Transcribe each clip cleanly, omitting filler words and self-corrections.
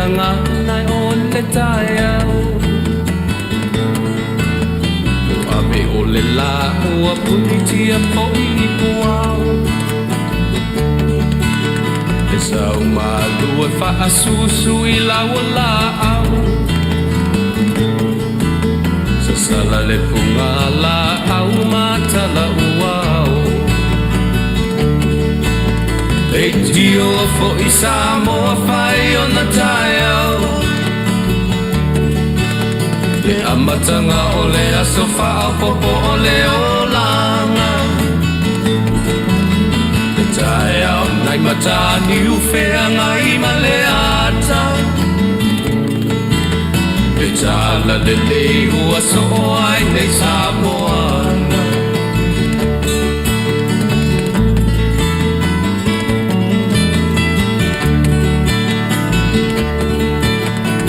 gagana o le taeao. Ua ave o le lā ua punitia foi i puao. E sau malu e faasusu i lau laau. Sasala le puga laau ma tala uao. Leitio foi Samoa fai ona taeao. Le amataga o le aso faaopoopo o le olaga. Le taeao nai Mataniu feagai ma le ata. Le tala lelei ua soo ai nei Samoana.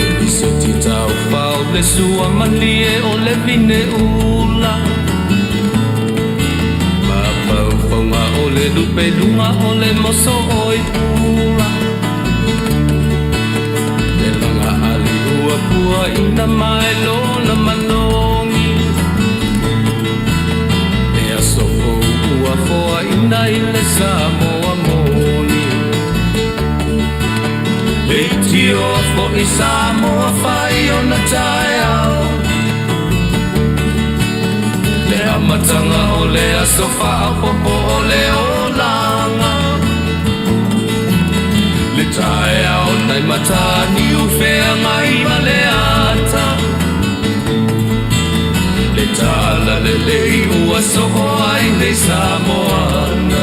E liseti taufao le sua malie o le vine ula. Mafaufauga o le lupe luga o le moso oi pula. Le laga ali ua pua ina mai lona manogi. Le aso fou ua foaina i le Samoa moni. Leitio foi Samoa fai ona taeao. Le amataga o le aso faaopoopo o le olaga. Le taeao nai Mataniu feagai ma le ata. Le tala lelei ua soo ai nei Samoana.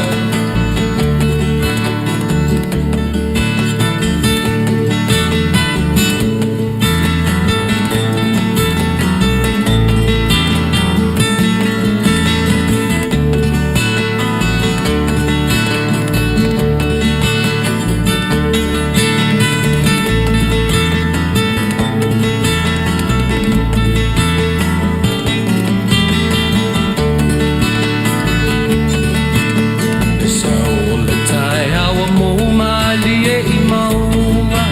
Le sao o le taeao ua mou malie i mauga.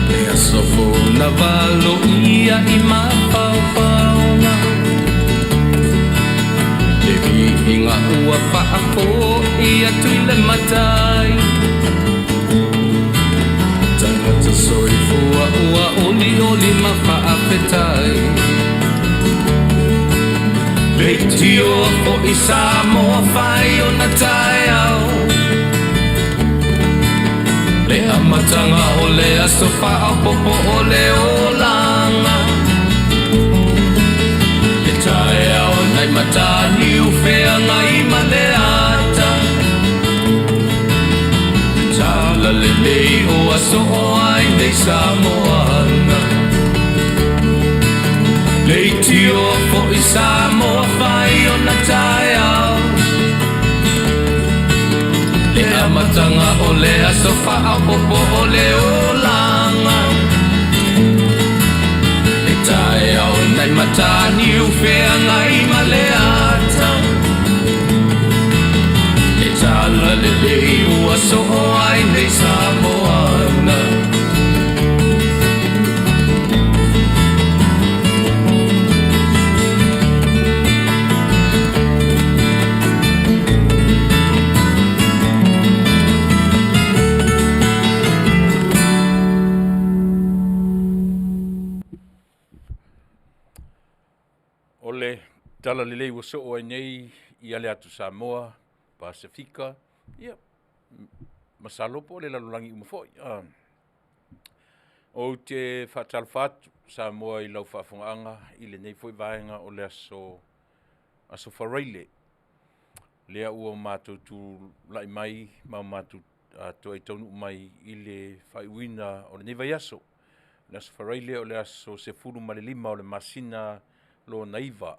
Le aso fou na valoia i mafaufauga. Le viiga ua faafoi atu i le Matai. Tagata soifua ua olioli ma faafetai. Leitio foi Samoa fai ona taeao. Le amataga o le aso faaopoopo o le olaga. Le taeao nai Mataniu feagai ma le ata. Le tala lelei ua soo ai nei Samoana. Leitio foi Samoa fai ona taeao. Le amataga o le aso faaopoopo o le olaga. Le taeao nai Mataniu feagai ma le ata. Le tala lelei ua soo ai nei Samoana. O le tala lelei ua soo ai nei i ale atu Samoa, Pasefika, ia, masalo po o le lalolagi uma foi. Ah. Ou te faatalofa atu Samoa i lau faafogaaga i lenei foi vaega o le aso aso Faraile. Lea ua matou tulai mai ma matou toe taunuu mai i le faaiuina o lenei vaiaso. O le aso Faraile o le aso 15 o le masina lona 9,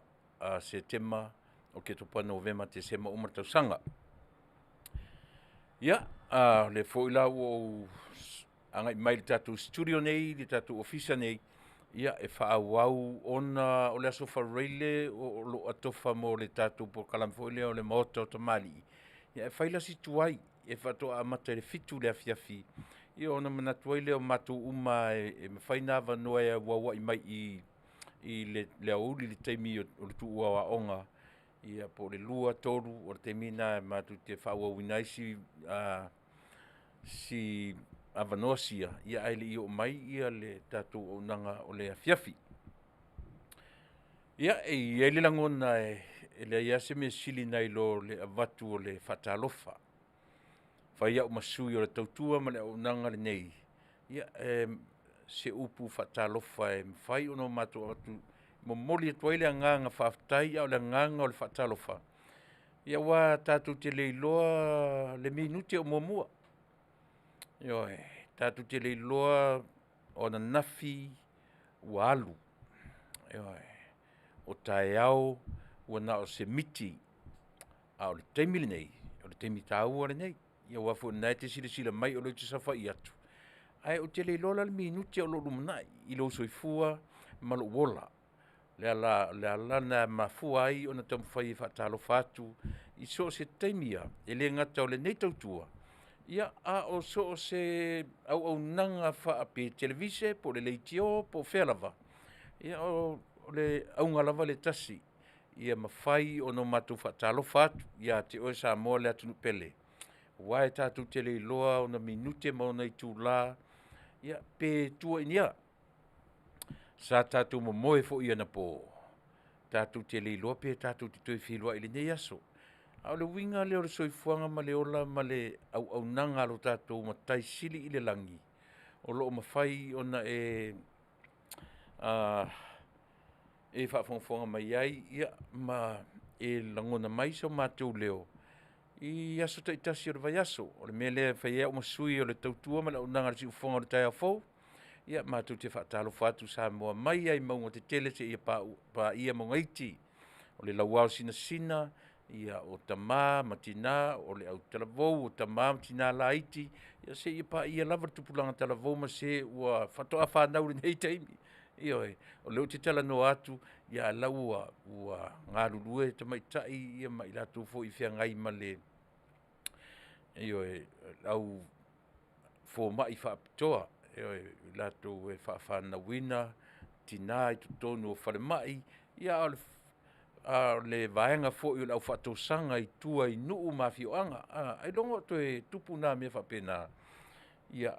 Setema, Oketopa, Novema, Tesema uma le tausaga. Ia, o lea foi la ua ou agai mai i le tatou studio nei, le tatou ofisa nei, ia e faaauau ona o le aso Faraile o lo o atofa mo le tatou polokalame foi lea o le Maota o Tamalii. Ia e fai la si tuai e faatoa amata i le 7 le afiafi. Ia ona manatu ai lea o matou uma e mafai ona avanoa e auauai mai i i le, le aoauli i le taimi o le tuua o aoga, ia po o le 2, 3, o le taimi lena matou te faaauauina ai si, si avanoa sia, ia ae le i oo mai le tatou auaunaga o le afiafi. Ia, e i ai le lagona e leai lava se mea e sili nai lo le avatu o le faatalofa. E fai au ma sui o le tautua ma le auaunaga lenei, ia se upu faatalofa e mafai ona matou avatu, momoli atu ai le agaga faafetai a o le agaga o le faatalofa, aua tatou te le iloa le minute o muamua. Ioe, tatou te le iloa o ananafi ua alu, ioe, o taeao ua na o se miti, a o le taimi lenei, o le taimi taua lenei. Aua foi o lena e te silasila mai o lea ou te saofai atu, ae ou te le iloa la le minute o lo o lumanai i lou soifua ma lou ola. O le ala lena e mafua ai ona taumafai e faatalofa atu i so o se taimi lava, e le gata o lenei tautua, a o so o se auaunaga pe televise po o le leitio po o fea lava, ia o le auga lava lea e tasi, ia mafai ona matou faatalofa atu ia te oe Samoa le atunuu pele, aua tatou te le iloa ona minute ma ona itula, ia pe tua i ni a. Sa tatou momoe foi anapo, tatou te le iloa pe tatou te toe feiloai i lenei aso. A o le uiga lea o le soifuaga ma le ola ma le auaunaga a lo tatou Matai Sili i le lagi, o lo o mafai ona e faafogafoga mai ai ma e lagona mai so matou leo i aso taitasi o le vaiaso. O le mea lea e fai ai au ma sui o le tautua ma le auaunaga i le siufofoga o le taeao fou, ia matou te faatalofa atu Samoa mai lava i mauga tetele seia paia mauga iti. O le lauaosinasina, o tama ma tina, o le autalavou, o tama ma tina laiti, ia seia paia lava le tupulaga talavou ma se ua faatoa fanau i lenei taimi. Ioe. O lea ou te talanoa atu, a o la ua galulue tamaitai ma i latou foi e feagai ma le, ioe, le au fomai faapitoa, ioe, o i latou e faafanauina tina i totonu o falemai, a o le vaega foi o le au faatosaga i tua i nuu ma afioaga. Ailoga o toe tupu na mea faapena,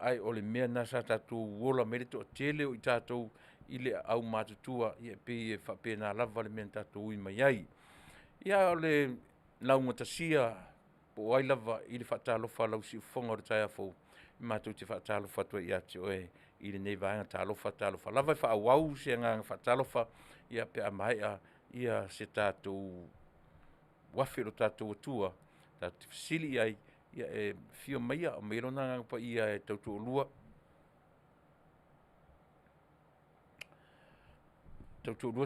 ae o le mea lena sa tatou ola mai ai le toatele o i tatou i le aumatutua, ia e pei e faapena lava le mea na tatou ui mai ai. Ia, a o le laugatasia po o ai lava i le faatalofa a lau siufofoga i le taeao fou, matou te faatalofa atu ai ia te oe i lenei vaega. Talofa, talofa lava. E faaauau se agaga faatalofa pe a maea se tatou uafe i lo tatou Atua tatou te fesili i ai, e afio mai aumai Lona Agaga Paia e tautoalua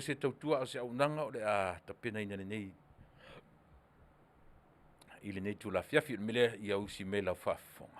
se tautua a o se auaunaga o le a tapenaina i lenei itula afiafi. O le mea lea, ia usi mai lau faafofoga.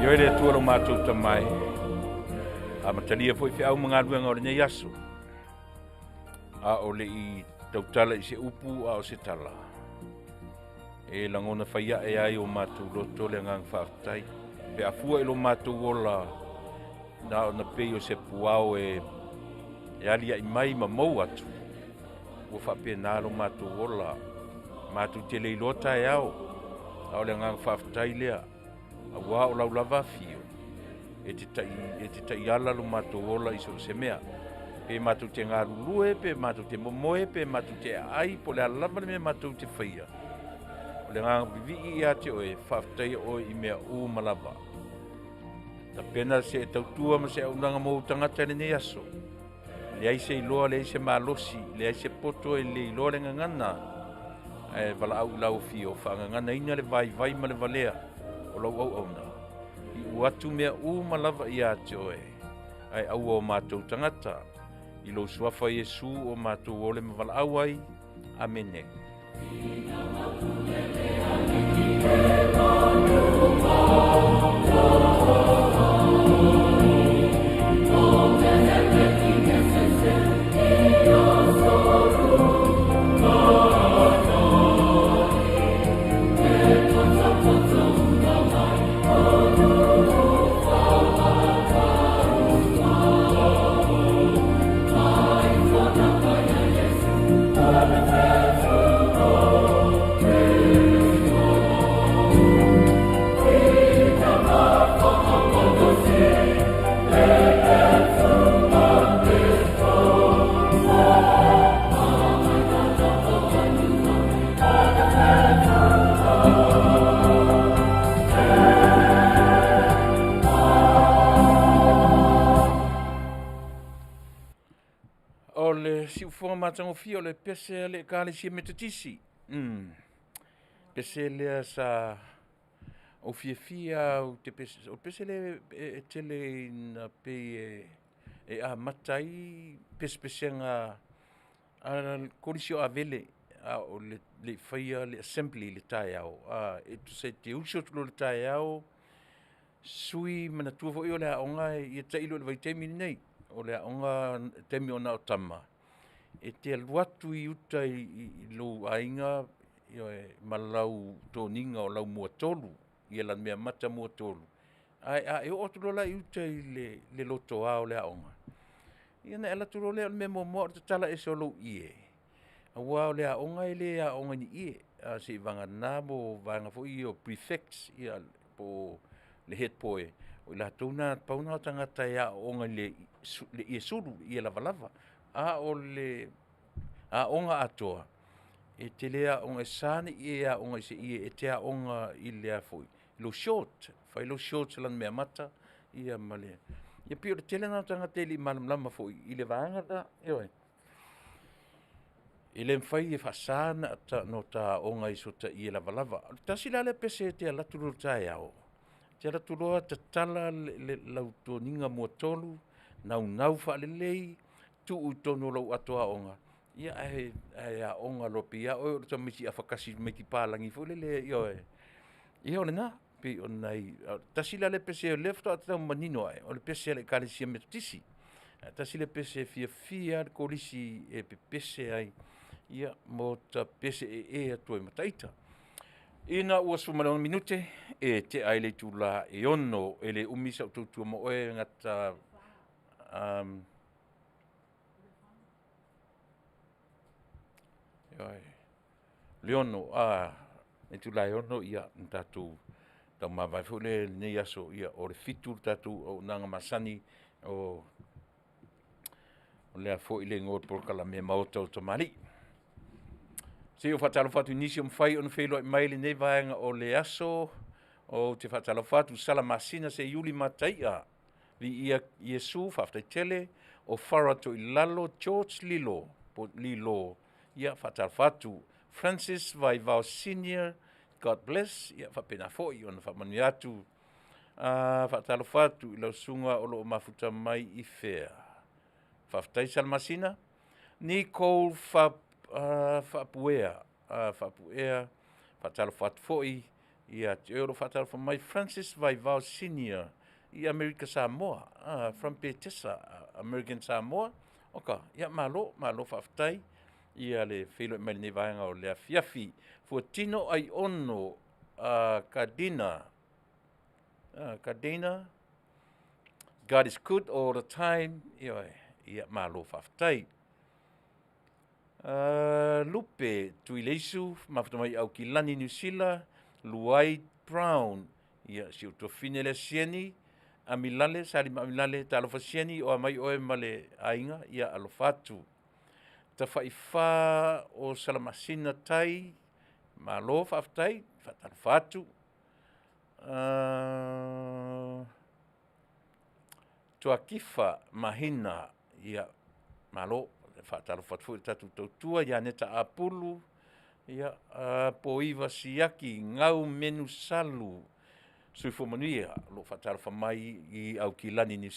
Ioe le Atua lo matou Tama e, amatalia foi feau ma galuega o lenei aso, a o le i tautala i se upu a o se tala, e lagona fai ae ai o matou loto le agaga faafetai, pe a fua i lo matou ola na ona pei o se puao e aliaʻi mai ma mou atu. Ua faapena lo matou ola. Matou te le iloa taeao, a o le agaga faafetai lea, auā o lau lava afio, e te tai, e te taiala lo matou ola i so o se mea. Pe matou te galulue, pe matou te momoe, pe matou te aai, po o le a lava le mea matou te faia. O le agaga vivii ia te oe, faafetaia oe i mea uma lava. Tapena se tautua ma se auaunaga mo ou tagata i lenei aso. Leai se iloa, leai se malosi, leai se poto e le iloa le gagana, ae valaau i lau afio, faagaganaina le vaivai ma le valea o lau auauna. Iu atu mea uma lava ia te oe, ae aua o matou tagata. I lou suafa Iesu o matou ole ma valaau ai. Amene. O le siufofoga matagofie o le pese a le Ekalesia Metotisi. Pese lea sa ou fiafia au te pese, o le pese lea e tele ina pei e amata ai pesepesega a le Kolisi o Avele a o le i faia le assembly i le taeao. E tusa e te usu atu loa i le taeao, sui, manatua foi o le aoga ia tailo i le vaitaimi lenei, o le aoga i le taimi o na o tama, e te alu atu i uta i lou aiga, ioe, ma lau toniga o lau muatolu, ia Lanumeamata muatolu, ae a e oo atu loa la i uta i le lotoa o le aoga, ia ona e alu atu loa lea o le mea muamua o le tatala ese o lou ie, aua o le aoga e le aoga i ni ie, seivagana mo vaega foi ia o prefects po o le head boy, o i latou na pau na o tagata e aooga i le ie sulu, le ie lavalava. A o le aoga atoa, e te le aoga, e sa ona e aoga i se ie, e te aoga i le a foi, i lou short, fai lou short Lanumeamata ia ma le… Ia pei o le tele lena o tagata e le i malamalama foi i le vaega lena, ioe. E le mafai e faasa ona ota aoga i so ta ie lavalava. Tasi la lea pese e te alu atu loa i le taeao, e te alu atu loa tatala lau toniga muatolu, naunau faalelei, tuu i totonu o lou ato aoga, ae aoga loa pei lava oe o le tamaitiiti afakasi tamaitiiti papalagi foi lele, ioe. Ia o lena, pei o nai… tasi la lea pese o lea faatoa ou tau manino ae, o le pese a le Ekalesia Metotisi. Ae tasi lea pese e fiafia lava le Kolisi e pepese ai ma ota pepese ee atu ai ma ita. Ina ua 16 minute e tea ai le itula e 6, e le umi sau tautua ma oe gata le 6, le itula e 6 ona tatou taumavae foi lea i lenei aso, o le 7 le tatou auaunaga masani o le a foi le igoa o le polokalame Maota o Tamalii. Se i ou faatalofa atu i nisi ua mafai ona feiloai mai i lenei vaega o le aso. Ou te faatalofa atu Sala Masina Seiuli Mataia, Viia Iesu, faafetai tele. O Farah Toilalo George Lilo po o Lilo, ia faatalofa atu. Francis Vaivao Senior, God bless, ia faapena foi ona faamanuia atu. Faatalofa atu i lau susuga o lo o mafuta mai i fea. Faafetai Salamasina. Nicole Faapuea, Faapuea, faatalofa atu foi ia te oe o lo o faatalofa mai Francis Vaivao Senior i Amerika Samoa, from Petesa, American Samoa. Oka, ia malo, malo faafetai ia le feiloai mai lenei vaega o le afiafi. Fuatino Aiono Cardina, Cardina, God is good all the time. Ioe, ia malo faafetai. Lupe Tuileisu, mafuta mai Aukilani, Niu Sila, Luai Brown, ia, si ou tuafafine lea Sieni Amilale, Salima Amilale, talofa Sieni, o a mai oe ma le aiga, ia alofa atu. Tafa'ifā o Salamasina Tai, malo faafetai, faatalofa atu. Tuakifa Mahina, ia malo, faatalofa atu foi i le tatou tautua ia Neta Apulu, ia Poiva Siaki, Gau Menusalu, soifua manuia. O lo o faatalofa mai i Aukilani Niu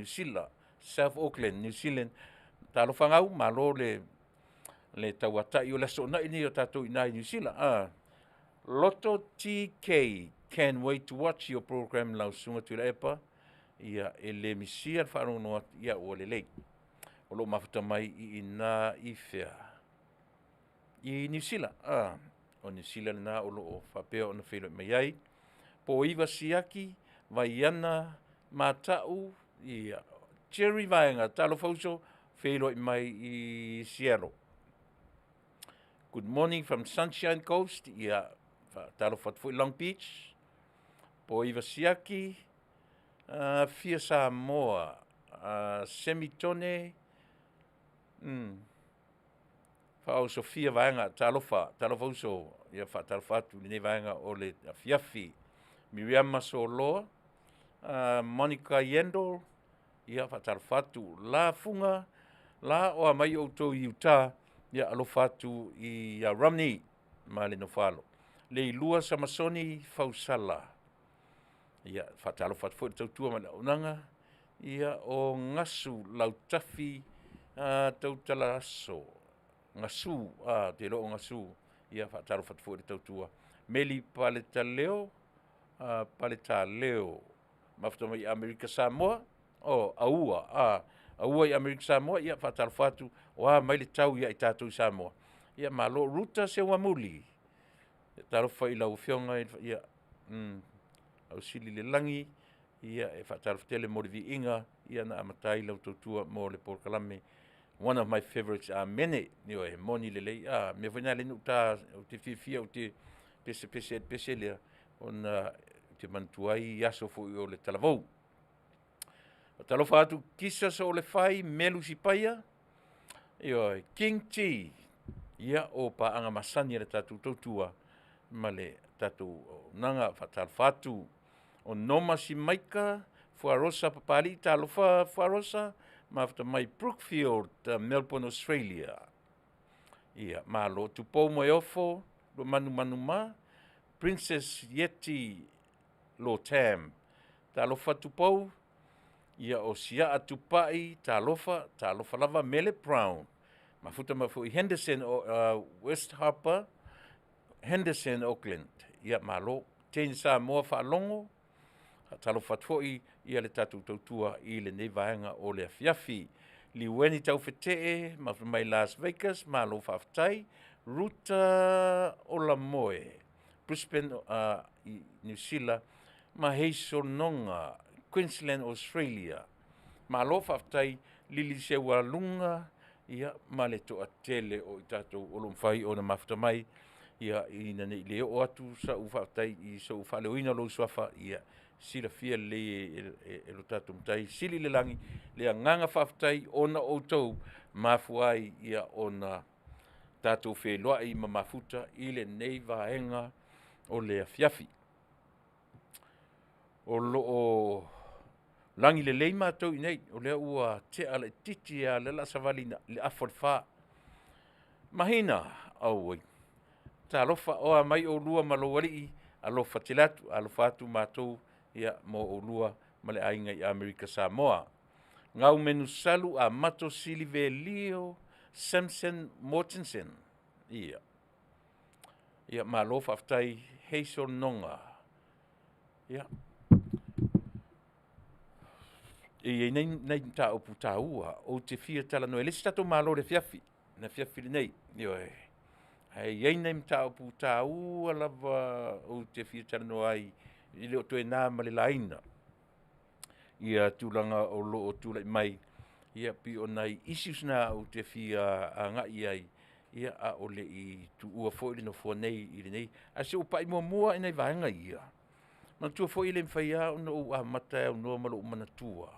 Sila, South Auckland, New Zealand. Talofa Gau, malo le tauatai, o le Aso Toonai lenei o tatou i ina i Niu Sila. Loto TK, can wait to watch your program lau Susuga Tuilaepa. Ia, e le misia le faalogologo atu, ia ua lelei. O lo o mafuta mai i ina i fea? I Niu Sila. O Niu Sila lena o lo o faapea ona feiloai mai ai. Poiva Siaki, Vaiana Mata'u, ia, Jerry Vaega, talofa uso, feiloai mai i Seattle. Good morning from Sunshine Coast, ia, faatalofa atu foi Long Beach. Poiva Siaki, Fia Samoa, Semitone, Faaosofia Vaega, talofa, talofa uso, ia faatalofa atu i lenei vaega o le afiafi. Miriama Soloa, Monica Yendall, ia faatalofa atu. La Fuga, La o a mai outou i Utah, ia alofa atu ia Romney ma le nofo a alo. Leilua Samasoni Fausala, ia faatalofa atu foi i le tautua ma le auaunaga, ia o Gasu Lautafi Tautalaaso, Gasu, ou te iloa o Gasu. Ia faatalofa atu foi i le tautua. Meli Paletaleo, Paletaleo, mafuta mai Amerika Samoa, o Aua, Aua i Amerika Samoa, ia faatalofa atu, o a mai le tau ia i tatou i Samoa. Ia malo. Ruta Seuamuli, talofa i lau Afioga i le Ausili i le lagi, ia e faatalofa tele mo le viiga na amata ai lau tautua mo le polokalame one of my favorites, Amene. Ioe, e moni lelei. O le mea foi lena e ala ai ona ou ta, ou te fiafia ou te pesepese ai i le pese lea, ona ou te manatua ai aso foi o le talavou. Faatalofa atu Kisa Soolefai Melu Sipaia, ioe, King T, ia o paaga masani a le tatou tautua ma le tatou auaunaga. Faatalofa atu. O Noma Simaika, Fuarosa Papalii, talofa Fuarosa, mafuta mai Brookfield, Melbourne, Australia. Ia, malo. Tupou Moeofo, Luamanumanu ma, Princess Ieti Lotam. Talofa Tupou, ia o Siaa Tupai, talofa, talofa lava Mele Brown. Mafuta mai foi Henderson, West Harbour, Henderson, Auckland. Ia, malo. Jane Samoa Faalogo, faatalofa atu foi ia le tatou tautua i lenei vaega o le afiafi. Liueni Taufetee, mafuta mai Las Vegas, malo faafetai. Ruta Olamoe, Brisbane i Niu Sila, ma Hazel Noga, Queensland, Australia. Malo faafetai Lili Seualuga, ia ma le toatele o i tatou o lo o mafai ona mafuta mai, ia ina ne i le oo atu sau faafetai i sou faaleoina o lou suafa, ia silafia lelei e lo tatou Matai Sili i le lagi le agaga faafetai ona o outou e mafua ai ona tatou feiloai ma mafuta i lenei vaega o le afiafi. O lo o lagi lelei matou i inei, o lea ua tea laitiiti lava, o lea o le a savali i le afa o le 4. Mahina, auoi, talofa, o a mai oulua ma lou alii, alofa tele atu, alofa atu matou mo oulua ma le aiga i Amerika Samoa. Gaumenusalu Amato Silivelio Samson Mortensen. Ia, ia malo faafetai Hazel Noga. Ia, e i ai nai mataupu taua ou te fia talanoa, e leai se tatou malo i le afiafi, le afiafi lenei, ioe. Ae i ai nai mataupu taua lava ou te fia talanoa ai, e le o toe na ma le laina tulaga o lo o tulai mai Ia pei o nai issues na ou te fia agai ai, ia a o le i tuua foi le nofoa nei i lenei. Ae se i ou pai muamua i nai vaega ia, manatua foi e le mafai lava ona ou amata e aunoa ma lou manatua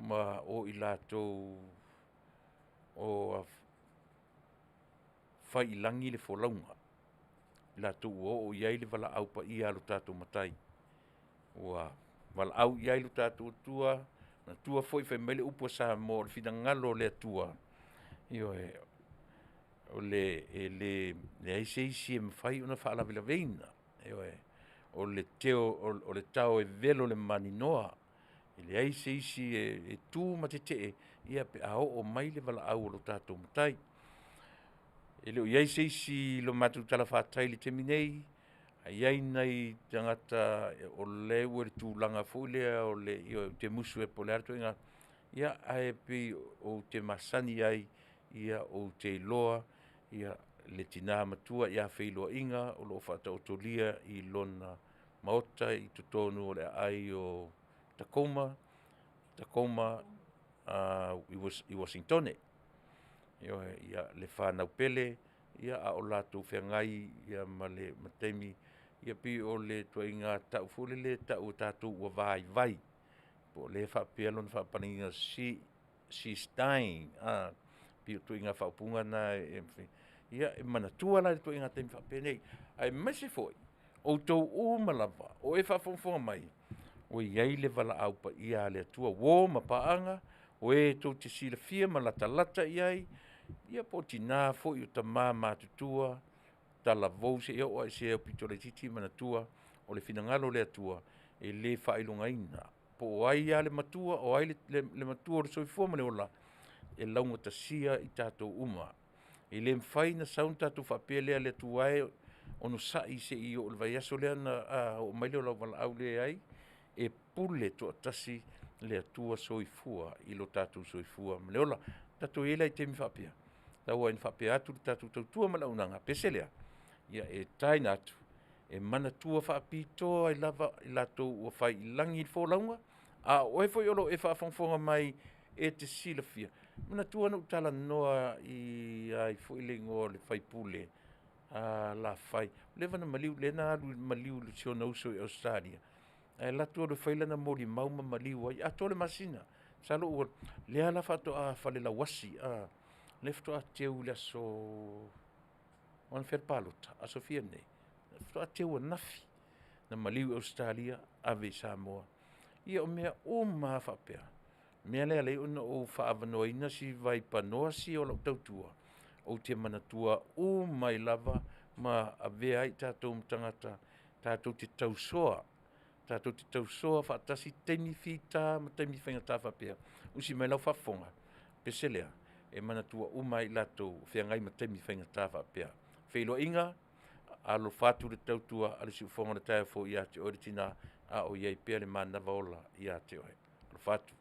ma o i latou o fai i lagi le folauga, i latou ua oo i ai le valaau paia a lo tatou Matai, ua valaau i ai lo tatou Atua. Manatua foi fai mai le upu a Samoa, o le finagalo o le Atua, ioe, e leai se isi e mafai ona faalavelaveina, ioe. O le tao e velo i le maninoa, e leai se isi e tu ma tetee pe a oo mai le valaau a lo tatou Matai. E le o i ai se isi i lo matou talafatai i le taimi nei, ae i ai nai tagata o lea ua i le tulaga foi lea ioe, ou te musu ea po o le a le ituaiga… Ae pei ou te masani ai, ou te iloa le tina matua ia Feiloaiga o lo o faataotolia i lona maota i totonu o le aai o Tacoma i Uasinitone. Ioe, ia, le fanau pele a o latou feagai ma taimi, ia pei o le ituaiga tau foi lele e tau e tatou ua vaivai, po o lea e faapea lona faapaleniina, she's dying, pei o ituaiga faaupuga na. Ia e manatua la i ituaiga taimi faapenei, aemaise foi outou uma lava o e faafogafoga mai, ua i ai le valaau paia a le Atua, uo ma paaga, o e tou te silafia ma latalata i ai, ia po o tina foi o tama matutua, talavou seia oo lava i se aupito laitiiti, manatua, o le finagalo o le Atua, e le faailogaina po o ai lava le matua o ai le matua o le soifua ma le ola, e laugatasia i tatou uma. E le mafai ona sau ona tatou faapea lea, le Atua e, onosai se i oo i le vaiaso lea ona oo mai lea o lau valaau. Leai, e pule toatasi le Atua soifua i lo tatou soifua ma le ola. Tatou i ai la i taimi faapea, tau lava ina faapea atu le tatou tautua ma le auaunaga, pese lea, e taina atu e manatua faapitoa ai lava i latou ua fai i lagi le folauga, a o oe foi o lo o e faafogafoga mai e te silafia. Manatua na ou talanoa ia ai foi le igoa o le sui usufono Lafai, ua leva ona maliu, lea na alu i le maliu i si ona uso i Ausetalia, ae alu atu e fai lana molimau ma maliu ai, e atoa le masina. Masalo ua… lea la faatoa falelauasi, lea faatoa teu i le aso… o anafea le palota, aso fia nei? Faatoa teu ananafi na maliu i Ausetalia ave i Samoa. Ia o mea uma lava faapea, o le mea lea e ala ai ona ou faaavanoaina si vaipanoa sia o lau tautua, ou te manatua uma ai lava ma avea ai i tatou ma tagata tatou te tausoa, tatou te tausoa faatasi i taimi fita ma taimi faigata faapea. Usi mai lau faafofoga, pese lea, e manatua uma ai i latou o feagai ma taimi faigata faapea. Feiloaiga, alofa atu i le tautua a le siufofoga o le taeao fou ia te oe le tina, a o i ai pea le manava ola ia te oe. Alofa atu.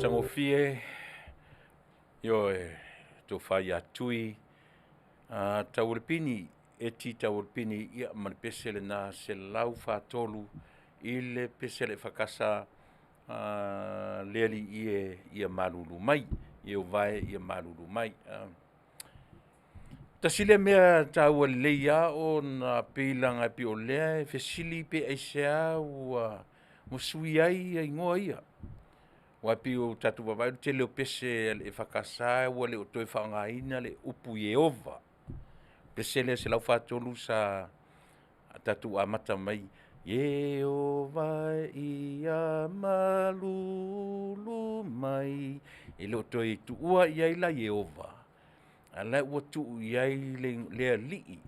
Matagofie, ioe, tofa ia Tui Taualepini Eti Taualepini, ia ma le pese lena 143 i le pese a le EFKS, le Alii e ia malulu mai, Ieova e ia malulu mai. Tasi lea mea taua lelei lava ona pei leaga o lea e fesili pe aisea ua sui ai igoa ia. Aua e pei ua tatou vaavaai i le tele o pese a le EFKS ua le o toe faaaogaina le upu Ieova. Pese lea 143 sa tatou amata mai ai, Ieova ia malulu mai, e le o toe tuua i ai la Ieova, a o la e ua tuu i ai le Alii,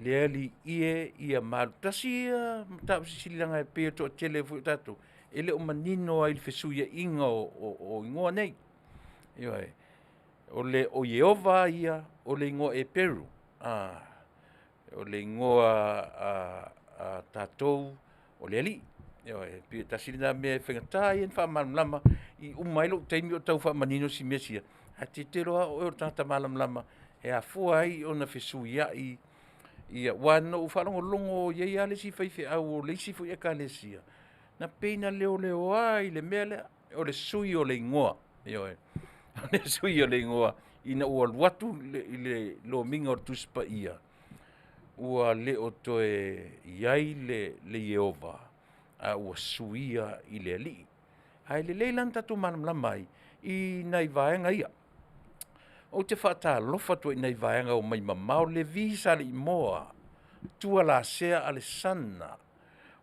le Alii e ia malu. Tasi ia mataupu silisili leaga e pei e toatele foi o tatou e le o manino lava i le fesuiaiga o igoa nei. Ioe. O Ieova ia o le igoa Eperu, o le igoa a tatou o le Alii. Ioe, pei e tasi lena mea e faigata ia ona faamalamalama, e uma ai lou taimi o tau faamanino si mea sia, ae e te iloa lava oe o le tagata malamalama e afua ai ona fesuiai aua na ou faalogologo e i ai lava le isi faifeau o le isi foi ekalesia, na pei na leoleoa i le mea lea, o le sui o le igoa. Ioe, o le sui o le igoa ina ua alu atu le lomiga o le Tusi Paia, ua le o toe i ai le Ieova, a ua suia i le Alii. Ae lelei la ona tatou malamalama ai i nai vaega ia. Ou te faatalofa atu ai i nai vaega o omai mamao, Levi Saleimoa, Tualasea Alesana,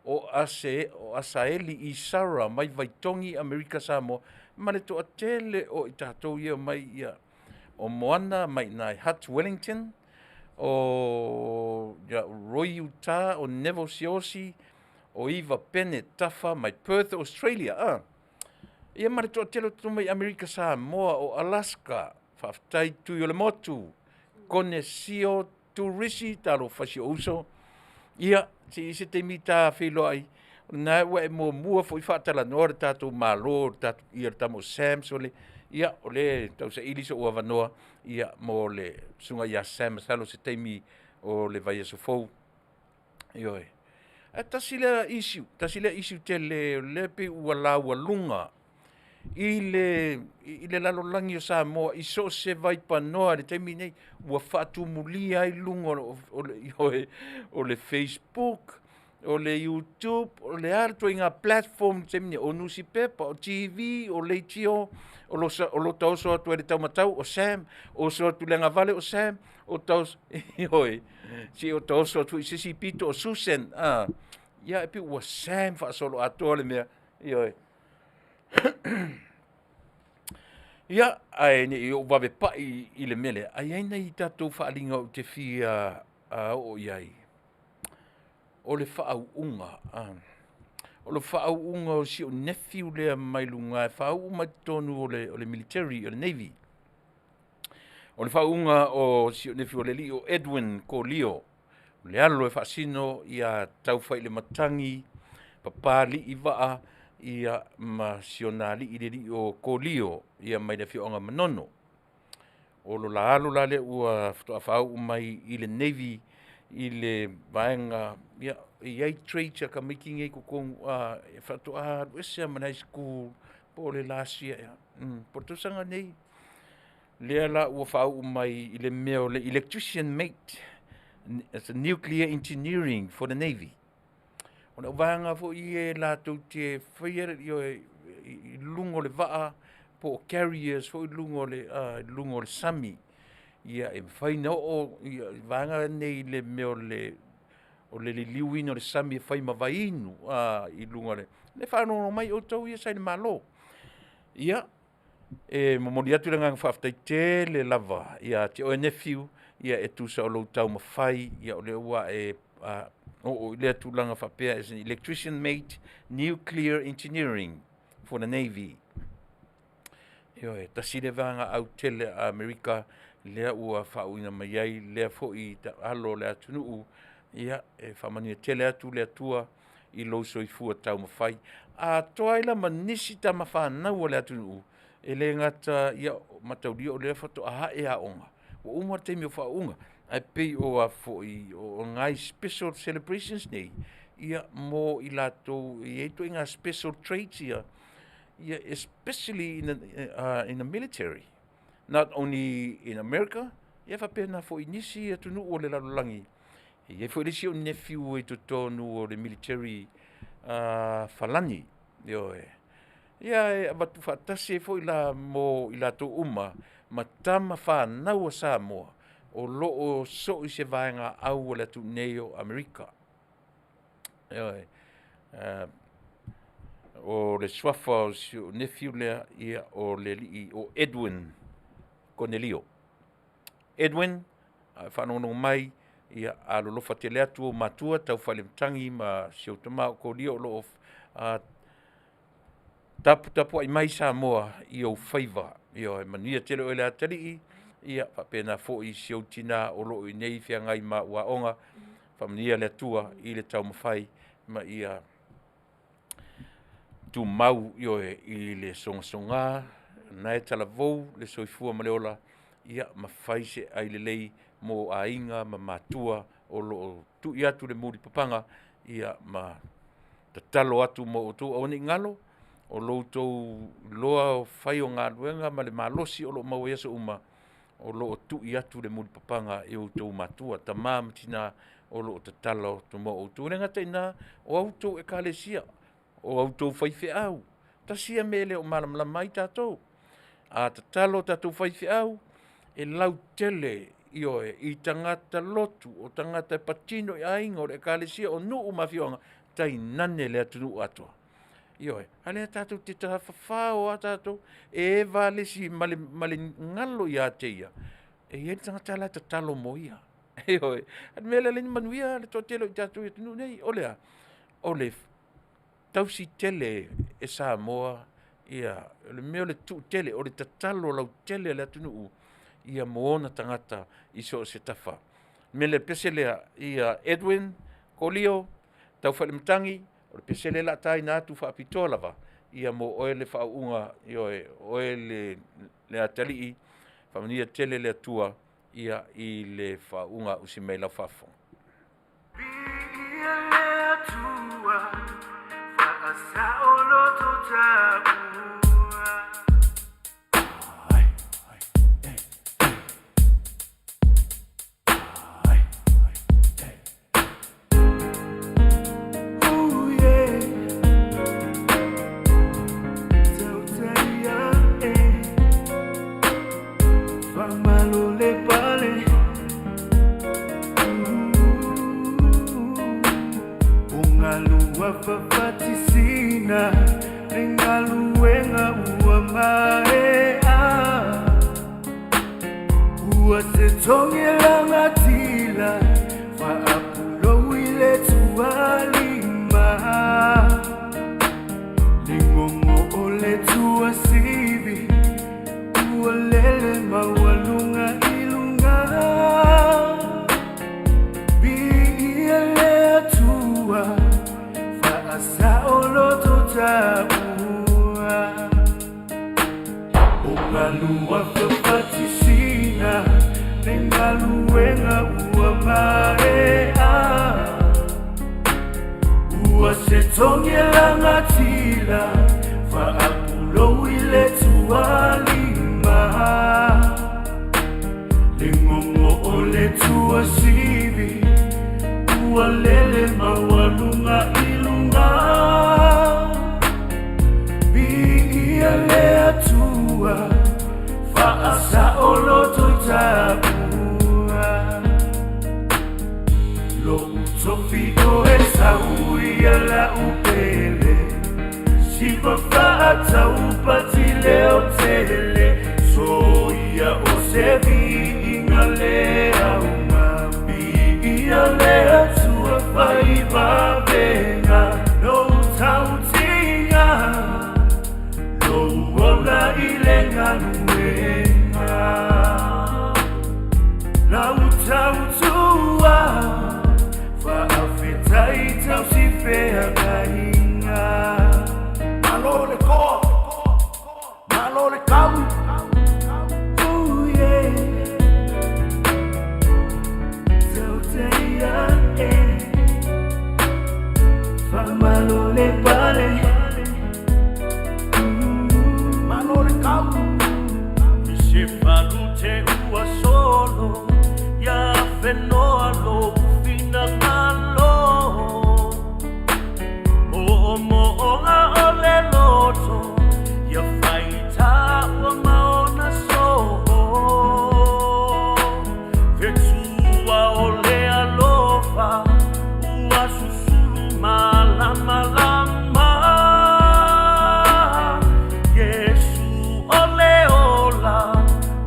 o Asaeli Isara mai Vaitogi Amerika Samoa ma le toatele o i tatou ia e omai, ia, o Moana mai i ina i Hutt Wellington, o Roy Utah, o Neville Siaosi, o Iva Pene Tafa mai Perth Australia. Ia ma le toatele o tagata mai Amerika Samoa, o Alaska, faafetai Tuiolemotu, Konesio Turisi, talofa i si ou uso, ia se i ai se taimi ta feiloai, o lena ua e muamua foi faatalanoa le tatou Malo i le tama o Sam Sole, ia o lea e tausaili sou avanoa mo le susuga ia Sam, masalo o se taimi o le vaiaso fou. Ioe. Ae tasi lea issue, tasi lea issue tele o lea e pei ua laualuga i le lalolagi o Samoa i so o se vaipanoa i le taimi lenei, ua faatumulia ai luga o le facebook, o le youtube, o le a le ituaiga platform i le taimi lenei, o nusipepa, o TV, o leitio, o lo ta oso atu ai i le taumatau o Sam, oso atu i le agavale o Sam, ioe, se ota oso atu foi i se isi pito o Susan, ia e pei ua Sam faasoloatoa le mea, ioe. Ia, ae ne i ou vave pai i le mea lea, ae i ai nai tatou faaaliga ou te fia oo i ai, o le faauuga. O le faauuga o si ou nephew lea mai luga e faauu mai totonu o le military o le Navy. O le faauuga o si ou nephew o le alii o Edwin Kolio, o le alo e faasino ia Taufailematagi Papalii Vaa ma si ona alii le alii o Kolio mai le afioaga o Manono. O lo la alo la lea faatoa faauu mai i le Navy i le vaega, e i ai trades a tamaiti nei i totonu, e faatoa alu ese lava mai le high school po o le last year ea, po o le tausaga lenei, lea la ua faauu mai i le mea o le electrician mate, nuclear engineering for the Navy. O le vaega foi ia latou te faia i luga o le vaa po o carriers foi i luga o le sami. Ia e mafai ona oo vaega nei i le mea o le liliuina o le sami e fai ma vaiinu i luga o le… Ia faalogologo mai outou ia sa i le Malo. Ia, e momoli atu le agaga faafetai tele lava ia te oe nephew e tusa o lou taumafai o lea ua e oo i lea tulaga faapea as an electrician mate, nuclear engineering for the Navy. Ioe, tasi lea vaega autele a Amerika lea ua faauuina mai ai lea foi alo o le atunuu. Ia, e faamanuia tele atu le Atua i lou soifua taumafai, atoa ai la ma nisi tama fanau a le atunuu, e le gata ia mataulia o lea faatoa ae aoga, ua uma le taimi o faauuga, ae pei o a foi o nai special celebrations nei, ia mo i latou e i ai ituaiga special traits ia, ia especially in the military, not only in America, ia faapena foi i nisi atunuu o le lalolagi. E i ai foi le isi ou nephew i totonu o le military Falani, ioe. Ia e avatu faatasi ai foi la mo i latou uma ma tama fanau a Samoa o lo o soo i se vaegaau a le atunuu nei o Amerika. Ioe. O le suafa o si ou nephew lea, ia o le alii o Edwin Konelio. Edwin, a e faalogologo mai, ia alolofa tele atu ou matua Taufalematagi ma si ou tama o Kolia o lo o taputapuai mai Samoa i ou faiva. Ioe, manuia tele oe le atalii, ia faapena foi si ou tina o lo o i inei feagai ma au aoga, faamanuia le Atua i le taumafai ma ia tumau, ioe, i le sogasoga, o lena e talavou le soifua ma le ola, ia ma fai se ai lelei mo aiga ma matua o lo o tui atu le mulipapaga ma tatalo atu mo outou. Aua ne i galo, o lo outou iloa o fai o galuega ma le malosi o lo o maua i aso uma, o lo o tui atu le mulipapaga i outou matua, tama ma tina o lo o tatalo atu mo outou. E le gata i lena, o a outou ekalesia, o a outou faifeau, tasi ia mea e le o malamalama ai tatou. A tatalo tatou faifeau, e lautele, ioe, i tagata lotu, o tagata e patino i aiga, o le ekalesia, o nuu ma afioaga, tainane le atunuu atoa. Ioe, a o lea tatou te tafafao lava tatou, e eva le isi ma le galo ia te ia, e i ai le tagata la e tatalo mo ia. Ioe, o le mea lea e ala ai ona manuia le toatele o i tatou i atunuu nei, o le a? O le tausi tele e Samoa le mea o le tuutele, o le tatalo lautele a le atunuu ia mo ona tagata i so o se tafa. O le mea lea o le pese lea ia Edwin Kolia Taufalematagi, o le pese lea o le a taina atu faapitoa lava mo oe le faauuga, ioe, o oe le atalii, faamanuia tele le Atua i le faauuga usi mai i lau faafofoga. Viia le Atua, faasaoloto taua. Ua se togelanga tila faapulo i le tualima Lingongo o le tuasivi ua lele maualuga i luga Viia le Atua faasaoloto taua O galua fafatisina le galuega ua maea Ua se togelanga tila faapulou i le tualima Lingongo o le tuasivi ua lele maualuga i luga Viia le Atua faasaoloto i taua Lo'u tofi o Esau ia la'u pele Siva faataupati leo tele Soia o se viiga le auga Viia le Atua fai vavenga Lou tautiga Lou ola i le galuega Lau tautua Faafetai tausi feagai. Malo le kau. Ooh, yeah. Tauteia, eh. Faamalo le pale. Malo le kau. I se falu te ua solo ia fenoa lou finagalo. Moomooga o le loto ia faitaua ma ona soo. Fetua o le alofa ua susulu malamalama. Iesu o le ola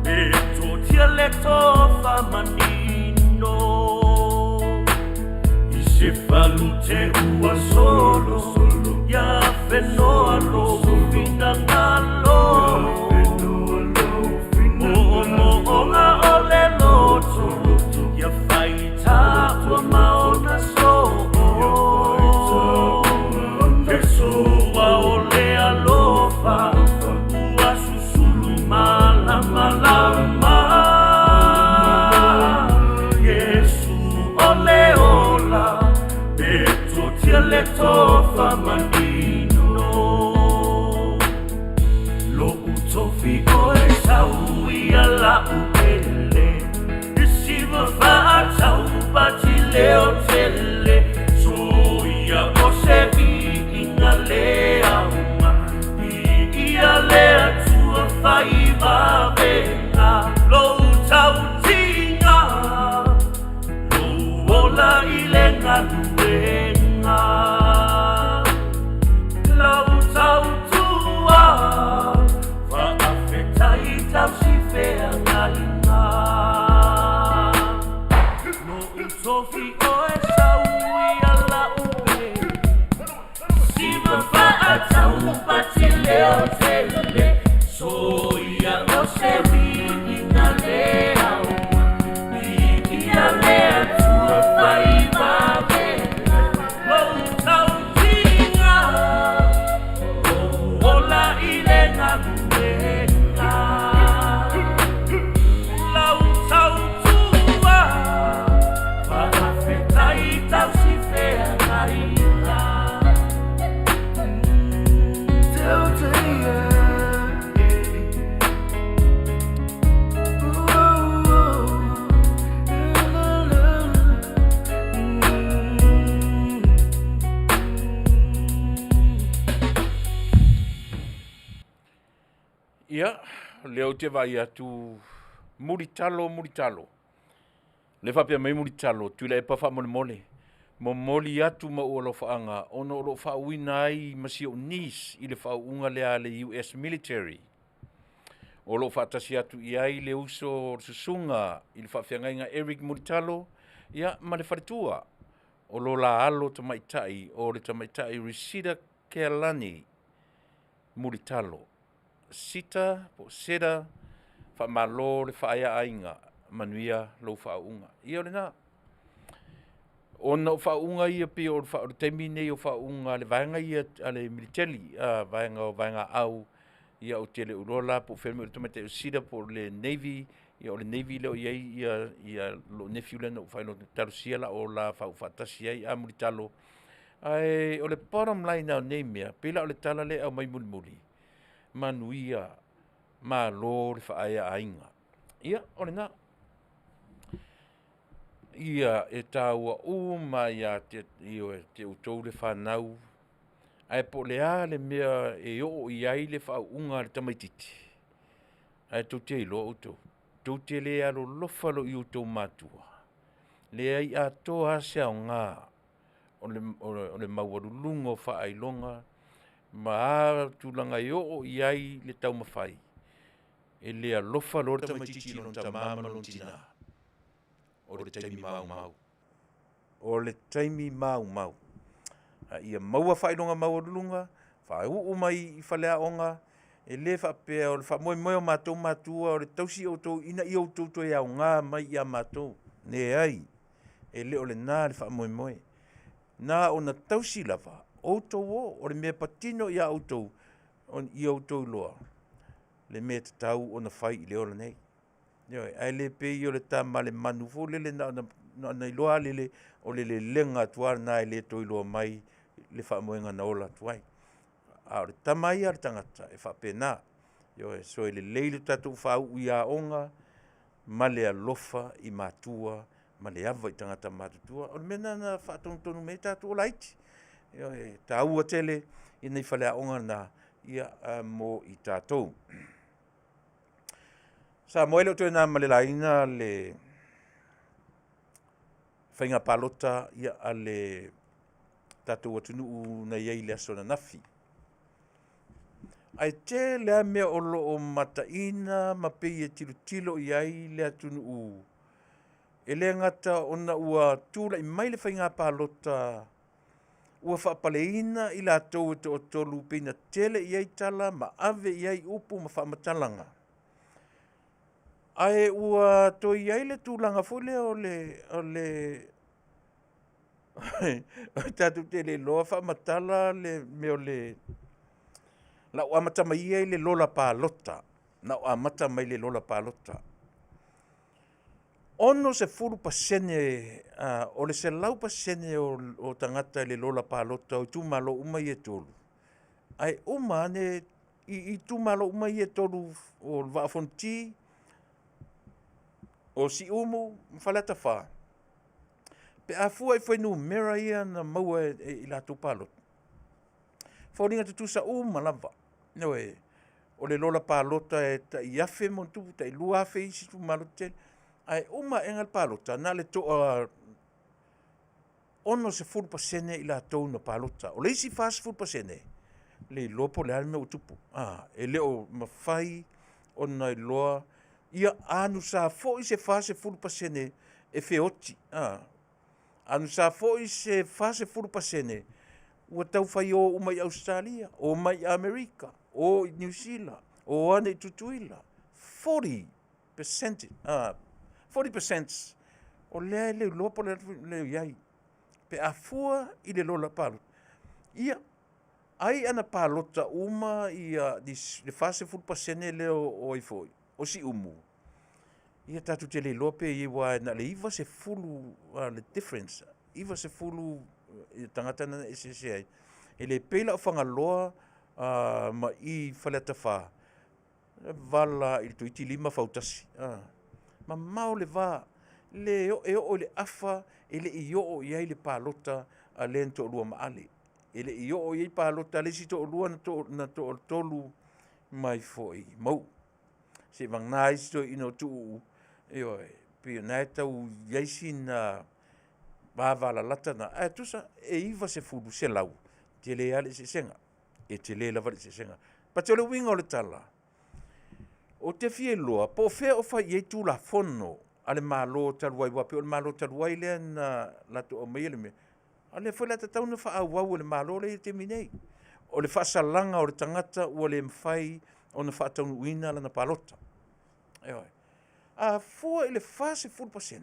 e totia le tofa manino. I se falu te ua solo ia fenoa lou finagalo. Moomooga o le loto ia faitaua ma ona soo. Fesoa o le alofa ua susulu malamalama. Iesu o le ola e totia le tofa manino. Lou tofi oe sau ia lau pele. I siva faataupati leo tele. Soia o se viiga le auma. Viia le Atua faivavega. Lou tautiga. Lou ola i le galuega. Lau tautua. Faafetai tausi feagaiga. Lou tofi oe sau ia lau pele. Siva faataupati leo tele. Soia o se viiga le auma. Viia le Atua faivavega. Lou tautiga. Lou ola i le galuega. Lau tautua. Faafetai tausi feagaiga. Tauteia, eh. Ooh, ooh, la, la, la. Ia, lea ou te vaai atu, Mulitalo, Mulitalo. Le faapea mai Mulitalo, Tuilaepa faamolemole. Momoli atu ma ou alofaaga ona o loo faauuina ai ma si ou niece i le faauuga lea a le US Military. O loo faatasi atu i ai le uso o le susuga i le faafeagaiga Eric Mulitalo, ia, ma le faletua o lo la alo tamaitai o le tamaitai Resida Kealani Mulitalo. Sita po o Seda, faamalo le faaeaaiga, manuia lou faauuga. Ia o lena. Ona o faauuga ia pei o le taimi lenei o faauuga a le vaega ia a le militeli, vaega o vaega au, ia ou te le iloa la po o fea le mea o le tamaitai o Sida po o le Navy, ia o le Navy lea o i ai ia lou nephew lea na ou faailoa atu, talosia la o la faauufaatasi ai a Mulitalo. Ae o le bottom line lava o nei mea, pei la o le tala lea e aumai mulimuli, manuia, malo le faaeaaiga. Ia, o lena. Ia, e taua uma ia te, ioe, te outou le fanau, ae po o le a le mea e oo i ai le faauuga a le tamaitiiti, ae tou te iloa outou, tou te le alolofa loa i outou matua, leai atoa lava se aoga o le maualuluga o faailoga ma a tulaga e oo i ai le taumafai, e le alofa loa le tamaitiiti i lona tamā ma lona tinā. O le taimi maumau. O le taimi maumau. A ia maua faailoga maualuluga, faauu mai i faleaoga, e le faapea o le faamoemoe o matou matua o le tausi outou ina ia outou toe aoga mai ia matou. Leai, e le o lena le faamoemoe. Na ona tausi lava, outou o, o le mea patino ia outou, ia outou iloa. le mea e tatau ona fai i le ola nei. Ioe, ae le pei o le tama a le manu foi lele na ona, na ona iloa lava lele o le lelega atu lava lena e le toe iloa mai le faamoega na ola atu ai. A o le tama ia a le tagata, e faapena. Ioe, so e lelei lo tatou faauu i aoga ma le alofa i matua ma le ava i tagata matutua. O le mea lena na faatonutonu mai ai tatou o laiti. Ioe, e taua tele nai faleaoga na mo i tatou. Samoa e le o toe na ma le laina le faiga palota a le tatou atunuu na i ai i le aso ananafi. Ae tele lava mea o lo o mataina ma pei e tilotilo i ai le atunuu, e le gata ona ua tulai mai le faiga palota ua faapaleina i latou e toatolu pei ona tele i ai tala ma ave i ai upu ma faamatalaga, ae ua toe i ai le tulaga foi lea o le tatou te le iloa faamatala le mea o le lau amata mai ia i le lola palota, na ou amata mai le lola palota. 60% o le 100% o tagata i le lola palota o itumalo uma ia e tolu, ae uma ane i itumalo uma ia e tolu o le Vaa o Fonoti, o Siumu ma Faleata 4, pe a fua i fuainumera ia na maua e i latou palota, e foliga tutusa uma lava. Ioe, o le lola palota e tai 1,000+, tai 2,000 isi itumalo tetele, ae uma aena le palota, na o le toa 60% i latou na palota. O le isi 40%, e le iloa po o le a le mea ua tupu. E le o mafai ona iloa, ia anusa foi se 40% e feoti, anusa foi se 40% ua tau fai o uma i Ausetalia, omai i Amerika, o i Niu Sila, o ane i Tutuila, 40%, 40% o lea e le iloa po o le a le mea o i ai pe a fua i le lola palota. Ia, ai ana palota uma le 40% lea o ai foi, o Siumu, ia tatou te le iloa pe i ai aua na o le 90 le difference, 90 tagata na na eseese ai. E le pei la o Fagaloa ma i i Faleata 4, e vala lava toeitiiti 5 fau tasi, mamao le va, e oo i le afa e le i oo i ai le palota a le na toalua ma Ale, e le i oo i ai palota a le isi toalua na toatolu mai foi Mauu. Seiavagana isi toeaiina o Tuuu, ioe, pei o lena e tau i ai sina vavalalata lena, ae tusa e 90, 100, e tele lava le eseesega, e tele lava le eseesega. But o le uiga o le tala, ou te fia iloa po o fea o fai i ai Tulafono a le Malo talu ai, aua pei o le Malo talu ai lea na latou aumaia le mea, a o lea foi la e tatau ona faaauau e le Malo lea e i ai i le taimi nei. O le faasalaga o le tagata ua le mafai ona faataunuuina lana palota. Ioe. A fua i le 40%,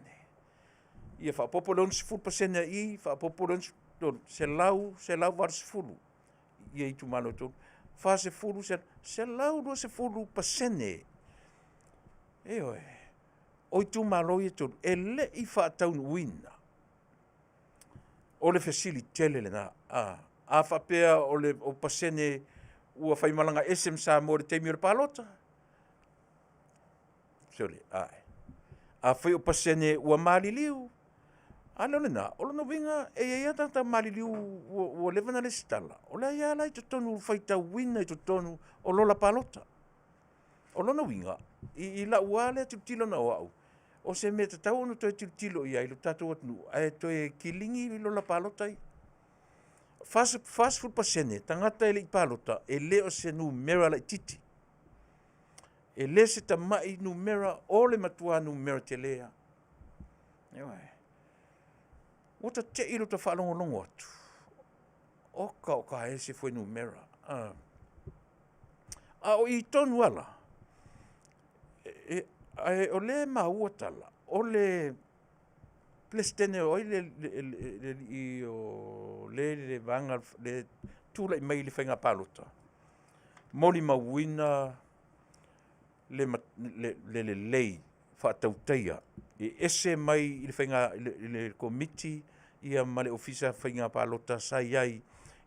ia faaopoopo le 60% a i, faaopoopo le 60, 100, 180 itumalo e tolu, 40, 120%, ioe, o itumalo ia e tolu e le i faataunuuina. O le fesili tele lena. A faapea o pasene ua faimalaga ese ma Samoa i le taimi o le palota, sole, ae. Afai o pasene ua maliliu, a le o lena, o lona uiga e i ai lava tagata maliliu ua leva ona resitala, o la e lava la i totonu faitauina i totonu o lola palota. O lona uiga, i lau lava lea tilotilo na o au, o se mea e tatau ona toe tilotilo i ai lo tatou atunuu, ae toe kiligi lola palota ia. 40% tagata e le i palota, e le o se numera laitiiti. E le se tamai numera o le matua numera tele lava. Ioe. Ua ta te i i lota faalogologo atu, oka oka e se fuainumera. A o i tonu lava la, ae o lea e maua tala, o le Peresetene o ai le alii o le i le vaega lea e tulai mai i le faiga palota, molimauina. le, le, le lelei faatautaia e ese mai i le faiga i le komiti ia ma le ofisa faiga palota sa i ai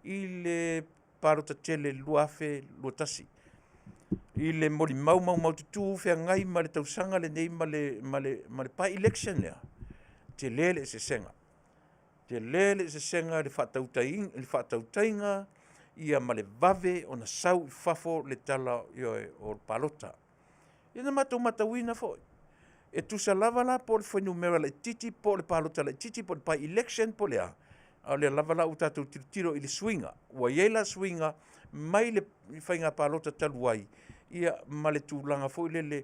i le palota tele 2021 i le molimau maumaututu feagai ma le tausaga lenei ma le, ma le, ma le by-election lea, tele le eseesega. Tele le eseesega i le faatautaiga, i le faatautaiga ia ma le vave ona sau i fafo le tala ioe, o le palota. Ia na matou matauina foi, e tusa lava la po o le fuainumera laitiiti po o le palota laitiiti po o le by-election po o le a, a o lea lava la ua tatou tilotilo i le suiga. Ua i ai la suiga mai le faiga palota talu ai, ia ma le tulaga foi lele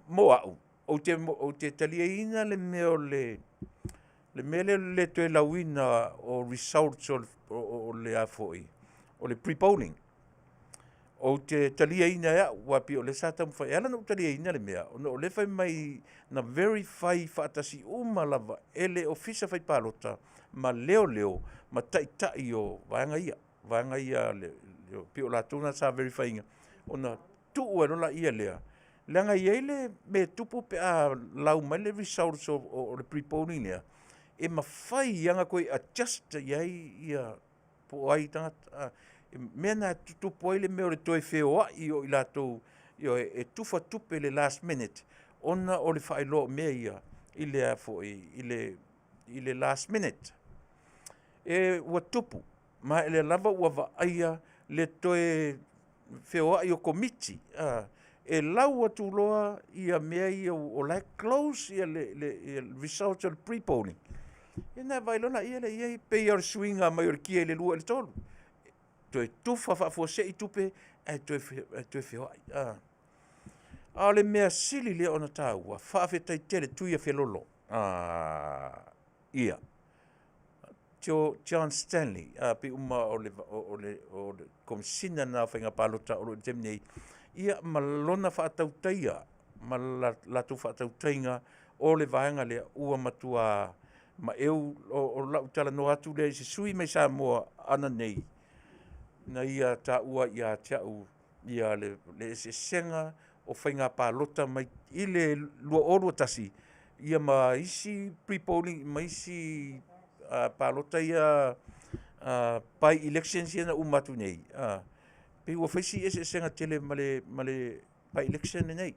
mo au, ou te, ou te taliaina le mea o le, le mea lea o le le toe lauina o results o le, o, o le a foi, o le pre-polling. Ou te taliaina e au, aua pei o lea sa taumafai. E ala ona ou taliaina le mea, ona o lea fai mai na verify faatasi uma lava e le Ofisa Fai Palota ma leoleo ma taitai o vaega ia, vaega ia le, le, pei o latou na sa verify ina, ona tuu ai loa laia lea, leaga e i ai le mea e tupu pe a lau mai le results o, o, o le pre-polling lea, e mafai lava ona toe adjust i ai ia po o ai tagata. Mea na tutupu ai le mea o le toe feoai o i latou ioe, e tufa tupe i le last minute ona o le faailoa o mea ia i le a foi i le i le last minute. E ua tupu ma e lea lava ua vaaia le toe feoai o komiti a, e lau atu loa ia mea ia o la e close ia le, le, ia le results o le pre-polling. Ia ona vaai loa lea i ai, pei o le suiga mai o le kia i le 2 i le 3. Toe tufa faafuasei tupe ae toe, ae toe feoai. A. A o le mea sili lea ona taua, faafetai tele Tuiafelolo. A, ia. John Stanley, a, pei uma o le, o, o le, o le Komesina lena o Faiga Palota o lo o i le taimi nei, ia ma lona faatautaia ma la, latou faatautaiga o le vaega lea ua matua maeu o, o lau talanoa atu lea i se sui mai Samoa ananei na ia taua ia te au ia le, le eseesega o faiga palota mai i le 2021 ia ma isi pre-polling ma isi palota ia by elections ia na uma atu nei, pei ua fai si eseesega tele ma le, ma le by election lenei.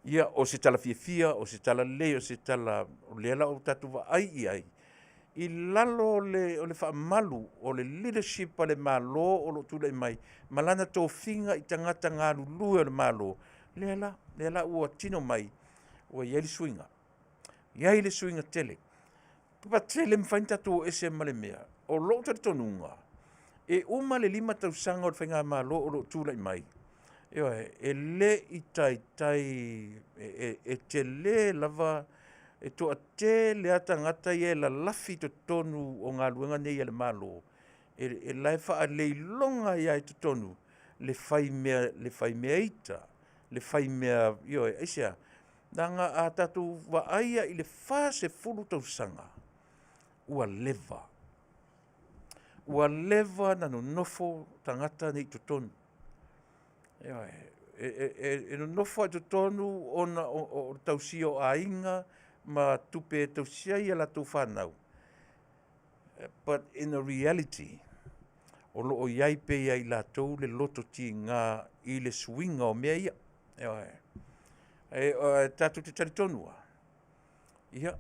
Ia, o se tala fiafia, o se tala lelei, o se tala o lea la ua tatou vaai i ai, i lalo o le, o le faamalu o le leadership a le Malo o lo o tulai mai ma lana tofiga i tagata galulue o le Malo, lea la, lea la ua tino mai, ua i ai le suiga. I ai le suiga tele. Papa tele mafai ona tatou o ese ma le mea. O lou talitonuga, e uma le 5 tausaga o le faigamalo o lo o tulai mai, ioe, e le i taitai, e, e, e tele lava, e toatele lava tagata ia e lalafi i totonu o galuega nei a le Malo, e, e la e faaleiloga ai lava i totonu le fai mea, le fai mea ita, le fai mea, ioe, aisea? Leaga a tatou vaaia i le 40 tausaga, ua leva. Ua leva na nonofo tagata nei i totonu. Ioe, e, e, e, e nonofo i totonu ona o, o, o le tausia o aiga ma tupe e tausia ai a latou fanau. But in a reality, o lo o i ai pea ia i latou le loto tiga i le suiga o mea ia. Ioe. E, e tatou te talitonu lava, ia,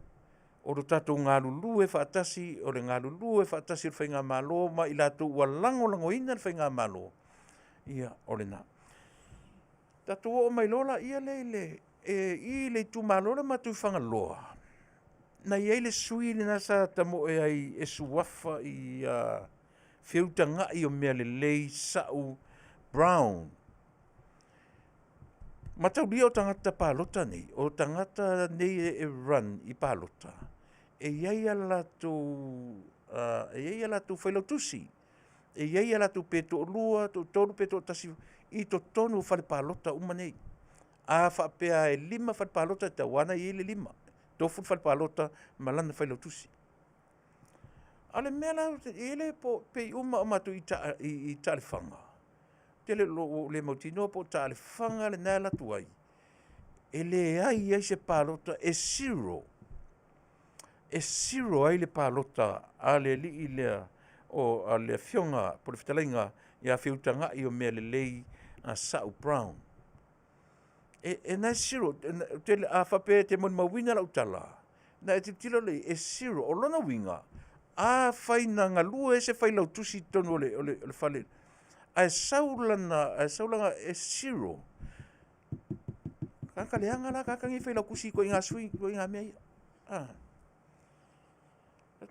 o lo tatou galulue faatasi, o le galulue faatasi o le faigamalo ma i latou ua lagolagoina le faigamalo, ia, o lena. Tatou oo mai loa laia lea i le, e, i le itumalo lea matou i Fagaloa, na i ai le sui lena sa tamoe ai e suafa i uh, feutaga'i o mea lelei Sa'u Brown. Mataulia o tagata palota nei, o tagata nei e run i palota, e i ai a latou, uh, e i ai a latou failautusi, e i ai a latou pe toalua, toatolu pe toatasi i totonu o fale palota uma nei. A faapea e 5 fale palota, e tatau lava ona i ai le 5. Tofu le fale palota ma lana failautusi. A o le mea la, e le po, pei uma o matou i, ta, i, i taalefaga. tele ua ou le mautinoa po o taalefaga lena e alu atu ai, e leai ai se palota e zero, e zero ai le palota a le alii lea o a le afioga po o le fetalaiga ia Feutagai o Mealelei a Sa'u Brown. E, e na e zero, a faapea e te molimauina lau tala, na e tilotilo lea, e zero. O lona uiga, afai na galue se failautusi i totonu o le, o le, o le fale, ae sau lana, ae sau lana e zero. Tagata leaga la tagata nei failautusi i ituaiga sui, ituaiga mea ia. Ah.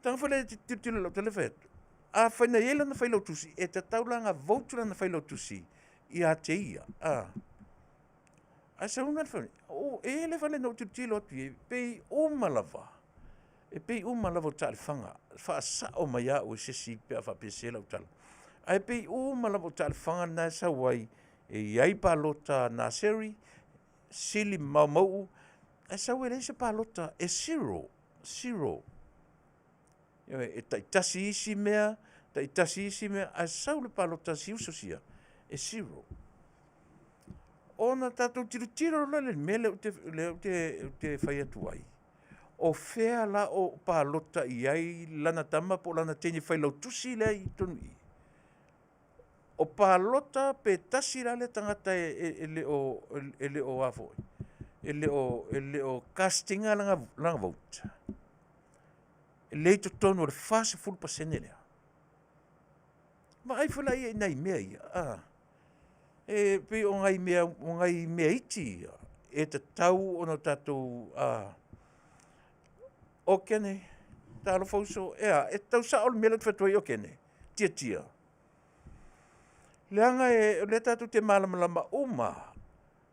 Taga foi lea tilotilo i lau tala lea e fai atu, afai na i ai lana failautusi, e tatau la ona vote lana failautusi ia te ia. Ah. Ae sau le fale, o, e i ai le fale na ou tilotilo atu i ai, pei uma lava, e pei uma lava o taalefaga, faasao mai au e se isi pe a faapea e sese lau tala. Ae pei uma lava o taalefaga na e sau ai, e i ai palota a naseri, sili ma maumau'u, ae sau e leai se palota, e zero, zero. Ioe, e taitasi isi mea, taitasi isi mea, ae sau le palota a si uso sia, e zero. Ona tatou tilotilo loa lea i le mea lea ou te, lea ou te, ou te fai atu ai, o fea la o palota i ai lana tama po o lana teine failautusi lea i totonu i i? O palota pe tasi la le tagata e, e, e le o, e le o a foi, e le o, e le o cast ina lana, lana vote. E le i totonu o le 40% lea. Vaai foi la ia i nai mea ia, a, e pei o nai mea, o nai mea iti ia e tatau ona tatou a, o Kene, talofa uso, ea, e tau sao le mea lea ou te fai atu ai o Kene, tiatia. Leaga e, o lea tatou te malamalama uma,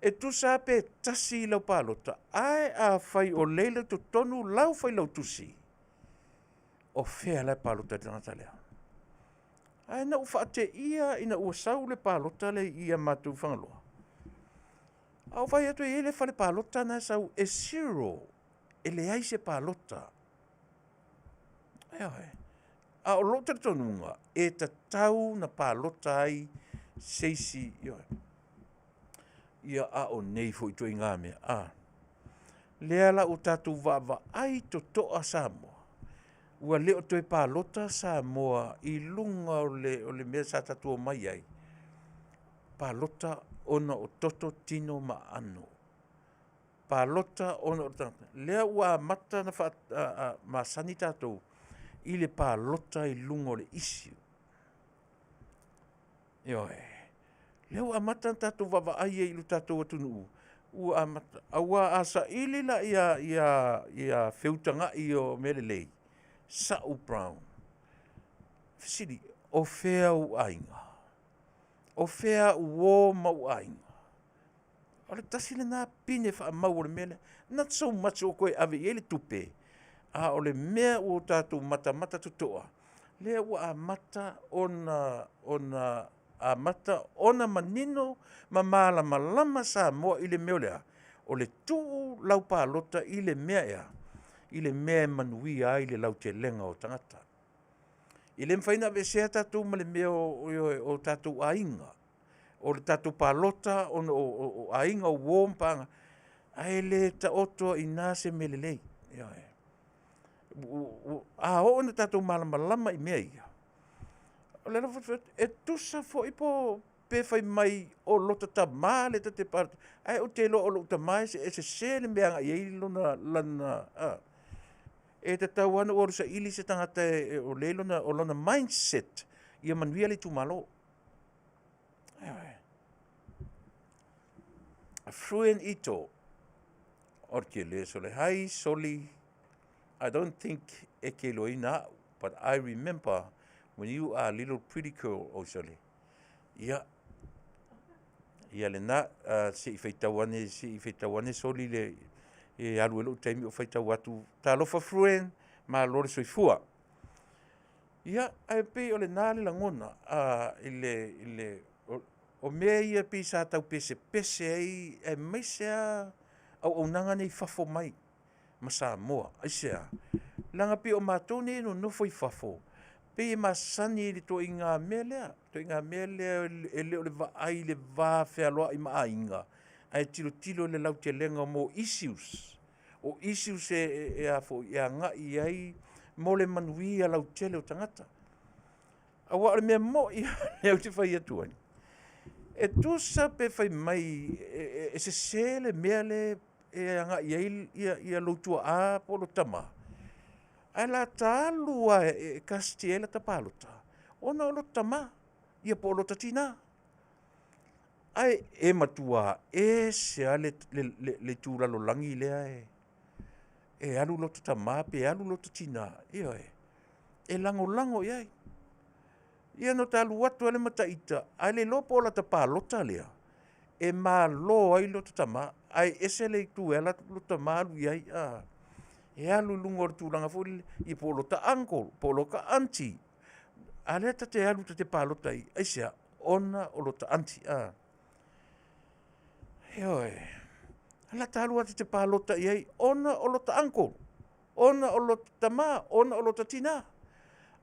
e tusa lava pe tasi i lau palota, ae afai o lea i totonu lau failautusi, o fea la e palota ai le tagata lea? Ae na ou faateia ina ua sau le palota lea i a matou i Fagaloa. A ou vaai atu e i ai le fale palota na e sau e zero, e leai se palota. Ioe. A o lou talitonuga, e tatau na palota ai se isi, ioe. Ia, a o nei foi ituaiga mea, a. Lea la ua tatou vaavaai totoa Samoa, ua le o toe palota Samoa i luga o le, o le mea sa tatou omai ai, palota ona o toto, tino ma aano. Palota ona o le tagata. Lea ua amata ona faa, a, a, masani tatou i le palota i luga o le issue. Ioe. Lea ua amata ona tatou vaavaai ai i lo tatou atunuu, ua amata, aua a saili la ia, ia, ia feutaga'i o mea lelei, Sa'u Brown, fesili, o fea ou aiga? O fea au uō ma ou aiga? O le tasi lena pine faamau o le mea lea. Not so much o toe ave i ai le tupe, a o le mea ua tatou matamata totoa, lea ua amata ona, ona amata ona manino ma malamalama Samoa i le mea o le a? O le tuu lau palota i le mea e a? I le mea e manuia ai le lautelega o tagata. E le mafai ona aveesea tatou ma le mea o, o, o tatou aiga, o le tatou palota ona o, o, o aiga, o uo ma paaga, ae le taoto ai i ina se mea lelei. Ioe. A oo ina tatou malamalama i mea ia, o le ala foi fai atu, e tusa foi po pe fai mai o lota tama lea ta te palota, ae ou te iloa o lou tama e sese le mea e agai i ai lona, lana, a. E tatau lava ona ou alu saili se tagata e, o lea e i lona, o lona mindset ia manuia le itumalo. Ioe. Fruen Ito, o le tele sole. Hi Soli, I don't think e ke iloaina au, but I remember when you are little pretty girl, oh Soli. Ia, ia lena, se i faitau ane, se i faitau ane Soli le, e alu ai lou taimi o faitau atu. Talofa Fruen, malo le soifua. Ia, ae pei o lena le lagona, i le, i le, o, o mea ia pei sa tau pesepese ai, aemaise lava auaunaga nei i fafo mai ma Samoa. Aisea? Leaga pei o matou nei e nonofo i fafo, Pei e masani i le ituaiga mea lea, ituaiga mea lea e le o le vaai i le va fealoai ma aiga, ae tilotilo i le lautelega mo issues. O issues e agai i ai mo le manuia lautele o tagata. Aua o le mea moi lea ou te fai atu ai, e tusa pe fai mai e sese le mea lea e agai i ai ia lou tuaa po o lo ta tama, ae o le a ta alu lava e cast i ai lata palota, ona o lota tama, ia po o lota tina. Ae e matua ese lava le itu lalolagi lea e alu lota tama pe alu lota tina, ioe, e lagolago i ai. Ia na ota alu atu lava lea ma ita, ae le iloa po o lata palota lea e malo ai lota tama, ae ese le itu e alu atu lota tama alu i ai a. E alu i luga o le tulaga foi lele, ia po o lota uncle, po o lota aunty, a o lea ta te alu ta te palota i ai. Aisea? Ona o lota aunty. Ioe. O le a ta alu lava ta te palota i ai ona o lota uncle, ona o lota tama, ona o lota tina.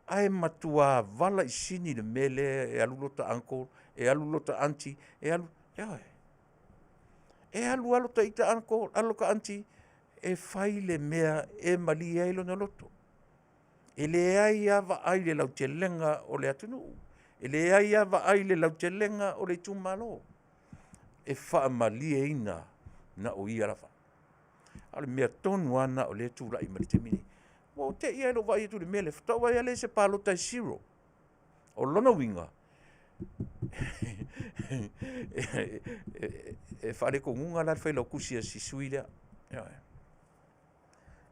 Ae matua valaisini le mea lea e alu lota uncle, e alu lota aunty, e alu, ioe. E alu lava lota ita uncle, alu lota aunty e fai le mea e malie ai lona loto. E leai lava vaai i le lautelega o le atunuu, e leai lava vaai i le lautelega o le itumalo, e faamalieina na o ia lava. A o le mea tonu lava lena o lea e tulai mai i le taimi lenei. Ua ou te i lava i lou vaai atu i le mea lea, faatoa ou vaai lea i se palota e zero. O lona uiga, e faaletonuga la le failautusi a si sui lea. Ioe.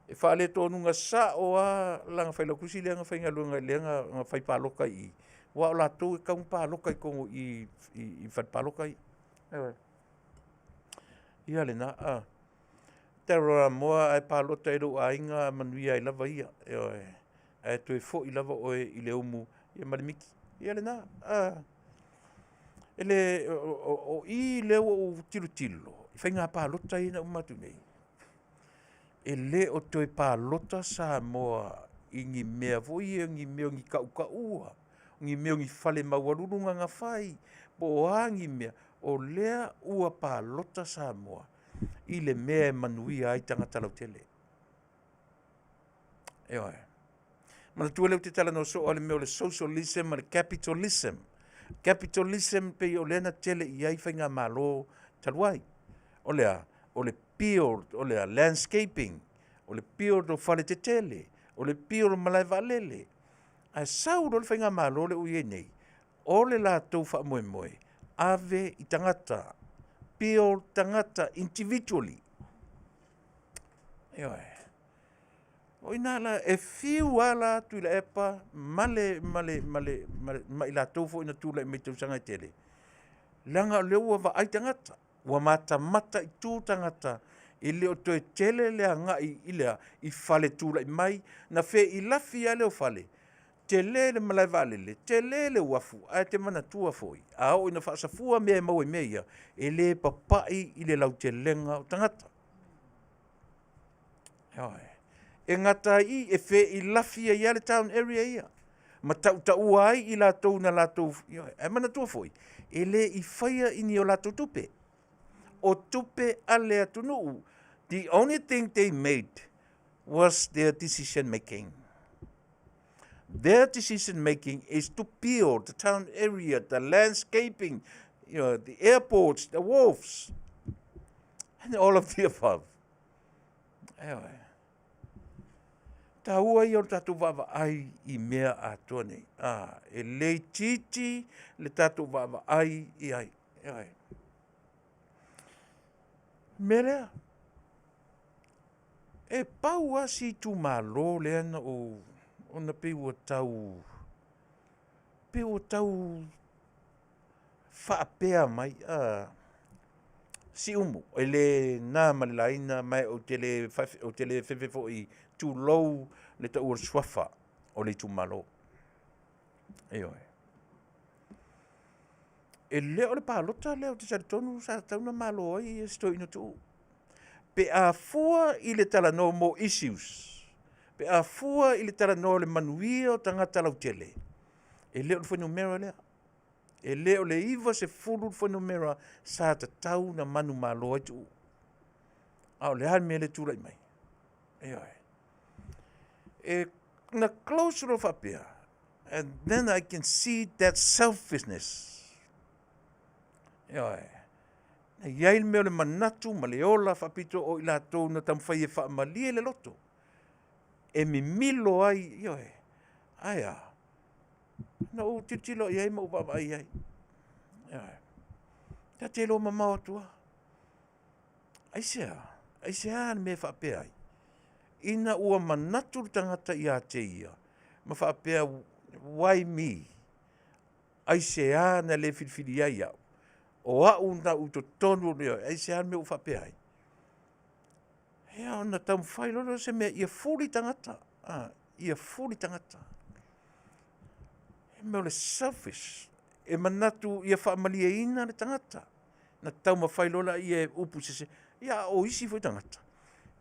E faaletonuga sao lava lana failautusi lea na faigaluega lea na fai palota i i, aua o latou e tatau ona palota i totonu i i i fale palota ia. Ioe. Ia lena, a. Moa ae palota i lou aiga manuia ai lava ia. Ioe. Ae toe foi lava oe i le umu ma le miti. Ia lena. E le o i lea ua ou tilotilo i faiga palota ia na uma atu nei, e le o toe palota Samoa i ni mea foi ia, ni mea o ni tautaua, ni mea o ni fale maualuluga na fai, po o a ni mea, o lea ua palota Samoa i le mea e manuia ai tagata lautele. Ioe. Manatua lea ou te talanoa soo lava i le mea o le socialism ma le capitalism. Capitalism pei o lea na tele i ai faigamalo talu ai. O le a? O le build, o le a? Landscaping, o le build o faletetele, o le build o malae vaalele. Ae sau loa le faigamalo lea ua i ai nei, o le latou faamoemoe, ave i tagata, build tagata individually. Ioe. O i ina la, e fiu lava la Tuilaepa ma le, ma le, ma le, ma le, ma i latou foi na tulai mai i tausaga e tele, leaga o lea ua vaai tagata, ua matamata i tu tagata, e le o toe tele le agai i le a? I fale tulai mai, na feilafi lava lea o fale, tele le malae vaalele, tele le uafu, ae te manatua foi, a oo ina faasafua mea e maua i mea ia, e le papai i le lautelega o tagata. Ioe. E gata ai i i, e feilafi ai lava le town area ia, ma tautaua ai i latou na latou, ioe. Ae manatua foi, e le i faia i ni o latou tupe. O tupe a le atunuu. The only thing they made was their decision making. Their decision making is to build the town area, the landscaping, the airports, the wharfs, and all of the above. Ioe. Taua ia o le tatou vaavaai i mea atoa nei. A, e le itiiti le tatou vaavaai i ai. Ioe. Mea lea, e pau lava si itumalo lea na ou, ona pei ua tau, pei ua tau faapea mai, a, Siumu, e le na ma le laina, ma ou te le, ou te le fefe foi tulou le taua o le suafa o le itumalo. Ioe. E le o le palota lea ou te talitonu sa tatau ona malo ai si toeaina Tuuu. Pe a fua i le talanoa mo issues, Pe a fua i le talanoa o le manuia o tagata lautele, e le o le fuainumera lea. E le o le 90 le fuainumera sa tatau na manumalo ai Tuuu. A o le a le mea lea e tulai mai? Ioe. E na close loa faapea, and then I can see that selfishness. Ioe. Na i ai le mea o le manatu ma le ola faapito o i latou na taumafai e faamalie le loto. E mimilo ai, ioe. Ae a? Na ou tilotilo i ai ma ou vaavaai i ai. Ioe. Ta te iloa mamao atu lava. Aisea? Aisea le mea e faapea ai? Ina ua manatu le tagata ia te ia, ma faapea, why me? Aisea na le filifili ai au? O au na ou i totonu o le, aisea le mea ua faapea ai? Ia ona taumafai loa lea o se mea ia fuli tagata, ia fuli tagata. He mea o le selfish, e manatu ia faamalieina le tagata. Na taumafai loa laia e upu sese, ia a o isi foi tagata,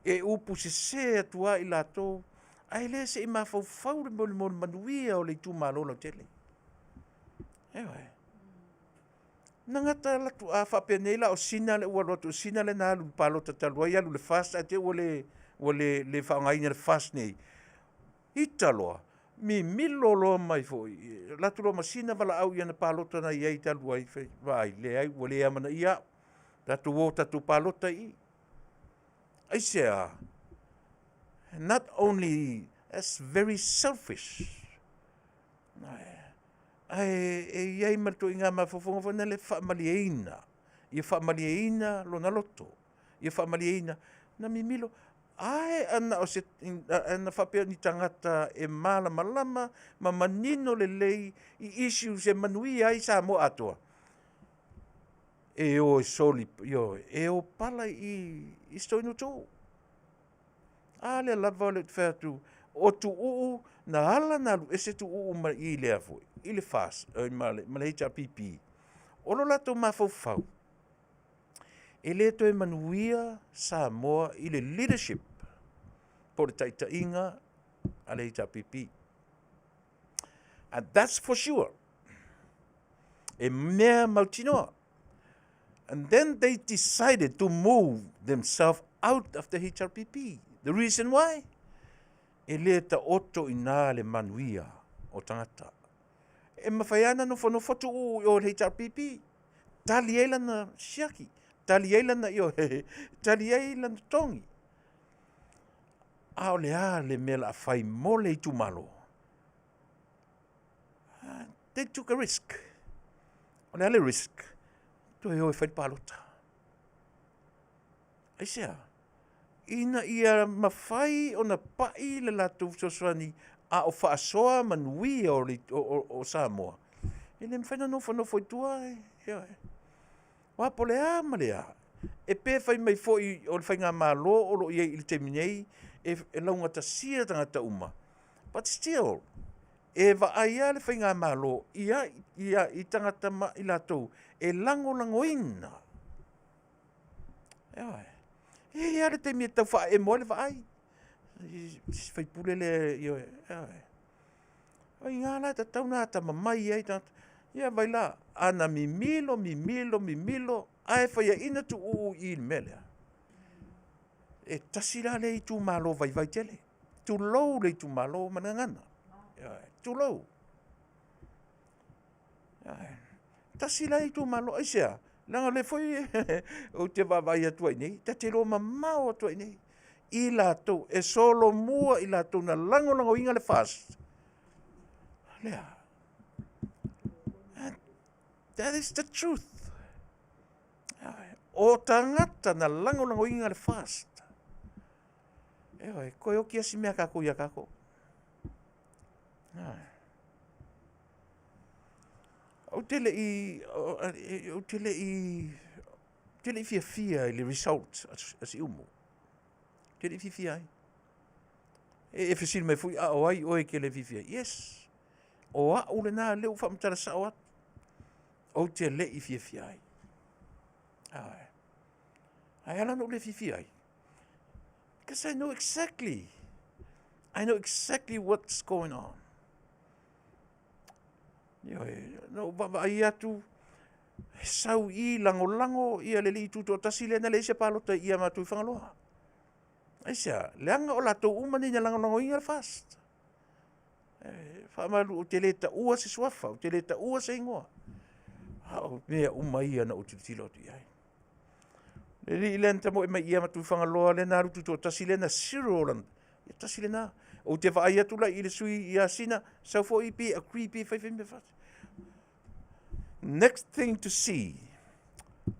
e upu sese atu lava i latou, ae le se i mafaufau le mea mo le manuia o le itumalo lautele. Ioe. Na gata alu atu, a faapenei la o Sina lea ua alu atu, o Sina lea na alu i le palota talu ai alu i le FAST ae te i ua le ua le le faaaogaina le FAST nei. Ita loa, mimilo loa mai foi, alu atu loa ma Sina valaau i ana palota na i ai talu ai, vaai, leai ua le amanaia au, tatou o tatou palota i i. Aisea? Not only, that's very selfish. Ae e i ai ma le ituaiga mafaufauga foi lea e faamalieina, ia faamalieina lona loto, ia faamalieina, na mimilo, ae ana o se, ana faapea o ni tagata e malamalama ma manino lelei i issues e manuia ai Samoa atoa, e o e soli, ioe, e o pala i i si toeaina o Tuuu. A lea lava o lea ou te fai atu, o Tuuu, na ala ona alu ese Tuuu mai i lea foi, i le FAST, ma le HRPP, o lo latou mafaufau, e le toe manuia Samoa i le leadership po o le taitaiga a le HRPP. And that's for sure. E mea mautinoa. And then they decided to move themselves out of the HRPP. The reason why? E le taoto i nā le manuia o tagata. E mawhai ana nofonofo Tuuu i o le HRPP. Tali ai lana siaki, tali ai lana ioe, tali ai lana totogi. A o le a le mea o le a fai mo le itumalo? They took a risk. O le a le risk? Toe o e fai le palota. Aisea? Ina ia mafai ona pai le latou fesoasoani a o faasoa manuia o, le, o, o, o Samoa. E le mafai ona nofonofo i tua e. Ioe. Aua po o le a ma le a, e pe fai mai foi o le faigamalo o lo o i ai i le taimi nei e, e laugatasia tagata uma. But still, e vaai lava le faigamalo ia, ia, i tagata ma i latou e lagolagoina. Ioe. E i ai lava le taimi e tau faaemo ai le vaai. Si faipule lea, ioe, ioe. O i ina la e tatau ona atamamai ai tagata. Ia vai la, ana mimilo, mimilo, mimilo, ae faiaina Tuuu i i le mea lea. E tasi la lea itumalo vaivai tele. Tulou le itumalo ma le gagana. Ioe, tulou. Ioe. Tasi la itumalo, aisea? Leaga o lea foi ou te vaavaai atu ai nei, ta te iloa mamao atu ai nei i latou e solomua i latou na lagolagoina le FAST. Lea. And that is the truth. O tagata na lagolagoina le FAST. Ioe, koe oki asi mea kākou iā kākou. Ou te le i, ou te le i, ou te le i fiafia i le result a Siumu. Ou te le i fiafia ai. E, e fesili mai foi, a o ai oe ke le fiafia ai? Yes. O au lena lea ua faamatala sao atu. Ou te le i fiafia ai. Ae. Ae ala ona ou le fiafia ai. Because I know exactly. I know exactly what's going on. Ioe, na ou vaavaai atu, e sau i lagolago ia le alii tutoatasi lea na leai se palota i ia matou i Fagaloa. Aisea? Leaga o latou uma nei na lagolagoina le FAST. E faamalu ou te le taua se suafa, ou te le taua se igoa. A o mea uma ia na ou tilotilo atu i ai. Le alii lea na tamoe mai ia ma Tuifagaloa lea na alu tutoatasi lea na zero lana. Ia tasi lena. Ou te vaai atu la i le sui ia Sina, sau foi pe agree pe fai fai mea fas. Next thing to see,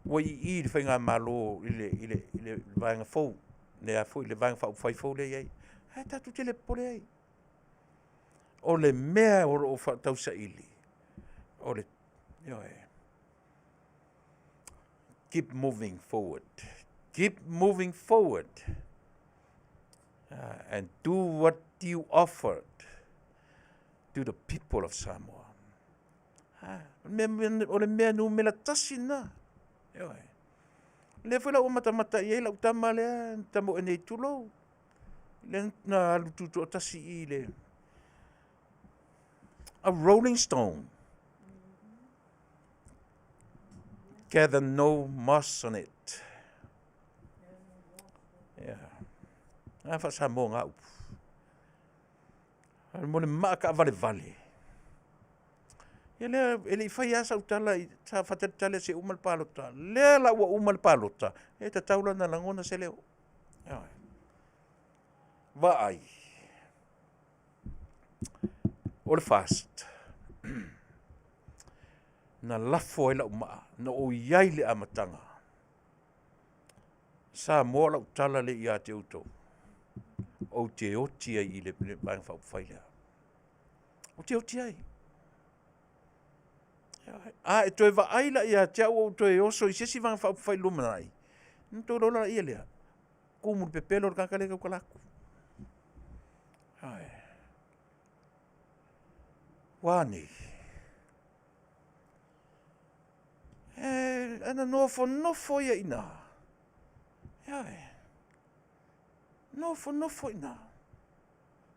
ua i i le faigamalo i le, i le, i le vaega fou, le a foi le vaega faaupufai fou lea e i ai. Ae tatou te le popole ai. O le mea o lo o faatausaili, o le, ioe, keep moving forward. Keep moving forward. And do what you offered to the people of Samoa. Ha, o le mea numera tasi lena. Ioe. Lea foi la ua matamata i ai lau tama lea, tamoe nei tulou. Lea na alu tutoatasi i le a rolling stone. Gather no moss on it. Yeah. A faa-Samoa ngā upu. Mo le maa kaavalevale. Ia lea, e le i fai lava sau tala i, sa faatalitali se uma le palota. Lea la ua uma le palota, e tatau la ona lagona se leo. Vaai, o le FAST, na lafo ai lau maa, na ou i ai i le amataga. Samoa lau tala lea ia te outou, ou te oti ai i le Vaega Faaupufai lea. Ou te oti ai. A e toe vaai la ia te au ou toe oso i se isi Vaega Faaupufai i le lumanai, ona outou iloa laia lea, tumu i le pepelo le tagata lea e tautala atu. Ua a nei? E, ana nofonofo ia i ina. Ioe. Nofonofo i ina.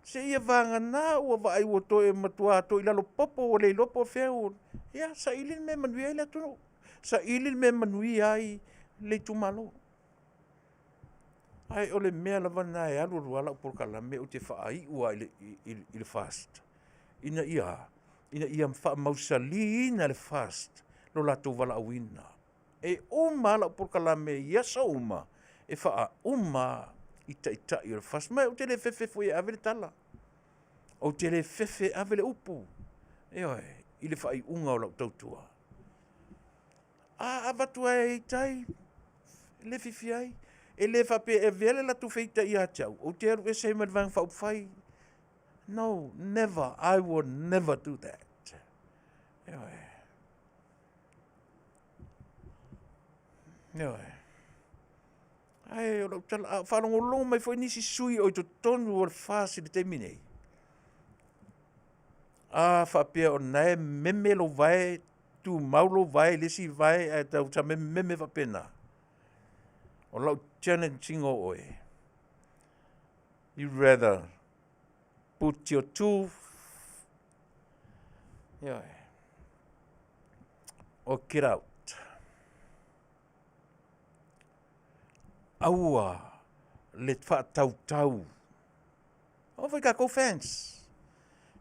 Seia vagana ua vaai ua toe matua toe i lalo popo ua le iloa po o fea ua... Ia, saili le mea e manuia ai le atunuu. Saili le mea e manuia ai le itumalo. Ae o le mea lava lena e alu alu lava lau polokalame ou te faaiu lava i le, i, i le FAST ina ia, ina ia faamausaliina le FAST lo latou valaauina. E uma lava lau polokalame i aso uma e faauma i taitai o le FAST. Ma ou te le fefe foi e ave le tala. Ou te le fefe e ave le upu. Ioe, i le faaiuga o lau tautua. A avatu lava e ita ai, le fiafia ai. E le faapea e avea le latou feita ia te au, ou te alu ese ai ma le Vaega Faaupufai. No, never, I will never do that. Ioe. Ioe. Ae o lau tala, a o faalogologo mai foi nisi sui o i totonu o le FAST i le taimi nei, a faapea o lena e meme lou vae, tumau lou vae i le isi vae ae tau samememe faapena, o lau challenge ina o oe, you rather put your two, ioe, or get out. Aua le faatautau. Oo foi tatou fans.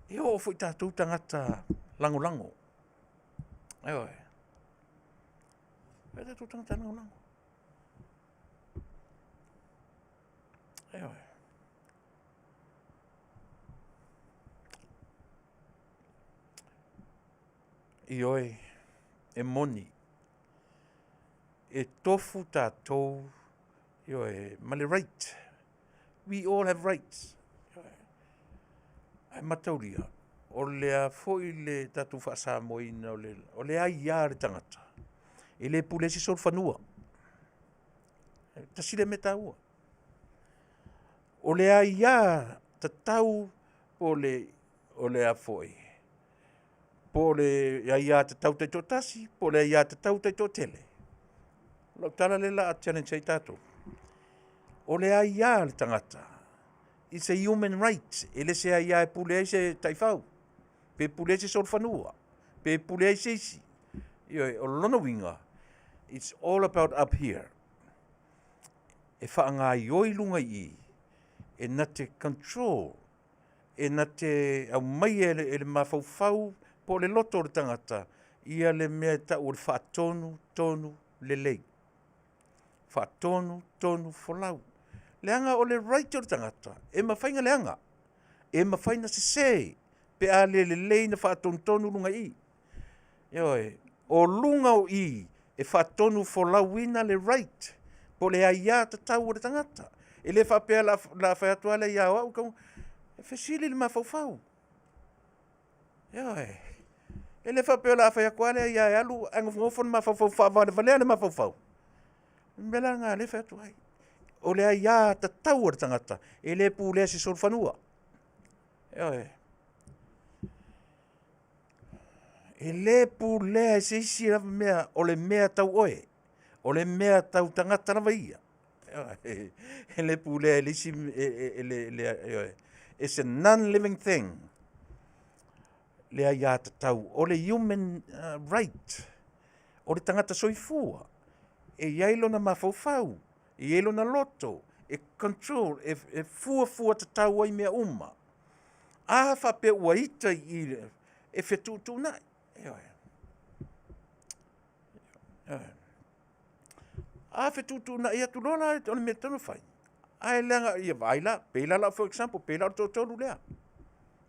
E oo foi tatou tagata lagolago. Ioe. E tatou tagata lagolago. Ioe. Ioe, e moni. E tofu tatou, ioe, ma le right. We all have rights. Ioe. Ae mataulia, o le a foi le tatou faasamoaina o le, o le aia a le tagata, e le pule ai se solofanua. Tasi lea mea taua. O le aia tatau po o le, o le a foi, po o le aiatatau taitoatasi, po o le aiatatau taitoatele. O lau tala lea o le a challenge ai tatou. O le aia a le tagata, It's a human right. E le se aiā e pule ai se taifau, pe pule ai se solofanua, pe pule ai se isi. Ioe, o lona uiga, it's all about up here. E faagaioi luga i i, e na te control, e na te aumaia e le, e le mafaufau po o le loto o le tagata ia le mea e tau o le faatonu tonu lelei. Faatonu tonu folau. Leaga o le right o le tagata, e mafai na leaga, e mafai na sese, pe a le lelei na faatonutonu luga i i. Ioe, o luga o i e faatonu folauina le right po o le aiā tatau a le tagata. E le faapea la, la fai atu lava le aiā o au, tau, e fesili le mafaufau. Ioe. E le faapea o le a fai atu lava le aiā e alu ae nofonofo le mafaufau faavalevalea le mafaufau. O le mea la lena o lea e fai atu ai. O le aiā tatau a le tagata, e le pulea e se solofanua. Ioe. E le pulea e se isi lava mea, o le mea tau oe, o le mea tau tagata lava ia. E le pulea e le isi, e le, ioe. It's a non-living thing. Le aiā tatau, o le human right, o le tagata soifua, e i ai lona mafaufau, e i ai lona loto, e control, e, e fuafua tatau ai mea uma. A faapea ua ita i i, e fetuutuunai. Ioe. Ioe. A fetuutuunai atu loa la, o le mea tatau ona fai. Ae leaga, ia vaai la, pei la lau for example, pei la o le toatolu lea.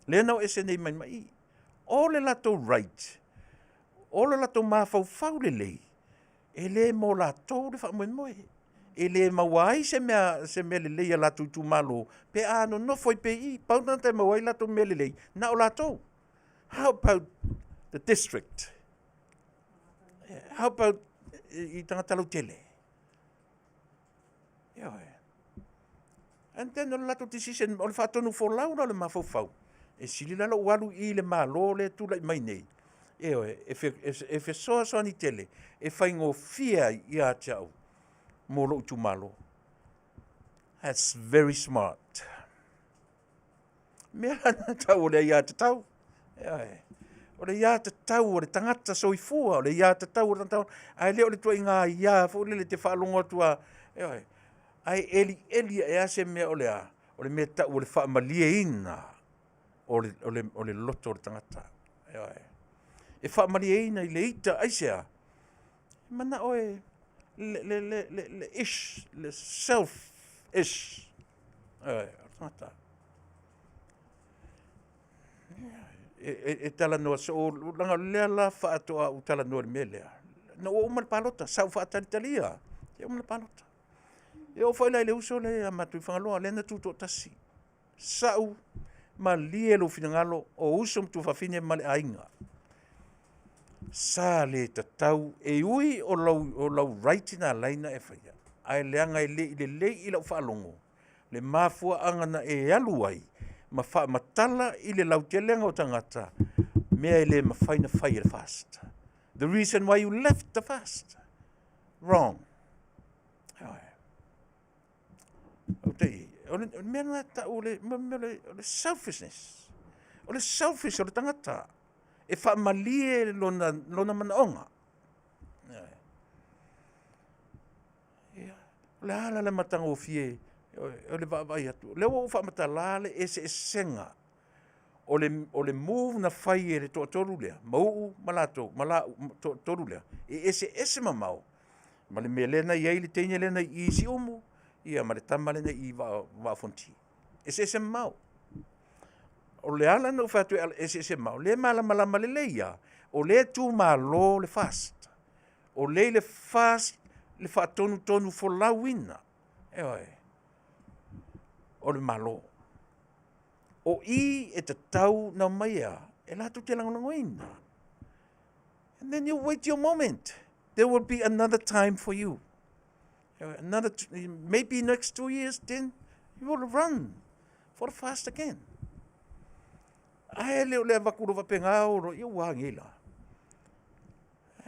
Lea na o ese nei mai ma i. O le latou right, o le latou mafaufau lelei, e le mo latou le faamoemoe. E le maua ai se mea, se mea lelei a latou itumalo, pe a nonofo ai pea i i. Pau tagata e maua ai latou mea lelei, na o latou. How about the district? How about i tagata lautele? Ioe. And then o le latou decision, o le faatonu folau la o le mafaufau. E sili la lou alu i le Malo lea e tulai mai nei. Ioe, e, fe, e, e fesoasoani tele, e faigofie ai ia te au mo lou itumalo. That's very smart. Mea la na tau o le aiā tatau. Ioe. O le aiā tatau o le tagata soifua, o le aiā tatau o le tagata, ae le o le tuaiga aiā foi lele te faalogo atu a, ioe. Ae elieli ae a se mea o le a, o le mea tau o le faamalieina o le, o le, o le loto o le tagata. Ioe. E faamalieina i le ita, aisea? E manao e le, le, le, le, le ish, le self ish. Ioe, o le tagata. E, e, e talanoa soo, leaga o lea la faatoa ou talanoa i le mea lea. Na ua uma le palota, sa ou faatalitalia, ia uma le palota. E oo foi la i le uso lea ia matou i Fagaloa, lea na tutoatasi. Sa'u, malie lou finagalo, o uso ma tuafafine ma le aiga. Sa le tatau, e ui o lau, o lau right na alai na e faia, ae leaga e le i lelei i lau faalogo, le mafuaaga na e alu ai ma faamatala i le lautelega o tagata, mea e le mafai na fai e le FAST. The reason why you left the FAST. Wrong. Ou te i, o le mea na tau o le, mea o le selfishness. O le selfish o le tagata. E faamalie lona, lona manaoga. Ia, o le a la le matagofie o le vaavaai atu. O lea ua ou faamatala le eseesega o le, o le move na fai e le toatolu lea, Mauu ma latou, ma la, toatolu lea, e eseese mamao ma le mea lea na i ai le teine lea na i i Siumu, ia ma le tama lea na i i Vaa o Fonoti. Eseese mamao. O le ala na ou fai atu e eseese mamao, o lea e malamalama lelei lava, o lea e tumalo le FAST. O lea i le FAST le faatonutonu folauina, ioe, o le Malo. O i e tatau na omai a, e latou te lagolagoina. And then you wait your moment. There will be another time for you. Another, maybe next 2 years, then you will run for the FAST again. Ae le o le avatu lo faapena o lo, ia ua agi la.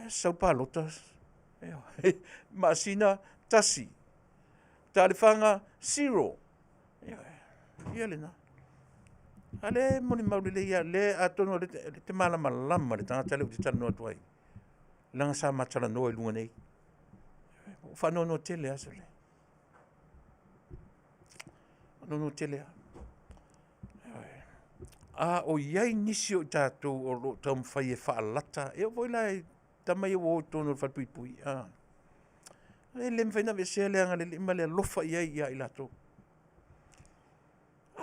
E sau palota, masina tasi. Talifaga, zero. Ia lena. A lea e molimau lelei lava, lea atonu o lea e te malamalama le tagata lea ou te talanoa atu ai, leaga sa ma talanoa i luga nei. Ua ou faanoanoa tele lava sole. Faanoanoa tele lava. A o i ai nisi o i tatou o lo o taumafai e faalata, e oo foi la i tama ia ua o i totonu o le falepuipui, a, e le mafai ona aveesea le agalelei ma le alofa i ai ia i latou.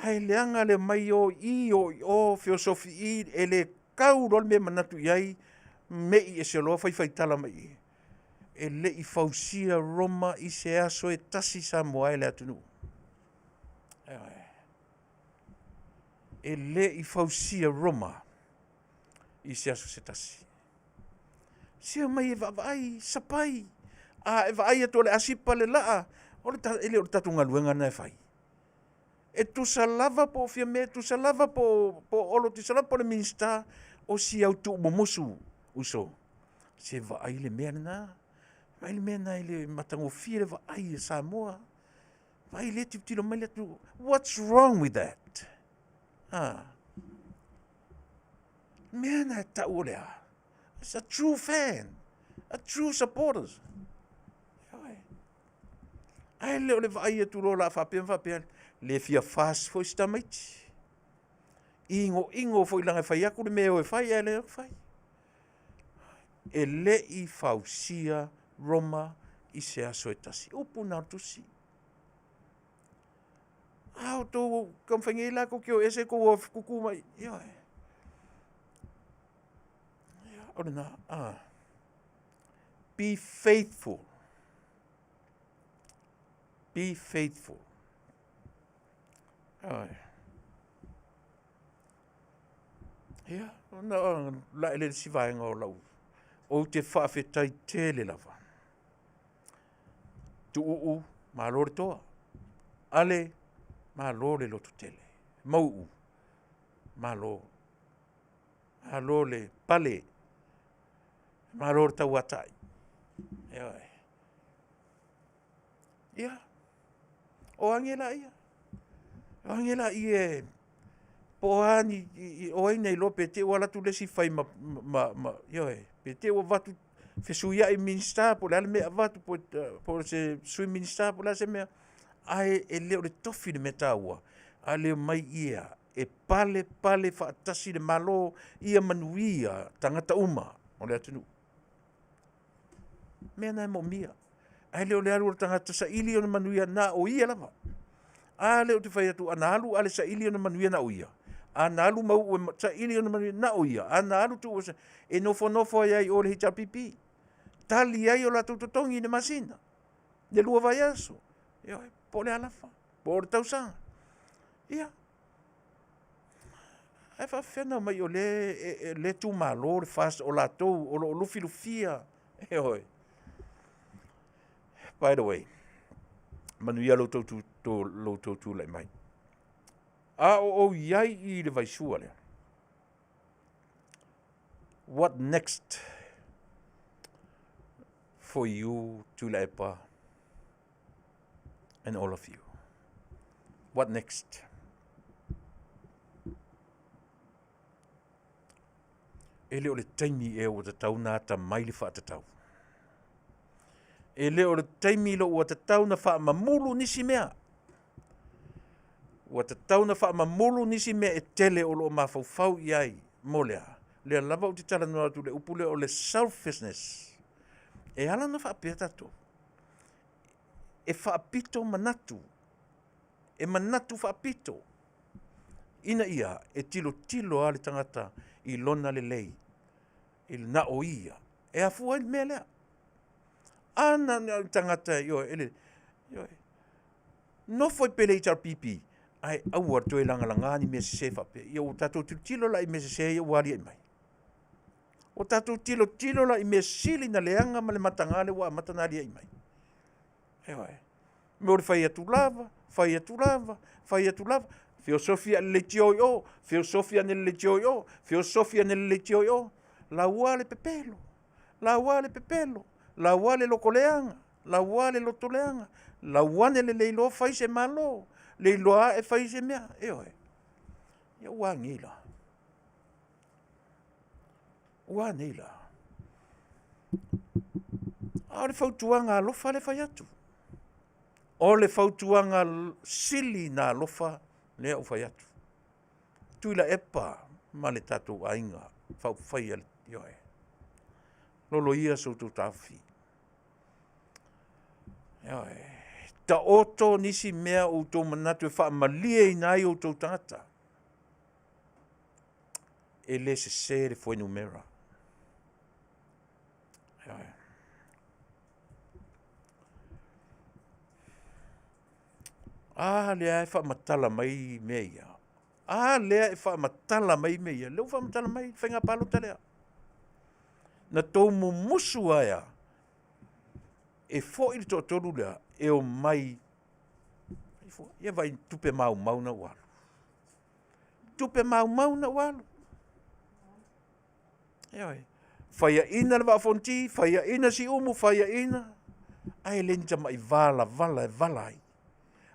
Ae leaga le omai o i i, o i o, feosofi i i, e le tau loa le mea e manatu i ai, mei ese loa fai faitala mai i i. E le i fausia Roma i se aso e tasi Samoa e le atunuu. Ioe. E le i fausia Roma i se aso se tasi. Se omai e vaavaai, sapai. A e vaai atu o le a sipa le laa, o le e le o le tatou galuega lena e fai. E tusa lava po o Fiame, tusa lava po o Olo, tusa lava po o le Minisita, o si au tuumumusu, uso, se vaai le mea lena. Vaai le mea lena e le matagofie le vaai a Samoa. Vaai lea e tilotilo mai le atunuu. What's wrong with that? Ah. Mea na e tau o le a? It's a true fan, a true supporters. Ae le o le vaai atu loa la faapea ma faapea, le fia fast foi si tamaiti. Igoigo foi leaga e fai atu le mea e o e fai ae le o fai. E le i fausia Roma i se aso e tasi. Upu na o le tusi. A outou taumafai nei la tou te o ese tou o tutu mai. Ioe. O lena. Ah. Be faithful. Be faithful. Ioe. Ia, ona lae le isi vaega o lau. Ou te faafetai tele lava. Tuuu, malo le toa. Ale, malo le loto tele. Mauuu, malo. Malo le pale. Malo le tauatai. Ioe. Ia, o age laia. O age laia e po o a ni, o ai na iloa pe te i ua alu atu le isi fai ma, ma, ma, ioe, pe te i ua avatu fesuiai Minisita po o le a le mea e avatu po o se Sui Minisita po o le a se mea, ae e le o le tofi le mea taua, a le omai ia e pale pale faatasi le Malo ia manuia tagata uma o le atunuu. Mea na e moomia. Ae le o le alu o le tagata saili ona manuia na o ia lava. A lea ou te fai atu, ana alu ale saili ona manuia na o ia. Ana alu Mauu e saili ona manuia na o ia. Ana alu Tuuu e nofonofo ai ai i o le HRPP. Tali ai o latou totogi i le masina, le 2 vaiaso, ioe, po o le a lava, po o le tausaga. Ia, ae faapefea ona omai o lea e le itumalo le FAST o latou o lo o lufilufia, ioe. By the way, manuia lo outou tulai mai. A o ou i ai i le vaisua lea, what next for you, Tuilaepa, and all of you? What next? E le o le taimi ea ua tatau ona atamai le faatatau. E le o le taimi lo ua tatau ona faamamulu nisi mea. Ua tatau ona faamamulu nisi mea e tele o lo o mafaufau i ai mo le a. Lea lava ou te talanoa atu i le upu lea o le selfishness. E ala ona faapea tatou, e faapito manatu, e manatu faapito, ina ia e tilotilo lava le tagata i lona lelei, i na o ia. E afua ai le mea lea. A na o le tagata, ioe, e le, ioe, nofo i pele HRPP, ae aua le toe lagalaga ni mea sese faapea. Ia ua tatou tilotilo la i mea sese ia ua aliae mai. Ua tatou tilotilo la i mea sili na leaga ma le mataga lea ua amata ona aliae mai. Ioe. Mea o le fai atu lava, fai atu lava, fai atu lava, feosofi ane le leitio i o, feosofi ane le leitio i o, feosofi ane le leitio i o, laua le pepelo, laua le pepelo, laua le loto leaga, laua le loto leaga, lau ane le le iloa fai se Malo, le iloa e fai se mea, ioe. Ia ua a nei la? Ua a nei la? A o le fautuaga alofa le fai atu. O le fautuaga sili na alofa lea ua fai atu. Tuilaepa ma le tatou aiga faaupufai a le, ioe. Loloia so outou taofi. Ioe. Taoto nisi mea ua outou manatu e faamalieina ai outou tagata. E le sese le fuainumera. Ioe. A lea e faamatala mai mea ia. A lea e faamatala mai mea ia. Lea ua faamatala mai le faiga palota lea. Na tou mumusu ae e foi le toatolu lea e o mai ia vai tupe maumau na ua alu. Tupe maumau na ua alu. Ioe. Faiaina le Vaa o Fonoti, faiaina Siumu, faiaina, ae le ni tamai valavala e vala ai.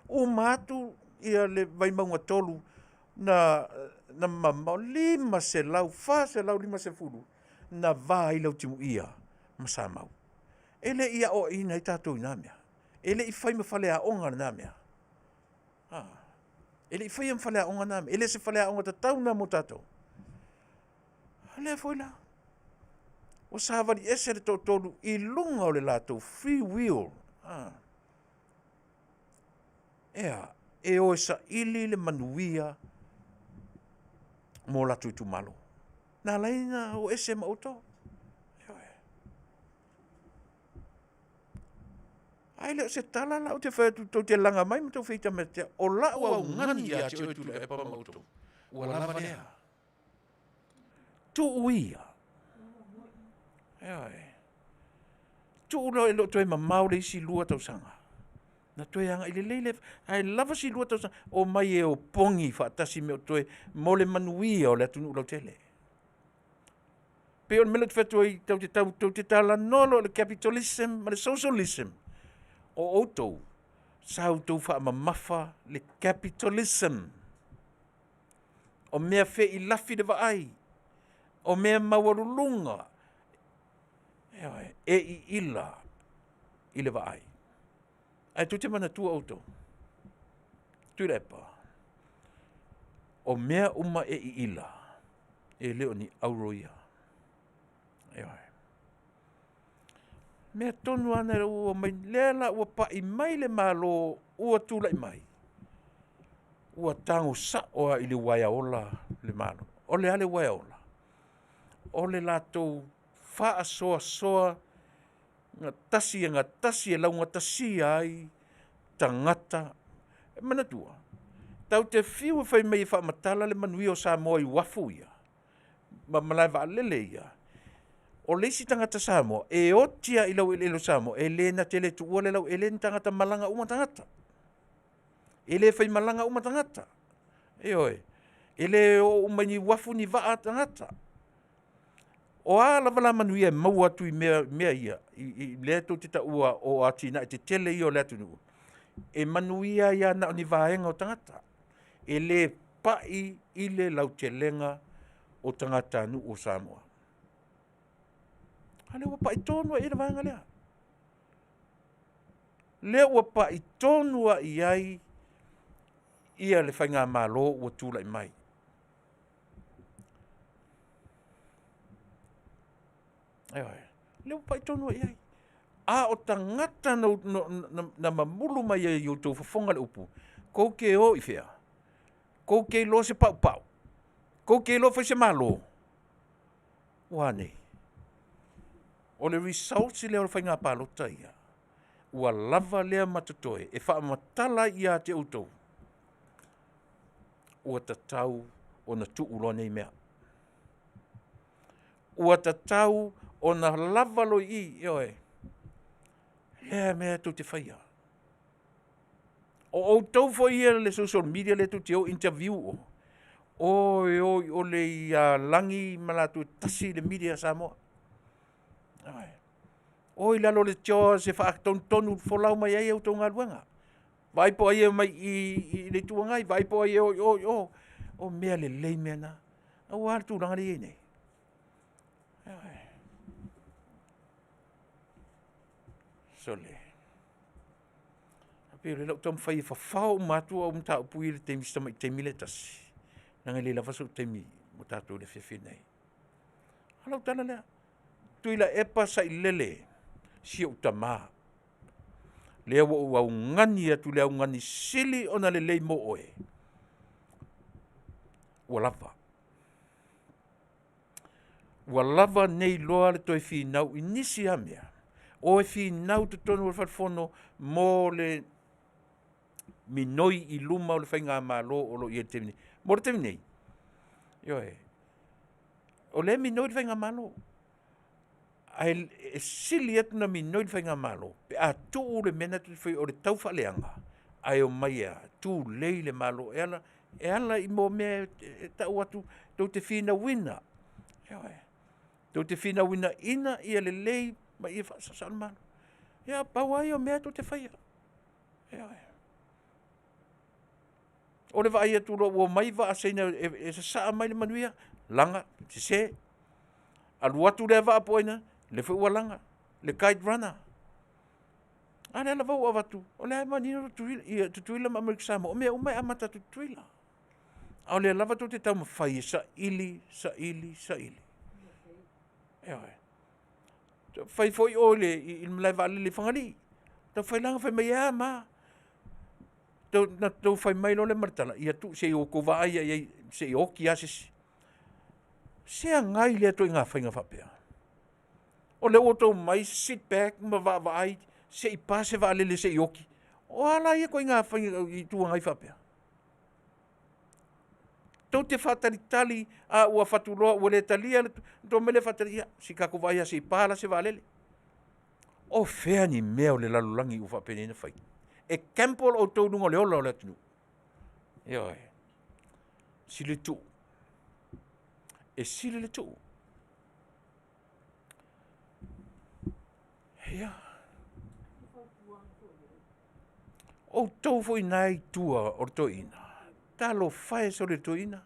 Uma atu ia le Vaimauga 3 na mamao 500, 450 na va ai Lautimuia ma Samau. E le i aoaina ai tatou i na mea. E le i fai ma faleaoga lena mea. E le i faia ma faleaoga na mea. E le se faleaoga tatau na mo tatou. A lea foi la, ua savali ese le toatolu i luga o le latou free will. Ea, e o e saili le manuia mo latou itumalo. Na ala ai ona o ese ma outou. Ae le o se tala la ou te fai atu tou te laga mai ma tou feita mai te o lau augani ia te oe Tuilaepa ma outou, ua lava lea. Tuu ia. Ioe. Tuu loa e le o toe mamao le isi 2 tausaga. Na toe agai lelei le, ae lava si 2 tausaga, o mai e opogi faatasi me o toe mo le manuia o le atunuu lautele. Pe o le mea lea ou te fai atu ai, tou te tau, tou te talanoa loa i le capitalism ma le socialism. O outou, sa outou faamamafa le capitalism. O mea feilafi le vaai, o mea maualuluga, ioe, e iila i le vaai. Ae tou te manatua outou, Tuilaepa, o mea uma e iila, e le o ni auro ia. Ioe. Mea tonu lava na ua mai, lea la ua pai mai le Malo ua tulai mai, ua tago sao lava i le uaea ola le Malo. O le a le uaea ola? O le latou faasoasoa gatasi e gatasi e laugatasia ai tagata. E manatua, tau te fiu e fai mai e faamatala le manuia o Samoa i uafu ia, ma malae vaalele ia, o le isi tagata Samoa, e oti lava i laueleele o Samoa, e le na te le tuua le laueleele ni tagata malaga uma tagata. E le fai malaga uma tagata. Ioe, e le oo uma i ni uafu ni vaa tagata. O a lava la manuia e maua atu i mea ia, i lea tou te taua o atinae tetele ia o le atunuu, e manuia ai lava na o ni vaega o tagata. E le pai i le lautelega o tagatanuu o Samoa. A lea ua pai tonu lava i ai le vaega lea. Lea ua pai tonu lava i ai ia le faigamalo ua tulai mai. Ioe, lea ua pai tonu lava i ai. A o tagata na mamulu mai ai i outou fofoga le upu, kou te o i fea? Kou te iloa se paupau? Kou te iloa fai se Malo? Ua a nei? O le results lea o le faiga palota ia, ua lava lea ma totoe e faamatala ai ia te outou, ua tatau ona tuu loa nei mea. Ua tatau ona lava loa i i, ioe. Lea mea tou te faia. O outou foi ia le social media lea tou te o interview o, o e o i o le ia Lagi ma latou tasi le media Samoa. Ioe. O i lalo o le jaws e faatonutonu folau mai ai outou galuega. Vaai po o ai e omai i i le Itu Agai, vaai po o ai e o i o i o. O mea lelei mea na. Aua le tulaga lea e i ai nei. Ioe. Sole, e pei o lea o le a ou taumafai e fafao uma atu au mataupu ia i le taimi, si tamai taimi lea e tasi, leaga e le lava sou taimi mo tatou i le afiafi lenei. O lau tala lea, Tuilaepa Sailele, si ou tama, lea ua ou augani atu i le augani sili ona lelei mo oe, ua lava. Ua lava nei loa le toe finau i nisi lava mea, o e finau i totonu o le Fale Fono mo le minoi i luma o le Faigamalo o lo o i ai i le taimi nei. Mo le taimi nei, ioe, o lea e minoi le Faigamalo, ae e sili atu ona minoi le Faigamalo pe a tuu le mea lena tou te faia o le taufaaleaga, ae omai e a? Tulei le Malo e ala i mea e tau atu tou te finauina, ioe, tou te finauina ina ia lelei ma ia faasaosao le Malo. Ia pau lava ia o mea tou te faia, ioe. O le vaai atu loa ua omai vaa a Saina e sasaa mai le manuia, laga, sese. Alu atu lea vaa po o ai na, lea foi ua laga, le Kite Runner. A lea lava ua avatu, o lea e manino Tutuila ma Amerika Samoa, o mea uma e amata atu i Tutuila. A o lea lava tou te taumafai e saili, saili, saili. Ioe. Fai foi o i le malaevaalele i Fagalii, tau fai mai e a ma? Na outou fai mai loa lea ma le tala, ia tuu se i outou vaai lava i ai se i oti lava se isi. Se agai lea ituaiga faiga faapea? O lea ua outou omai sit back ma vaavaai se i pa se vaalele se i oti. O a la ia ituaiga faiga Itu Agai faapea? Tou te faatalitali a ua fatuloa ua le talia ona outou omai lea faatali, ia se i tatou vaai lava se i pa la se vaalele. O fea ni mea o le lalolagi ua faapenei ona fai? E gamble outou i luga o le ola o le atunuu. Ioe, sili le tuu, e sili le tuu. Ia, o outou foi na e i tua o le toeaina, talofa e sole toeaina,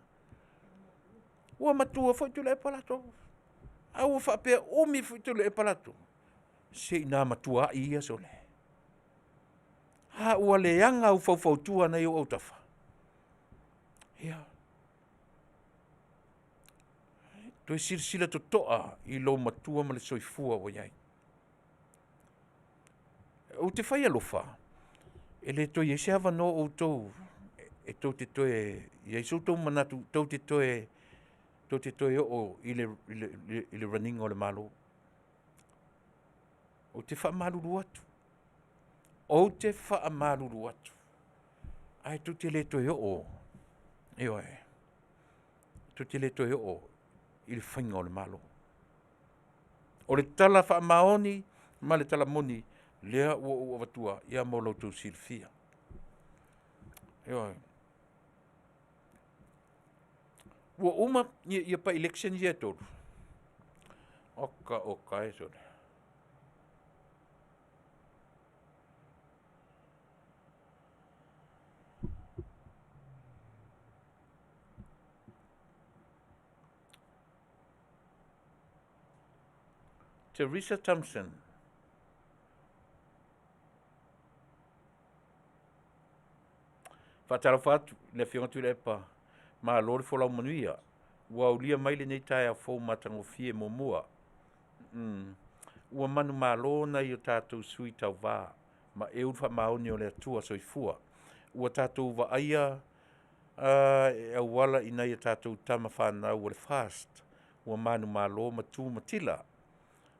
ua matua foi Tuilaepa latou, a ua faapea umi foi Tuilaepa latou, se i na matuai ia sole. A ua leaga au faufautua na e i ou autafa. Ia, toe silasila totoa i lou matua ma le soifua ua i ai. Ou te fai alofa, e le toe i ai se avanoa o outou e tou te toe i ai so outou manatu tou te toe oo i le run ina o le Malo. Ou te faamalulu atu, ou te faamalulu atu, ae tou te le toe oo, ioe, tou te le toe oo i le faiga o le Malo. O le tala faamaoni ma le tala moni lea ua ou avatua mo lo outou silafia. Ioe. Ua uma ia bi-election ia e 3, oka oka e sole. Teresa Thompson, Faatalofa atu i le Afioga Tuilaepa, malo le folau manuia. Ua aulia mai lenei taeao fou matagofie muamua. Ua manumalo nai o tatou sui tauva ma eu le faamaoni o le Atua Soifua. Ua tatou vaaia e auala i nai a tatou tama fanau o le FAST ua manumalo ma tu matila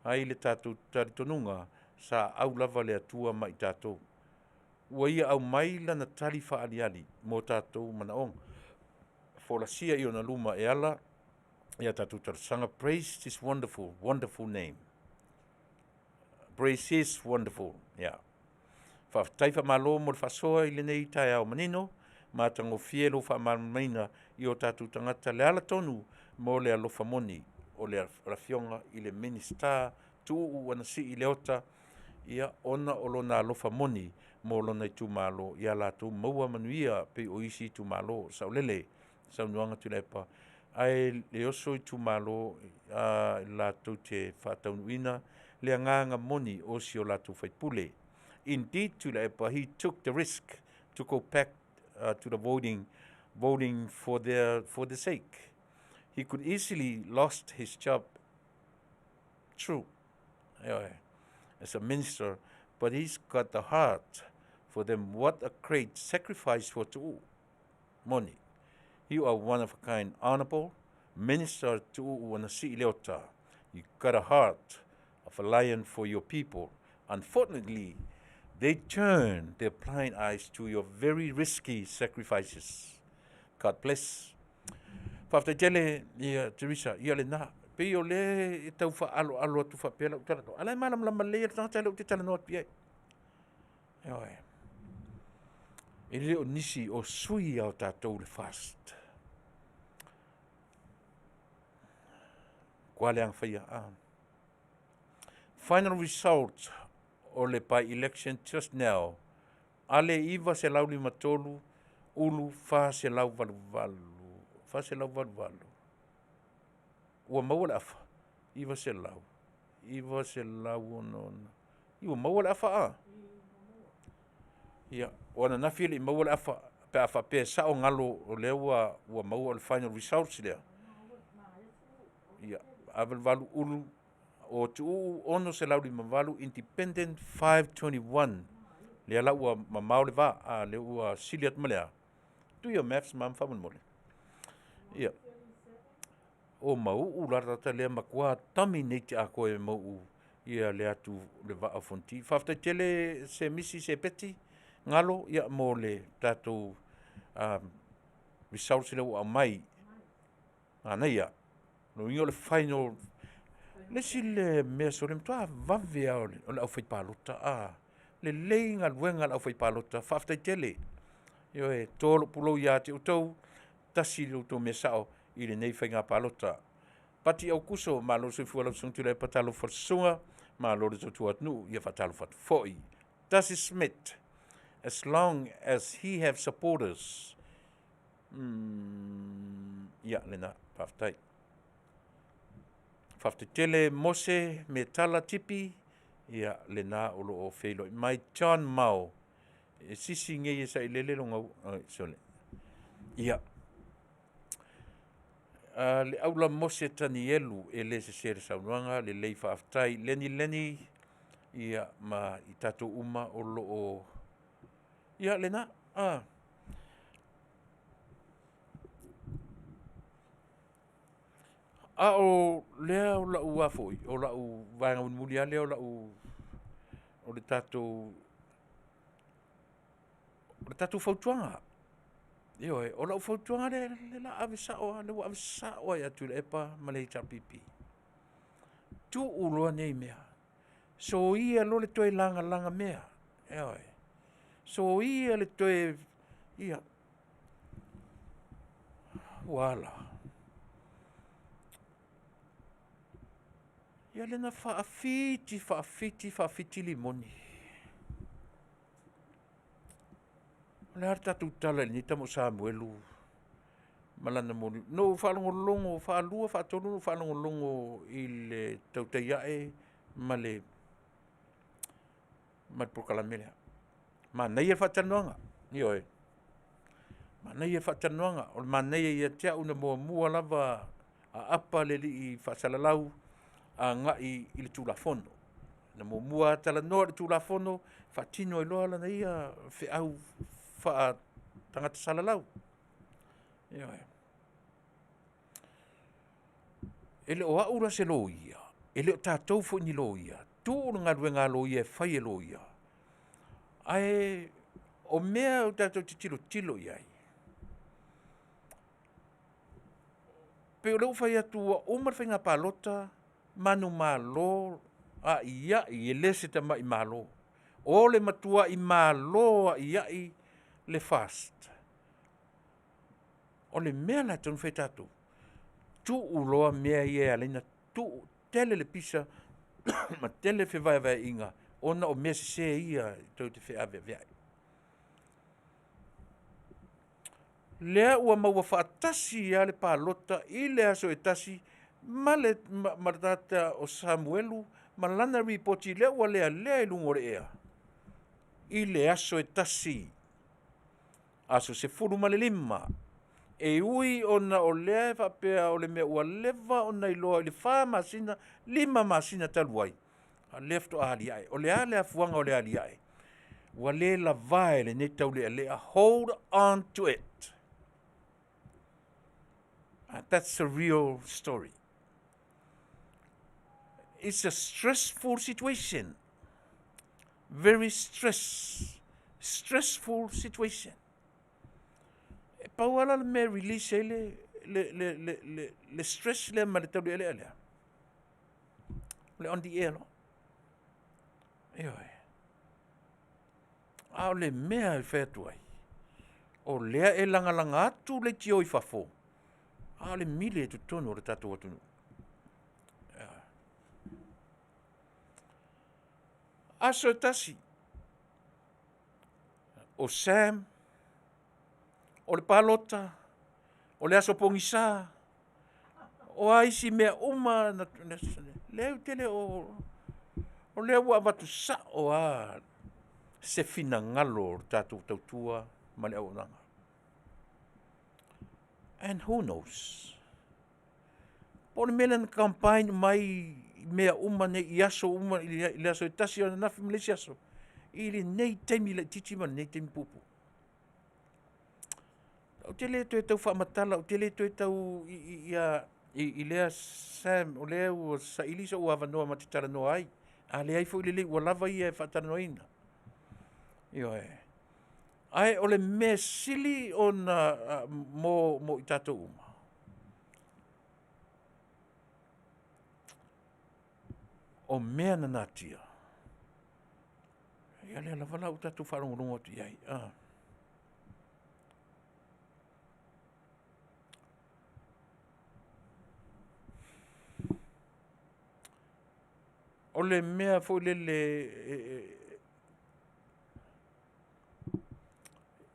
ai le tatou talitonuga sa au lava le Atua ma i tatou. Ua ia aumai lana tali faaaliali mo tatou manaoga. Folasia i ona luma e ala i a tatou talosaga. Praise this wonderful, wonderful name. Praise his wonderful, yeah. Faafetai faamalo mo le faasoa i lenei taeao manino, matagofie lou faamalamalamaina i o tatou tagata le ala tonu mo le alofa moni o le Afioga i le Minisita Tuuu Anasii Leota, ia, ona o lona alofa moni mo lona itumalo ia latou maua manuia pei o isi itumalo. Saolele saunoaga Tuilaepa, ae le oso itumalo latou te faataunuuina le agaga moni o si o latou faipule. Indeed, Tuilaepa, he took the risk to go back to the voting for the sake. He could easily lost his job. True. As a minister, but he's got the heart for them. What a great sacrifice for Tu'u. Moni. You are one of a kind, honorable minister Tu'u Anasii Leota. You got a heart of a lion for your people. Unfortunately, they turn their blind eyes to your very risky sacrifices. God bless. Faafetai tele ia Teresa, ia lena. Pei o le e tau faaloalo atu faapea lau talanoa. Ala e malamalama lelei le tagata lea ou te talanoa atu i ai. Ioe. E le o nisi o sui a o tatou le FAST. Kua le agafaia. Ah. Final result o le by election just now. Ale 953, Ulu 488. 488. Ua maua le afa. 900. 900 ono. I ua maua le afa a. Ia, o ananafi le i maua le afa pe a faapea sao galo o lea ua maua o le final results lea. Ia, 88 Ulu o Tuuu 658, Independent 521. Lea la ua mamao le va, a lea ua sili atu ma lea. Do your maths, mam, faamolemole. Ia. O Mauu la tata lea matua dominate atoa e Mauu ia le atu le Vaa o Fonoti. Faafetai tele se misi se peti galo ia mo le tatou results lea ua aumai. Manaia. Lo uiga o le final le isi le mea sole matua vave lava o le aufaipalota a. Lelei galuega a le aufaipalota, faafetai tele. Ioe, to lou pulou ia te outou, tasi lo outou mea sao i lenei faiga palota. Pati Aukuso, malo le soifua lau susuga Tuilaepa, talofa le susuga, malo le tautua atunuu, ia faatalofa atu foi. Dusty Smith, as long as he have supporters. Ia, lena, faafetai. Faafetai tele Mose Metala Tipi, ia lena o lo o feiloai mai. John Mao, e sisi nei e sailele longa, oh, sole. Ia. Le aula Mose Tanielu e le sese le saunoaga, lelei faafetai. Leni Leni, ia ma i tatou uma o lo o ia lena. Ah. A o lea o lau a foi, o lau vaega mulimuli lava lea o lau o le tatou fautuaga. Ioe, o lau fautuaga lea le la ave sao lava, lea ua ave sao lava ia Tuilaepa ma le HRPP. Tuu loa nei mea. Soia loa le toe lagalaga mea. Ioe. Soia le toe ia ua ala. Ia lena faafiti, faafiti, faafiti limoni. O le a le tatou tala i lenei tama o Samuelu ma lana moli. No ou faalogologo faalua, faatolu ona ou faalogologo i le tautai ae ma le polokalame lea. Manaia le faatalanoaga. Ioe. Manaia le faatalanoaga. O le manaia ia te au na muamua lava aapa le alii faasalalau agai i le Tulafono. Na muamua talanoa i le Tulafono, faatino ai loa lana ia feau faa-tagata salalau. Ioe. E le o au la se loia, e le o tatou foi ni loia. Tuu le galuega a loia e fai e loia. Ae o mea o tatou te tilotilo i ai, pei o lea ua fai atu ua uma le faiga palota, manumalo, a'ia'i e le se tama'i malo. O le matua'i malo a'ia'i le FAST. O le mea la e tatau ona fai e tatou, tuu loa mea ia e ala ai ona tuu tele le pisa ma tele fevaevaeaiga. Ona o mea sesē ia tou te feaveaveai. Lea ua maua faatasi lava le palota i le aso e tasi ma le tagata o Samuelu ma lana lipoti lea ua lealea i luga o le ea i le aso e tasi, aso 15. E ui ona o lea e faapea o le mea ua leva ona iloa i le 4 masina, 5 masina talu ai, a o lea faatoa aliae. O le a le afuaga o le aliae? Ua le lava e lenei taulealea. Hold on to it. That's the real story. It's a stressful situation. Very stressful situation. E pau lava la le mea e release ai le stress lea ma le taulealea lea, o le on the air loa. Ioe. A o le mea e fai atu ai, o lea e lagalaga atu leitio i fafo, a o le mile i totonu o le tatou atunuu. Aso e tasi, o Sam, o le palota, o le aso pogisa, o a isi mea uma, leai ou te le o... O lea ua avatu sao lava se finagalo o le tatou tautua ma le auaunaga. And who knows? Po o le mea lea na combine mai mea uma nei i aso uma, i le aso e tasi o ananafi ma le isi aso, i lenei taimi laitiiti ma lenei taimi puupuu. Ou te le toe tau faamatala, ou te le toe tau i lea Sam, o lea ua saili sou avanoa ma te talanoa ai. A leai foi lelei ua lava ia e faatalanoaina. Ioe. Ae o le mea sili ona mo i tatou uma, o mea na natia, ia lea lava la ua tatou faalogologo atu i ai. O le mea foi lele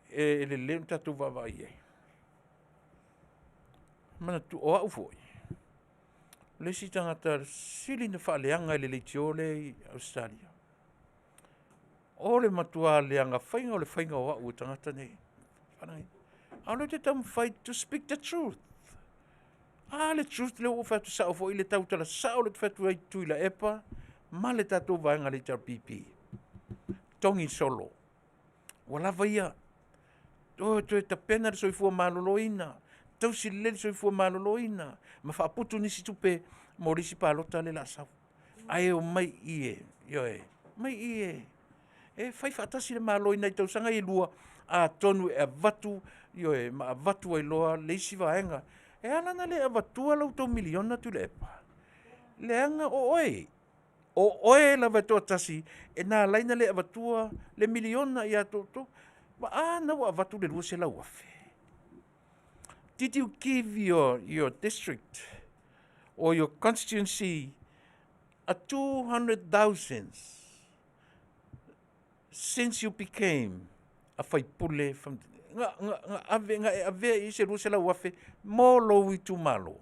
e lelei ona tatou vaavaai i ai, manatua, o au foi, o le isi tagata sili ona faaleaga i le leitio lea i Ausetalia. O le matua leaga faiga o le faiga o au e tagata nei. A o lea ou te taumafai to speak the truth. A le truth lea ua ou fai atu sao foi le tautala sao lea ou te fai atu ai Tuilaepa ma le tatou vaega a le HRPP. Togi solo. Ua lava ia. Toe tapena le soifua maloloina, tausi lelei le soifua maloloina, ma faaputu nisi tupe mo le isi palota lea o le a sau. Ae omai i i e, ioe, omai i i e fai faatasi le Malo i nai tausaga ia e 2, atonu e avatu, ioe, ma avatu ai loa le isi vaega. E ala ona le avatua la outou miliona Tuilaepa, leaga o oe. O oe lava e toatasi e na ala ai ona le avatua le miliona ia te outou. A na ua avatu le 200,000. Did you give your district or your constituency a 200,000 since you became a faipule from nga ave nga e avea i se 200,000 mo lou itumalo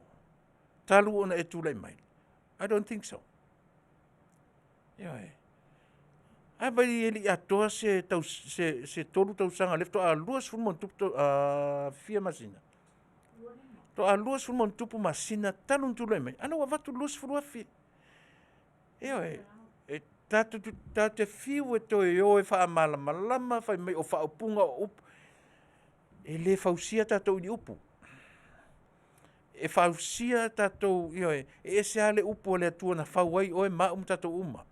talu ona e tulai mai? I don't think so. Ioe. A vai e le i atoa se 3 tausaga lea faatoa 20 ma ona tupu fia masina. Faatoa 20 ma ona tupu masina talu ona tulai mai, a la ua avatu le 20,000. Ioe. E tatou te fiu e toe o e faamalamalama, fai mai o faaupuga o upu. E le fausia tatou i ni upu. E fausia tatou, ioe, e ese lava le upu a le Atua na fau ai oe ma au ma tatou uma.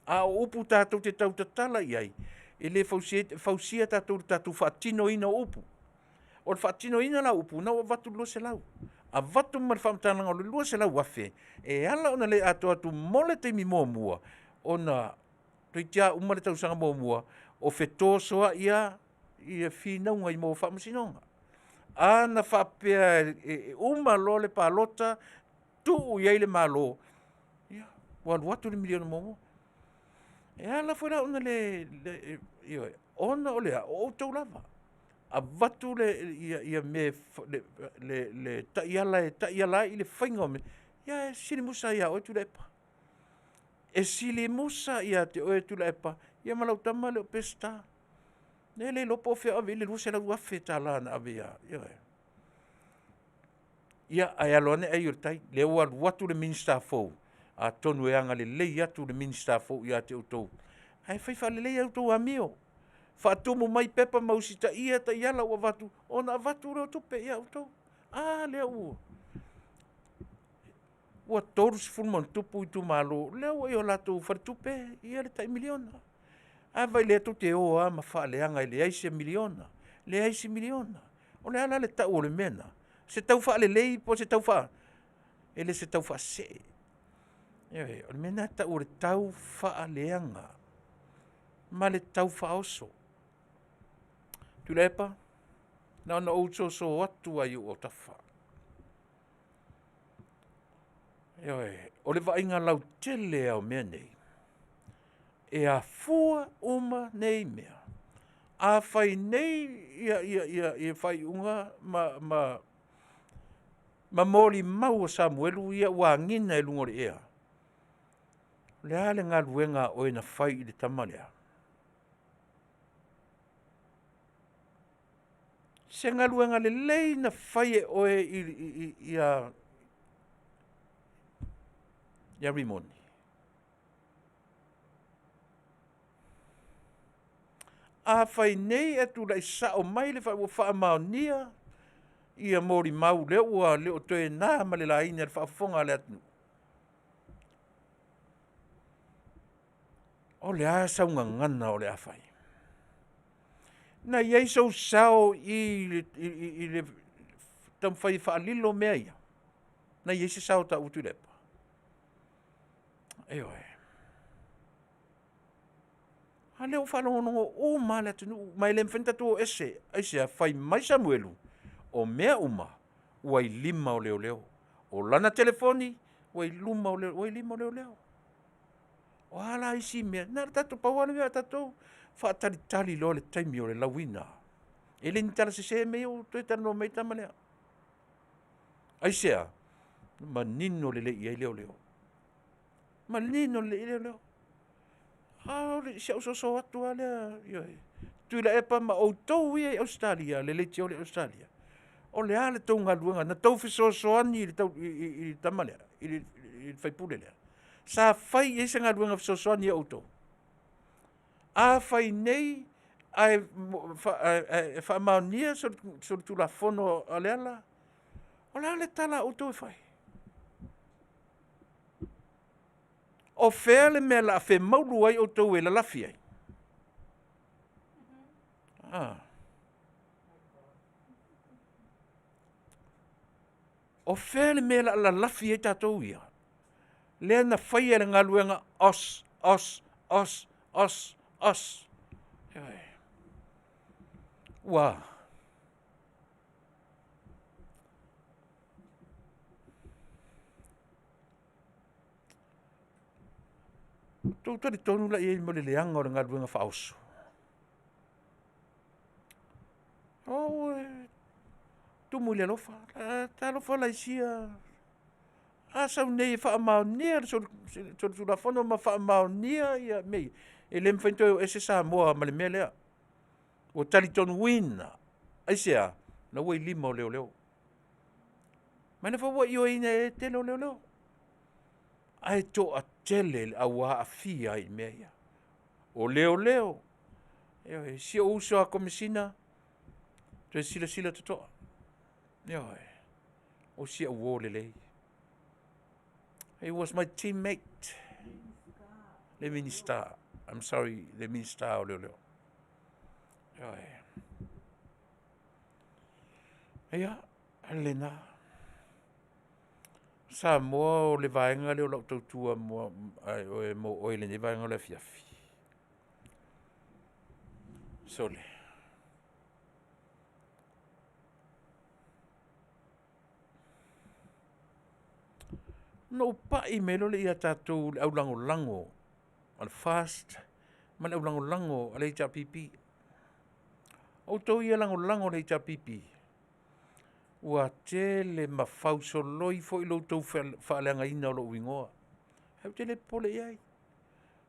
A o upu tatou te tautatala i ai, e le fausia, e fausia tatou i le tatou faatinoina o upu. O le faatinoina la o upu, na ua avatu le 200. Avatu ma le faamatalaga o le 200,000, e ala ona le atoa atu mo le taimi muamua, ona toeitiiti lava uma le tausaga muamua, o fetosoai lava ia finauga i mo faamasinoga. A na faapea e uma loa le palota, tuu i ai le Malo, ia, ua alu atu le miliona muamua. E ala foi la ona le, le ioe, ona o le a, o outou lava. Avatu le, ia, ia me, le, le, le taiala e taiala ai i le faiga o mea, ia e sili musa ia oe Tuilaepa. E sili musa ia te oe Tuilaepa, ia ma lau tama lea o Peseta. E le iloa po o fea o ave i ai le $200,000 na ave ia, ioe. Ia, ae alo ane ai o le tai, lea ua alu atu le Minisita fou, atonu e agalelei atu le Minisita fou ia te outou, ae fai faalelei a outou amio. Faatumu mai pepa ma usitaia taiala ua avatu, ona avatu lea o tupe ia outou. A lea ua 30+ itumalo, lea ua i o latou faletupe ia le tai miliona. A vaai o lea tou te o lava ma faaleaga e leai se miliona, leai se miliona. O le a la le tau o le mea lena? Se tau faalelei po o se tau faa... E le o se tau faasee. Ioe, o le mea lena e tau o le taufaaleaga ma le tau faaoso. Tuilaepa, na ona ou soso atu lava i ou autafa, ioe, o le vaaiga lautele lava o mea nei, e afua uma nei mea. A fai nei ia faaiuga ma molimau a Samuelu ia ua agiga i luga o le ea, o le a le galuega a oe na fai i le tama lea? Se galuega lelei na fai e oe ia Rimoni? A fai nei ae tulai sao mai le ua faamaonia ia molimau lea ua le o toe na ma le laina i le faafofoga a le atunuu, o le a sau gagana o le a fai? Na i ai sou sao i i le taumafai e faalilo mea ia? Na i ai se sao o taua Tuilaepa? Ioe. A lea ua faalogologo uma lava le atunuu, ma e le mafai ona tatou o ese. Aisea? Fai mai Samuelu, o mea uma ua i lima o leoleo. O lana telefoni ua i lima o leoleo. O a la isi mea, na o le tatou pau lava le mea o tatou, faatalitali loa i le taimi o le lauina. E le ni tala sese mea ia ua toe talanoa mai ai le tama lea. Aisea? Manino lelei i ai leoleo. Manino lelei i ai leoleo. A o si au soso atu lava lea, ioe, Tuilaepa ma outou ia i Ausetalia, le leitio lea i Ausetalia, o le a le tou galuega na tou fesoasoani i le tama lea, i le sui usufono lea? Sa fai i ai se galuega fesoasoani a outou? A fai nei ae faamaonia solitulafono a Leala, o le a le tala a outou e fai? O fea le mea o le a femaulu ai outou e lalafi ai? A. O fea le mea o le a lalafi ai tatou ia? Lea na faia le galuega os, os, os, os, os. Ua outou talitonu la i ai ma le leaga o le galuega faaoso? O e tumu i le alofa, talofa la i sia, a sau nei e faamaonia le solitulafono ma faamaonia ia mea ia, e le mafai ona toe o ese Samoa ma le mea lea. Ua talitonuina. Aisea? O la ua i lima o leoleo. Ma o lea foi ua ioeina e le tele o leoleo. Ae toatele le au aafia ai i mea ia. O leoleo, ioe, si ou uso a Komesina, toe silasila totoa. Ioe, o si au uo lelei. He was my teammate. Le Minista. I'm sorry, le Minista o leoleo. Ioe. Ia, lena. Samoa o le vaega lea o lau tautua mo oe i lenei vaega o le afiafi. Sole. Ona ou pai mai loa lea ia tatou le aulagolago a le FAST ma le aulagolago a le HRPP. O outou ia lagolago a le HRPP, ua tele ma fausoloi foi lo outou faaleagaina o lou igoa. Ae ou te le popole i ai.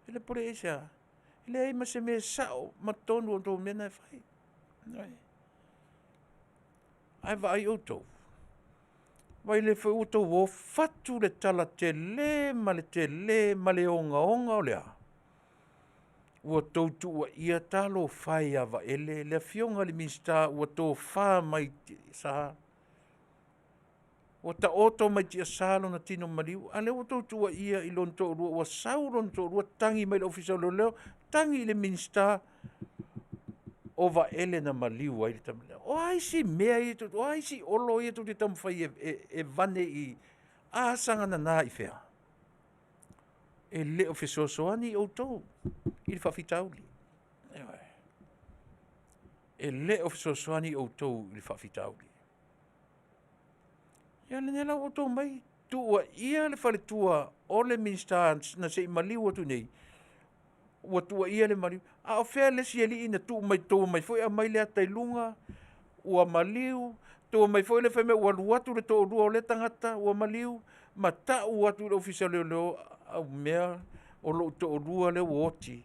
E le popole i ai aisea? E leai ma se mea sao ma tonu o tou mea na e fai. Ae vaai outou, vaai o lea foi ua outou o fatu le tala tele ma le tele ma le ogaoga o le a? Ua outou tuuaia, talofa e ia Vaele, le Afioga i le Minisita ua tofa mai tiasa, ua taoto mai tiasa lona tino maliu, a o lea ua outou tuuaia i lona toalua, ua sau lona toalua tagi mai i le Ofisa o Leoleo, tagi i le Minisita o Vaele na maliu ai le tama lea. O a isi mea ia, o a isi olo ia tou te taumafai e vane i i? A saga nana i fea? E le o fesoasoani outou i le faafitauli. Ioe. E le o fesoasoani outou i le faafitauli. Ia lenei la ua outou omai tuuaia le faletua o le Minisita na se i maliu atu nei, ua tuuaia le maliu. A o fea le isi alii na tuu mai tou omai foi aumai le ata i luga ua maliu, tou omai foi lea fai mai ua alu atu le toalua o lea tagata ua maliu, ma tau atu i le Ofisa o Leoleo, aumea o lou toalua lea ua oti,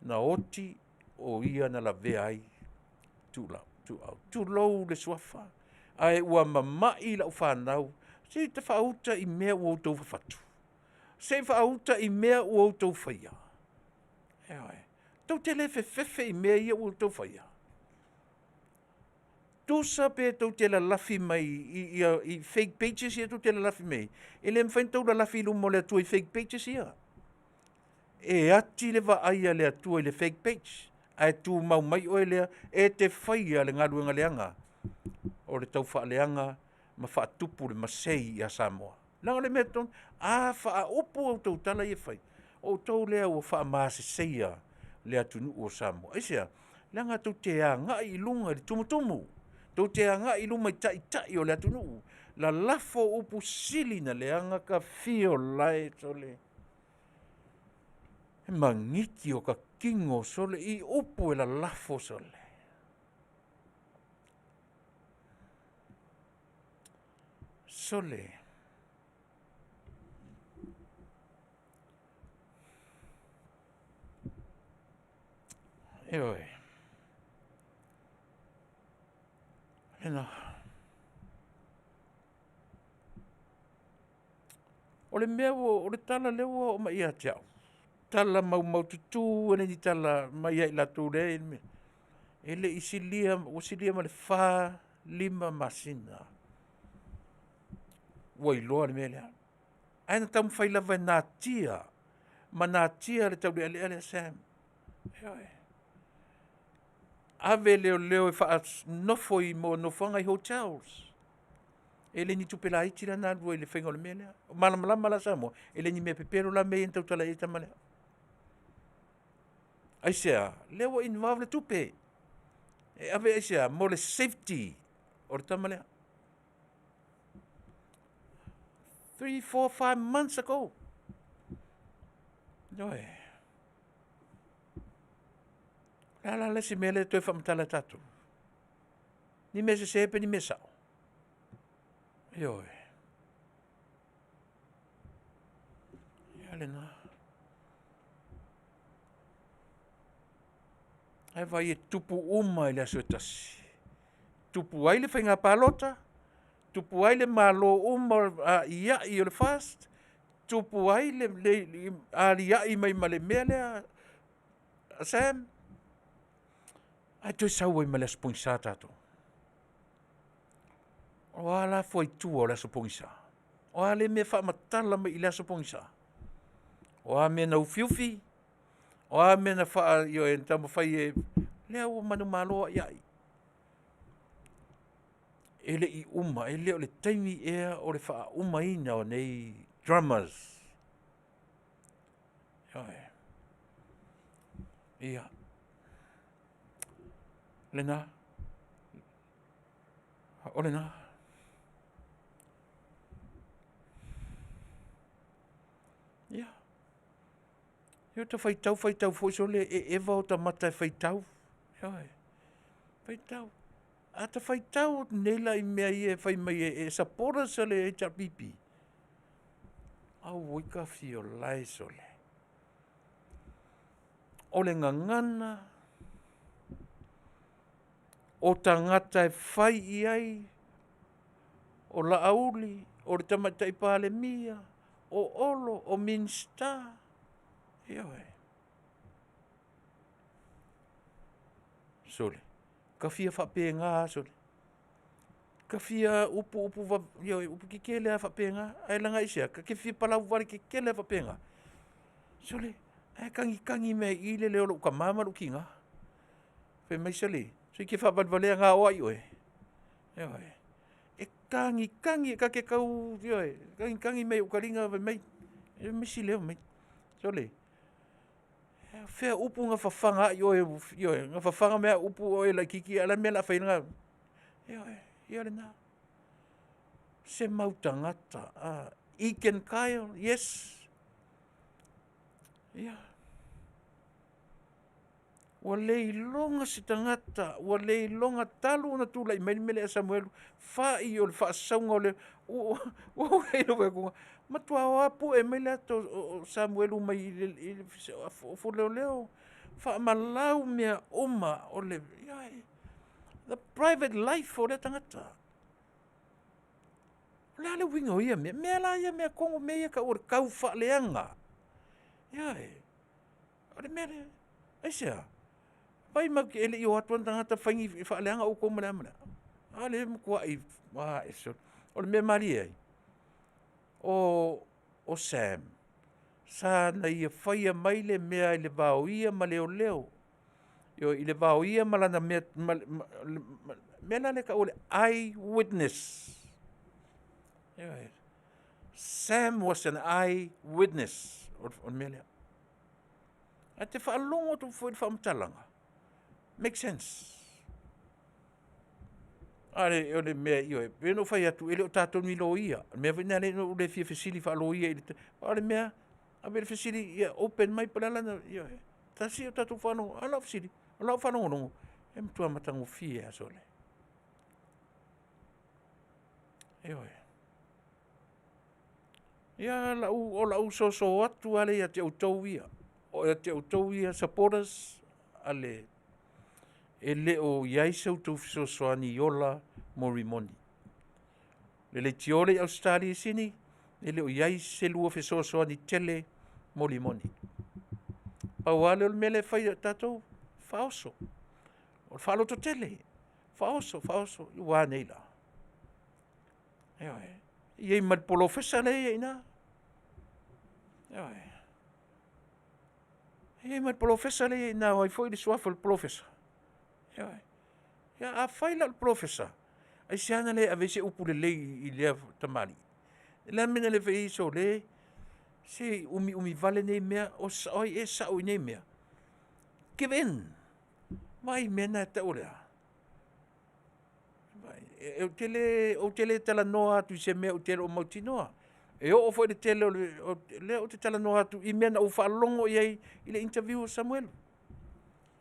na oti o ia na lavea ai Tuilaepa. Tulou le suafa, ae ua mamai lau fanau, se i faauta i mea ua outou fafatu, se i faauta i mea ua outou faia. Ioe. Tou te le fefefe i mea ia ua outou faia? Tusa pe tou te lalafi mai i fake pages ia tou te lalafi mai ai, e le mafai ona outou lalafi i luma o le Atua i fake pages ia. E ati le vaai a le Atua i le fake page, ae tumau mai oe lea e te faia le galuega leaga o le taufaaleaga ma faatupu le masei ia Samoa. Leaga o le mea tonu, a faaupu a outou tala ia e fai, o outou lea ua faamaseseia le atunuu o Samoa. Aisea? Leaga tou te agai i luga i le tumutumu, tou te agai i luma i taitai o le atunuu, lalafo upu sili na leaga kafia o lae sole, e magiti o ka tino sole i upu e lalafo sole. Sole, ioe, lena. O le mea ua, o le tala lea ua oo mai ia te au, tala maumaututu e le ni tala mai ia i latou e leai, e le i silia, ua silia ma le 4, 5 masina ua iloa le mea lea. Ae na taumafai lava e natia, ma natia le taulealea lea Sam. Ioe. Ave leoleo e faanofo i nofoaga i hotels. E le ni tupe laiti la na alu ai i le faiga o le mea lea. O malamalama la Samoa, e le ni mea pepelo la mea ia na tautala i ai le tama lea. Aisea? Lea ua involve le tupe. E ave aisea? Mo le safety o le tama lea. 3, 4, 5 months ago. Ioe. O le a la le isi mea lea e toe faamatala e tatou? Ni mea sese pe ni mea sao? Ioe. Ia lena. Ae vaai e tupu uma i le aso e tasi. Tupu ai le faiga palota, tupu ai le malo uma aiai o le FAST, tupu ai le aliai mai ma le mea lea Sam, ae toe sau ai ma le Aso Pogisa tatou. O a la fuaitua o le Aso Pogisa? O a le mea faamatala mai i le Aso Pogisa? O a mea na ufiufi? O a mea na ioe na taumafai e... lea ua manumalo ai ai. E le i uma, e le o le taimi ea o le faauma o nei dramas. Ioe. Ia. Lena. O lena. Ia. Ia ota faitau faitau foi sole e eva ota mata e faitau. Ioe. Faitau. A ta faitau atu nei la i mea ia e fai mai e supporters a le HRPP, auoi ka fio lae sole. O le gagana o tagata e fai i ai o Laauli, o le Tamaitai Palemia, o Olo, o Minisita, ioe. Sole, ta fia faapena lava sole, ta fia upu ioe, upu tetele lava faapena, ae leaga aisea? Ta te fia palauvale tetele lava faapena. Sole, ae tagitagi mai lava i i le leo o lou tama ma lou tina. Fai mai, sole, se e te faavalevalea na o au i oe. Ioe. E tagitagi, ta te tau, ioe, tagitagi mai i ou taliga fai mai, fai mai si leo mai, sole, o fea upu na fafaga ai oe, ioe, na fafaga mai au upu a o oe e laitiiti, a o le a le mea o le a fai ai lena mea? Ioe, ia o lena. Se mau tagata, Egan Kyle, yes. Ia. Ua le iloga se tagata, ua le iloga talu ona tulai mai le mea lea ia Samuelu, fai o le faasauga o le… ua ou fai atu, matua o lava pue mai le ata o Samuelu mai le ofo leoleo, faamalau mea uma o le… ioe, the private life o lea tagata. O le a le uiga o ia mea? Mea la ia mea tonu mea ia e tau o le taufaaleaga. Ioe. O le mea lea. Aisea? Vaai e le i o atu lava ni tagata fai ni faaleaga outou ma le a ma le a? A lea e matuai, ae sole, o le mea malie ai, o Sam, sa na ia faia mai le mea i le va o ia ma leoleo, ioe, i le va o ia ma lana mea, le mea la lea e tau o le eye witness. Ioe. Sam was an eye witness o le mea lea. Ae te faalogo atu foi i le faamatalaga, make sense. A o le mea, ioe, pei ona ou fai atu, e le o tatou ni loia. O le mea foi lena e ala ai ona ou le fia fesili faaloia i le… a o le mea, ave le fesili ia open mai po o le a lana… ioe. Tasi ia o tatou faalogo, a o lau fesili, o lau faalogologo, e matua matagofie lava sole. Ioe. Ia o lau soso atu lava lea ia te outou ia, ia te outou ia supporters a le… e le o i ai se tou fesoasoani i ola mo Rimoni. Le leitio lea i Ausetalia i Sini, e le o i ai se lua fesoasoani tele mo Rimoni. Pau lava lea o le mea lea e fai e tatou, faaoso, o le faalototele, faaoso, faaoso, ua a nei la? Ioe. E i ai ma le polofesa lea e i ai i ina. Ioe. E i ai ma le polofesa lea e i ai i ina o ai foi le suafa o le polofesa? Ioe. Ia afai la o le polofesa, aisea na le ave ai se upu lelei i lea tamalii? O le a le mea na le fai ai, sole, se umiumi vale nei mea, o ai ea e sao i nei mea? Give in. Vaai i le mea lena e tau o le a? Ou te le talanoa atu i se mea ou te le o mautinoa. E oo foi i le tele o le… o lea ou te talanoa atu i mea na ou faalogo i ai i le interview a Samuelu.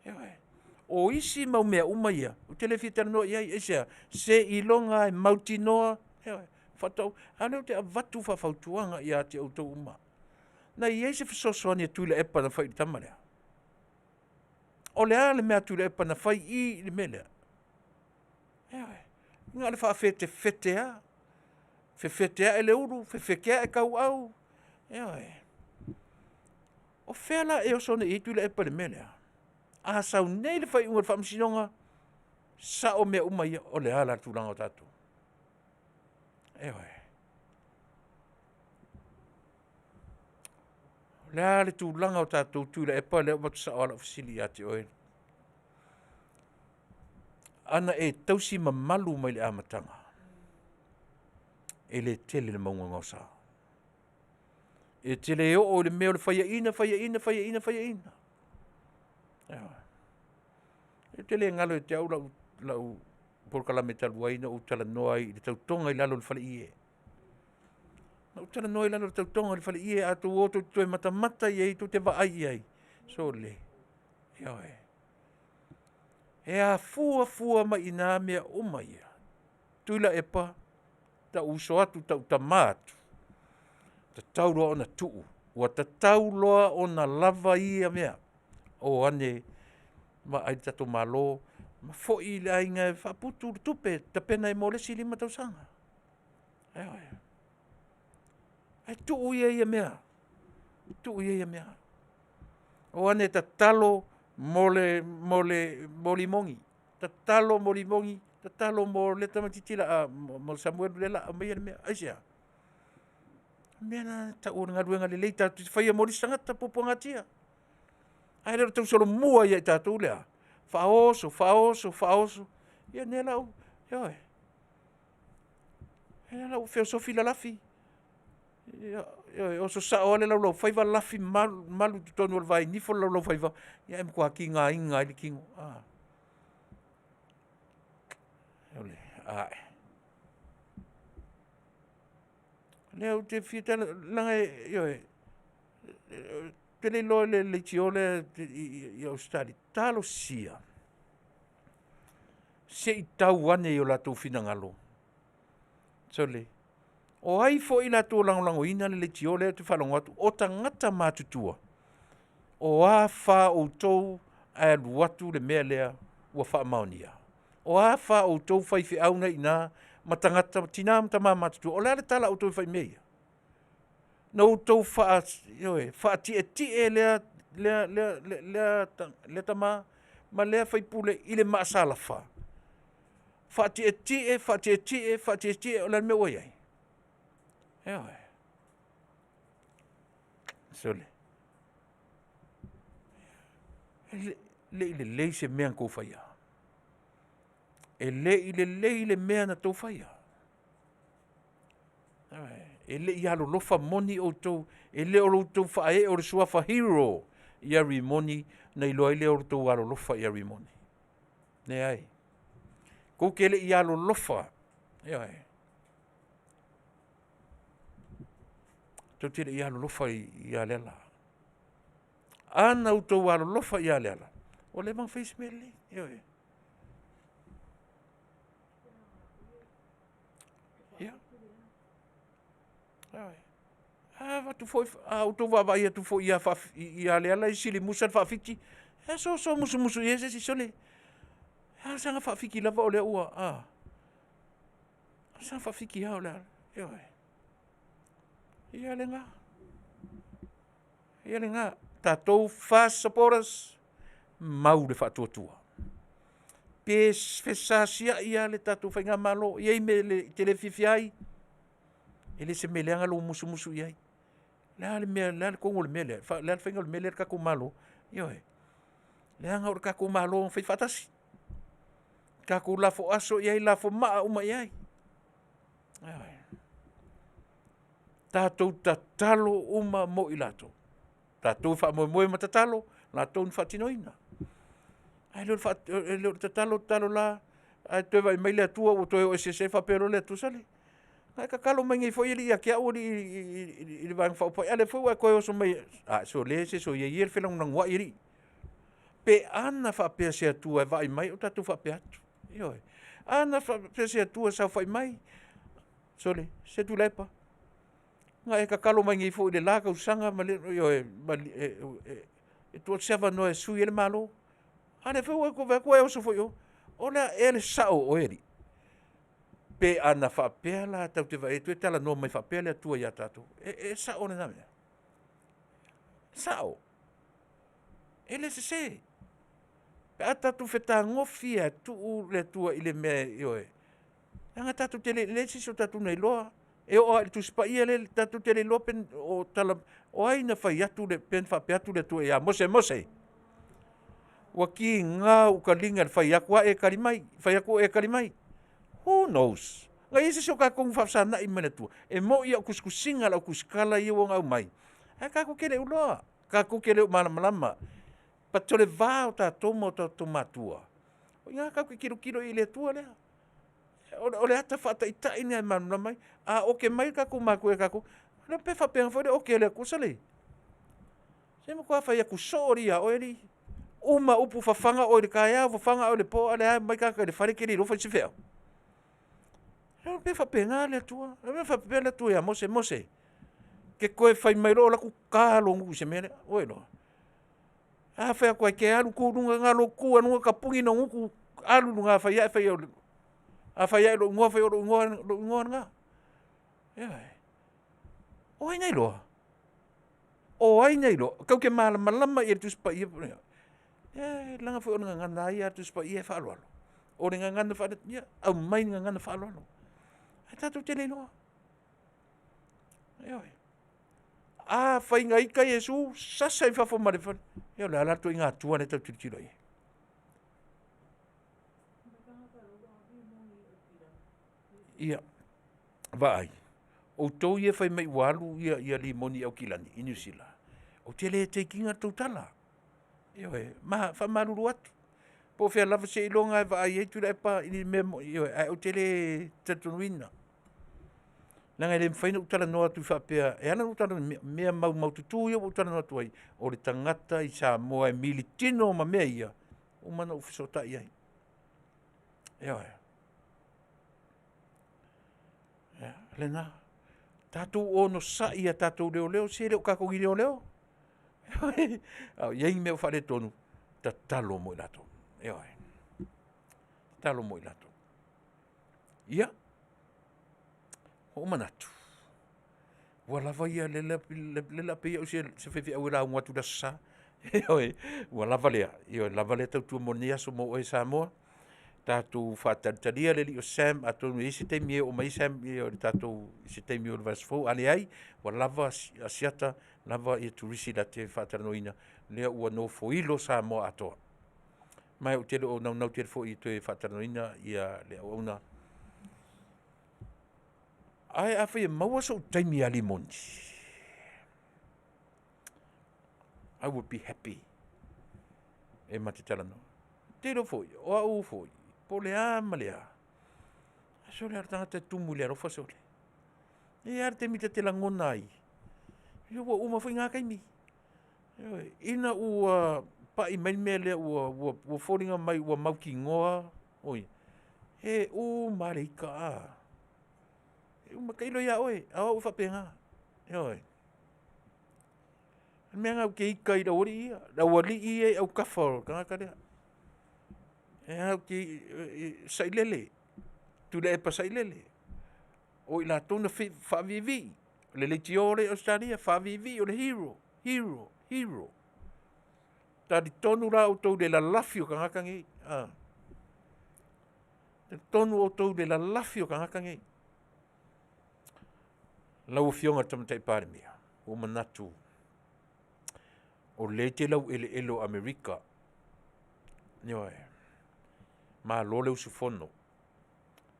Ioe. O isi mau mea uma ia, ou te le fia talanoa i ai. Aisea? Seiloga lava e mautinoa, ioe, faatoa ou… a o lea ou te avatu faafautuaga ia te outou uma. Na i ai se fesoasoani a Tuilaepa na fai i le tama lea? O le a le mea a Tuilaepa na fai i i i le mea lea? Ioe. Na o le faafetefete lava, fefeteai le ulu, fefeteai tauau, ioe. O fea la e oso nei i ai Tuilaepa i le mea lea? A sau nei le faaiuga a le Faamasinoga, sao mea uma ia, o le a la le tulaga o tatou? Ioe. O le a le tulaga o tatou Tuilaepa? O lea ua avatu sao lava lau fesili ia te oe. A na e tausi mamalu mai le amataga, e le tele le mauga gaosa. E te le oo i le mea o le faiaina, faiaina, faiaina, faiaina. Ioe. Ou te le galo ia te au lau polokalame talu ai na ou talanoa ai i le tautoga i lalo o le faleie. Na ou talanoa i lalo o le tautoga i le faleie, a outou o tou te toe matamata i ai tou te vaai i ai, sole, ioe. E afua fua mai i ina mea uma ia. Tuilaepa, tau uso atu, tau tama atu, tatau loa ona tuu, ua tatau loa ona lava ia mea. O ane vaai le tatou Malo ma foi i le aiga e faaputu le tupe e tapena ai mo le isi 5 tausaga. Ioe. Ae tuu ia ia mea, tuu ia ia mea. O ane tatalo mo le limoni, tatalo mo limoni, tatalo mo le tamaitiiti mo Samuelu lea o le a aumaia le mea. Aisea? O le mea lena e tau o le galuega lelei tatou te faia mo le isi tagata puapuagatia. Ae le o le tausolomua ia i tatou le a? Faaoso, faaoso, faaoso, ia lea la ua, ioe. O lea la ua feosofi lalafi, ioe, oso sao lava le laulaufaiva lafi malu i totonu o le vainifo le laulaufaiva, ae matua tigaina ai le tino. A, o lea ou te fia talanoa, leaga ioe, ou te le iloa i le leitio lea i Ausetalia, talosia se i tau ane i o latou finagalo. Sole, o ai foi i latou e lagolagoina le leitio lea ou te faalogo atu, o tagata matutua. O a fa outou ae alu atu le mea lea ua faamaonia? O a fa outou faifeau na e i ina ma tagata, tina ma tama matutua, o le a le tala a outou e fai i mea ia? Na outou faatietie lea tama ma lea faipule i le maasalafa. Faatietie, faatietie, faatietie, o le a le mea ua i ai? Ioe. Sole, e le i lelei se mea na outou faia. E le i lelei le mea na outou faia. Ioe. E le i alolofa moni outou, e le o lo outou faaee o le suafa Hero ia Rimoni ona iloa ai lea o lo outou alolofa ia Rimoni. Leai. Tou te le i alolofa, ioe. Tou te le i alolofa ia Leala. A na outou alolofa ia Leala, ua leva ona fai se mea lelei, ioe. Ia, ioe. A avatu foi, a outou vaavaai atu foi ia Leala e silimusa le faafiti, e soso musumusu i ai se isi, sole, e a saga faafiki lava o lea ua a? Saga faafiki lava o le a. Ioe. Ia lena, ia lena. Tatou FAST supporters, mau le faatuatua. Pe fesasiai lava le tatou faigamalo, e i ai mea e te le fiafia ai, e le o se mea leaga lou musumusu i ai. O le a le mea, o le a le tonu o le mea lea? O le a le faiga o le mea lea i le tatou Malo? Ioe. Leaga o le tatou Malo na fai faatasi, tatou lafo aso i ai lafo maa uma i ai. Ioe. Tatou tatalo uma mo i latou. Tatou e faamoemoe ma tatalo, latou na faatinoina. Ae le o le tatalo tatalo la, ae toe vaai mai le Atua ua toe o ese ai faapea loa le Atua, sole, na e tatalo mai nei foi alii ia te au alii i le Vaega Faaupufai, a o lea foi ua e toe oso mai e… A sole se soia ia le felagolagoai alii. Pe ana faapea o se Atua e vaai mai o tatou faapea atu, ioe. A na faapea o se Atua e saofai mai, sole, se Tuilaepa, na e tatalo mai nei foi i le la tausaga ma le… ioe, e tuu atu se avanoa e sui ai le Malo, a o lea foi ua ou vaai atu ua e oso foi i o. O le a ea le sao o oe alii? Pe ana faapea la tatou te vaai atu e talanoa mai faapea le Atua ia tatou, e sao lena mea? E sao? E le sese. Pe a tatou fetagofi lava e tuu le Atua i le mea, ioe, leaga tatou te le… e leai se isi o tatou na iloa. E oo lava i le Tusi Paia lea tatou te le iloa pe o ai na fai atu pe na faapea atu le Atua ia Mose, Mose, ua tiga ou taliga i le fai atu lava e tali mai, fai atu e tali mai. Who knows? Na i ai se isi o tatou na faafesagai ma le Atua? E moni au tusitusiga a le au tusitala ia ua na aumai, ae tatou te le i iloa, tatou te le o malamalama. But o le va o tatou ma o tatou matua, o i ina tatou te tilotilo i ai i le Atua lea. O le ata faataitai lena e malamalama ai. A oke mai o tatou matua ia tatou, Le pe faapena foi le oke a le Atua sale. Se matua fai atu soo alii ia oe alii. Uma upu fafaga oe i le taeao, fafaga oe i le po, a o lea lava e omai tagata i le fale e te le iloa fai se feau. Pe faapena le Atua. Le mea na faapea le Atua ia Mose, Mose, e te toe fai mai loa ou alu atu ta lou nuu i se mea lea, ua e iloa. A fai atu lava e te alu tu i luga, na o lou tu lava i luga tapuni lou gutu alu i luga, a fai ae fai o lou igoa, fai o lou igoa lena. Ioe. O ai na iloa? O ai na iloa? Tatou te malamalama i ai i le Tusi Paia? E leaga foi o le gagana lava ia a le Tusi Paia e faaaloalo. O le gagana faale, ia aumai le gagana faaaloalo. Ae tatou te le iloa. Ioe. Afai na ita Iesu, sasa i fafo ma le fale, ia o le a la le ituaiga Atua lea tatou te tilotilo i ai? Ia, vaai, outou ia e fai mai ua alu Rimoni i Aukilani i Niu Sila, ou te le take ina le tou tala. Ioe, ma e faamalulu atu, po o fea lava seiloga e vaai ai Tuilaepa i ni mea moni, ioe, ae ou te le talitonuina. Leaga e le mafai ona ou talanoa atu faapea, e ala ona ou talanoa i mea maumaututu ia ua ou talanoa atu ai, o le tagata i Samoa e militino ma mea ia, ua uma ona ou fesootai i ai. Ioe. Ia, o lena. Tatou onosai i a tatou leoleo, se e le o tatou ni leoleo. A o i ai ni mea o faaletonu, tatalo mo i latou, ioe, tatalo mo i latou. Ia, ua ou manatu, ua lava ia, lea o le a pei au o se faifeau e lauga atu i le Aso Sa. Ioe, ua lava lea, ioe lava lea tautua mo lenei aso mo oe Samoa. Tatou faatalitalia le alii o Sam, atonu e i ai se taimi e oo mai ai Sam i le tatou i se taimi o le vaiaso fou, a leai, ua lava Asiata, lava Turisi latou te faatalanoaina, lea ua nofoilo Samoa atoa. Ma ou te le o naunau tele foi e toe faatalanoaina le auauna. Ae afai e maua sou taimi ia Rimoni, I would be happy e ma te talanoa. Ou te iloa foi, o au foi, po o le a ma le a, sole o le tagata e tumu i le alofa sole. E i ai lava le taimi ta te lagona ai, ia ua uma foi na taimi. Ioe. Ina ua pai mai le mea lea ua foliga mai ua mautinoa, oi, e uma lava le ita, e uma, tailo ia oe, a o au e faapena. Ioe. O le mea lena ou te ita ai i le aualii ia, le aualii ia e i autafa o le tagata lea. Sailele, Tuilaepa sailele, o i latou na faaviivii, o le leitio lea i Ausetalia, faaviivii o le hero, hero, hero. Talitonu la outou i le lalafi o tagata nei, a? Talitonu outou i le lalafi o tagata nei. Lau Afioga i le Tamaitai Palemia, ua ou manatu, o lea e te laueleele o Amerika, ioe, malo le usufono,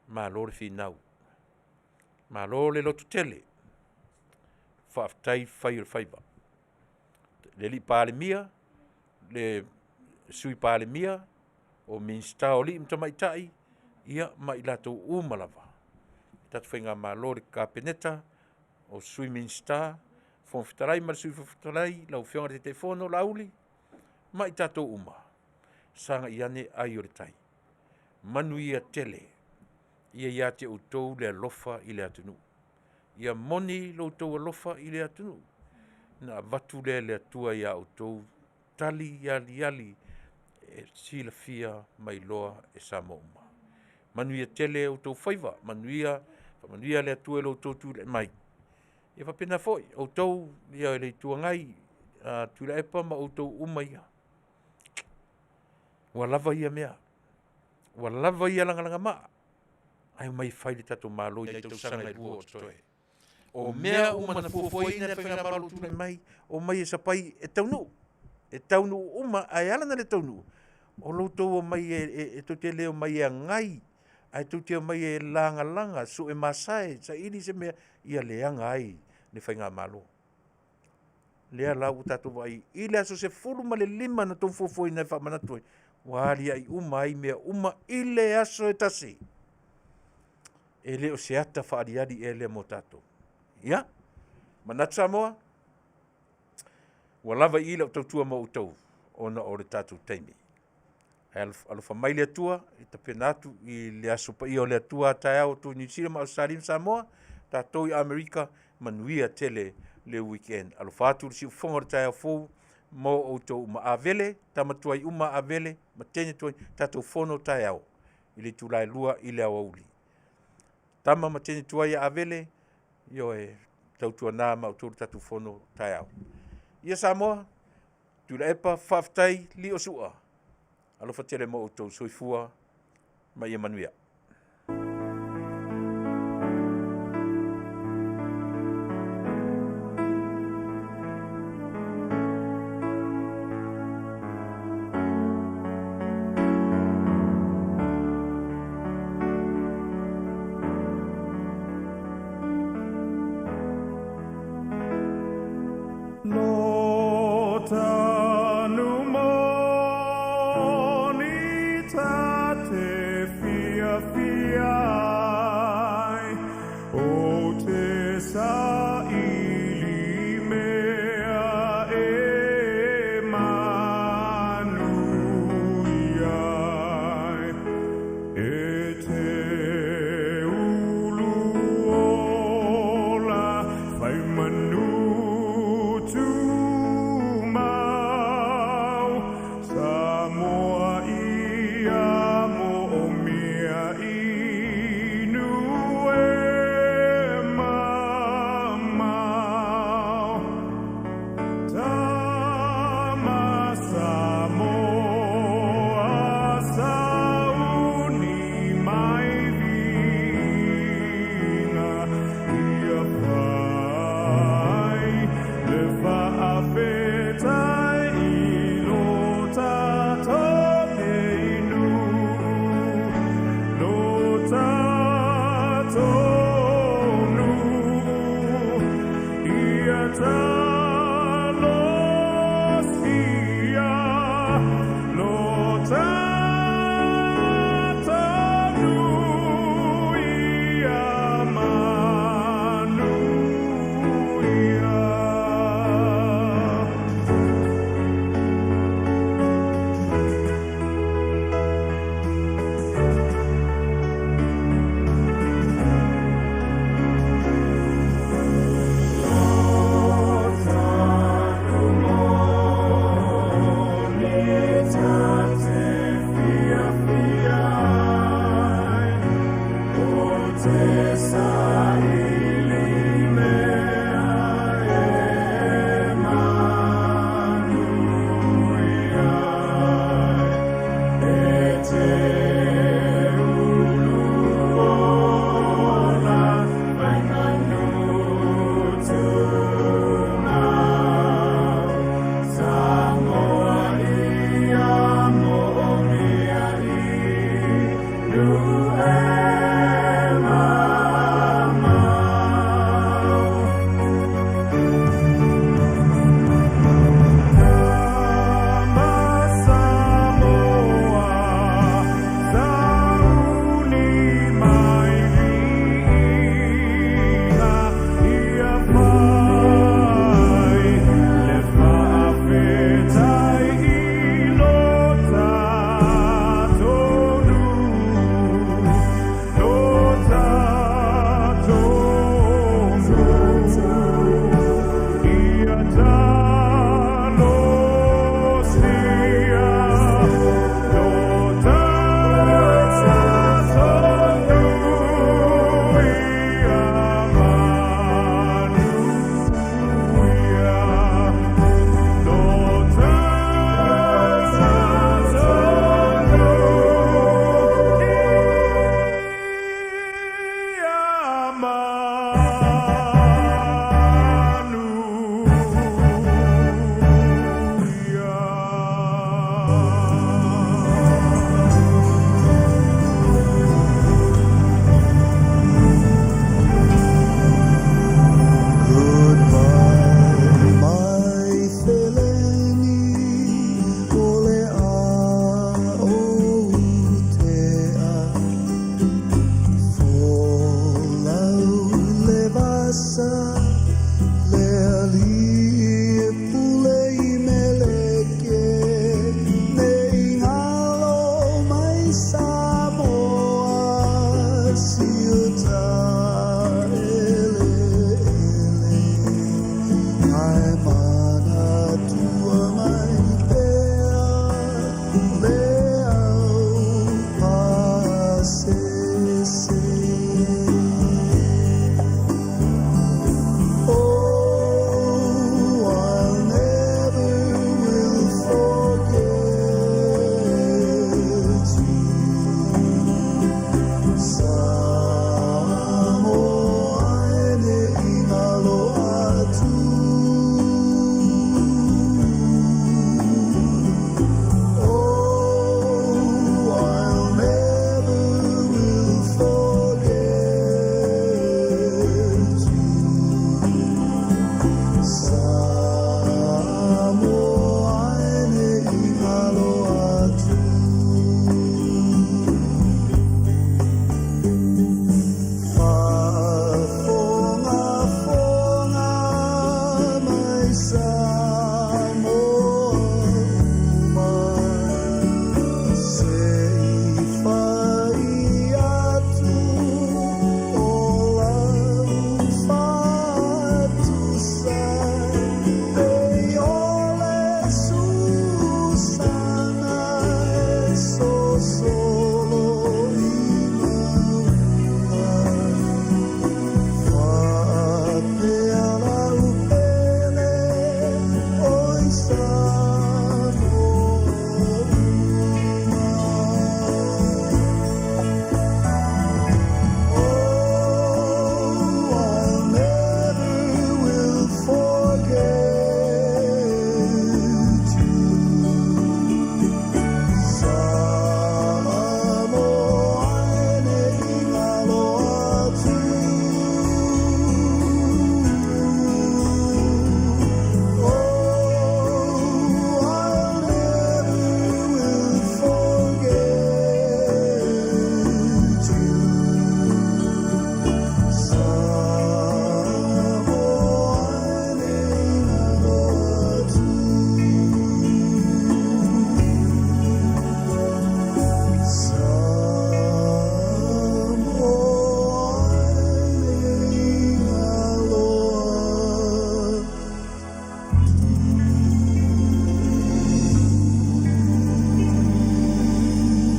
malo le finau, malo le lototele, faafetai fai o le faiva. Le alii Palemia, le Sui Palemia, o Minisita o alii ma tamaitai, ia ma i latou uma lava. Le tatou faigamalo i le Kapeneta, o Sui Minisita, Fofoga Fetalai ma le Sui Fofoga Fetalai, lau Afioga i le Taitaifono Laauli ma i tatou uma, sagai ane ai o le tai. Manuia tele. Ia ia te outou le alofa i le atunuu. Ia moni lo outou alofa i le atunuu, ona avatu lea e le Atua ia outou tali aliali e silafia ma iloa e Samoa uma. Manuia tele outou faiva, manuia, faamanuia le Atua i lo outou tulai mai. Ia faapena foi outou i le Itu Agai, Tuilaepa ma outou uma ia, ua lava ia mea, ua lava ia lagalaga, ae omai e fai le tatou Malo i tausaga e 2 o totoe. O mea uma na fuafuaina e le faigamalo o tulai mai, omai e sapai e taunuu, e taunuu uma, ae ala ona le taunuu, o lo outou omai e tou te le omai e agai, ae tou te omai e lagalaga, sue masae, saili se mea ia leaga ai le faigamalo. Lea la ua tatou vaai i le aso 15 na outou fuafuaina e faamanatu ai, ua aliae uma ai mea uma i le aso e tasi. E le o se ata faaaliali ea lea mo tatou. Ia, Manatu Samoa, ua lava i i lau tautua mo outou ona o le tatou taimi. Ae alofa mai le Atua e tapena atu i le aso paia o le Atua a taeao atu i Niu Sila ma Ausetalia ma Samoa, tatou i Amerika, manuia tele le weekend. Alofa atu i le siufofoga o le taeao fou mo outou uma. Avele, tama tuai uma Avele ma teine tuai, tatou fono taeao i le itula e 2 i le aoauli. Tama ma teine tuai a Avele, ioe, tautuana ma outou le tatou fono taeao. Ia Samoa, Tuilaepa, faafetai, lio sua. Alofa tele mo outou soifua ma ia manuia.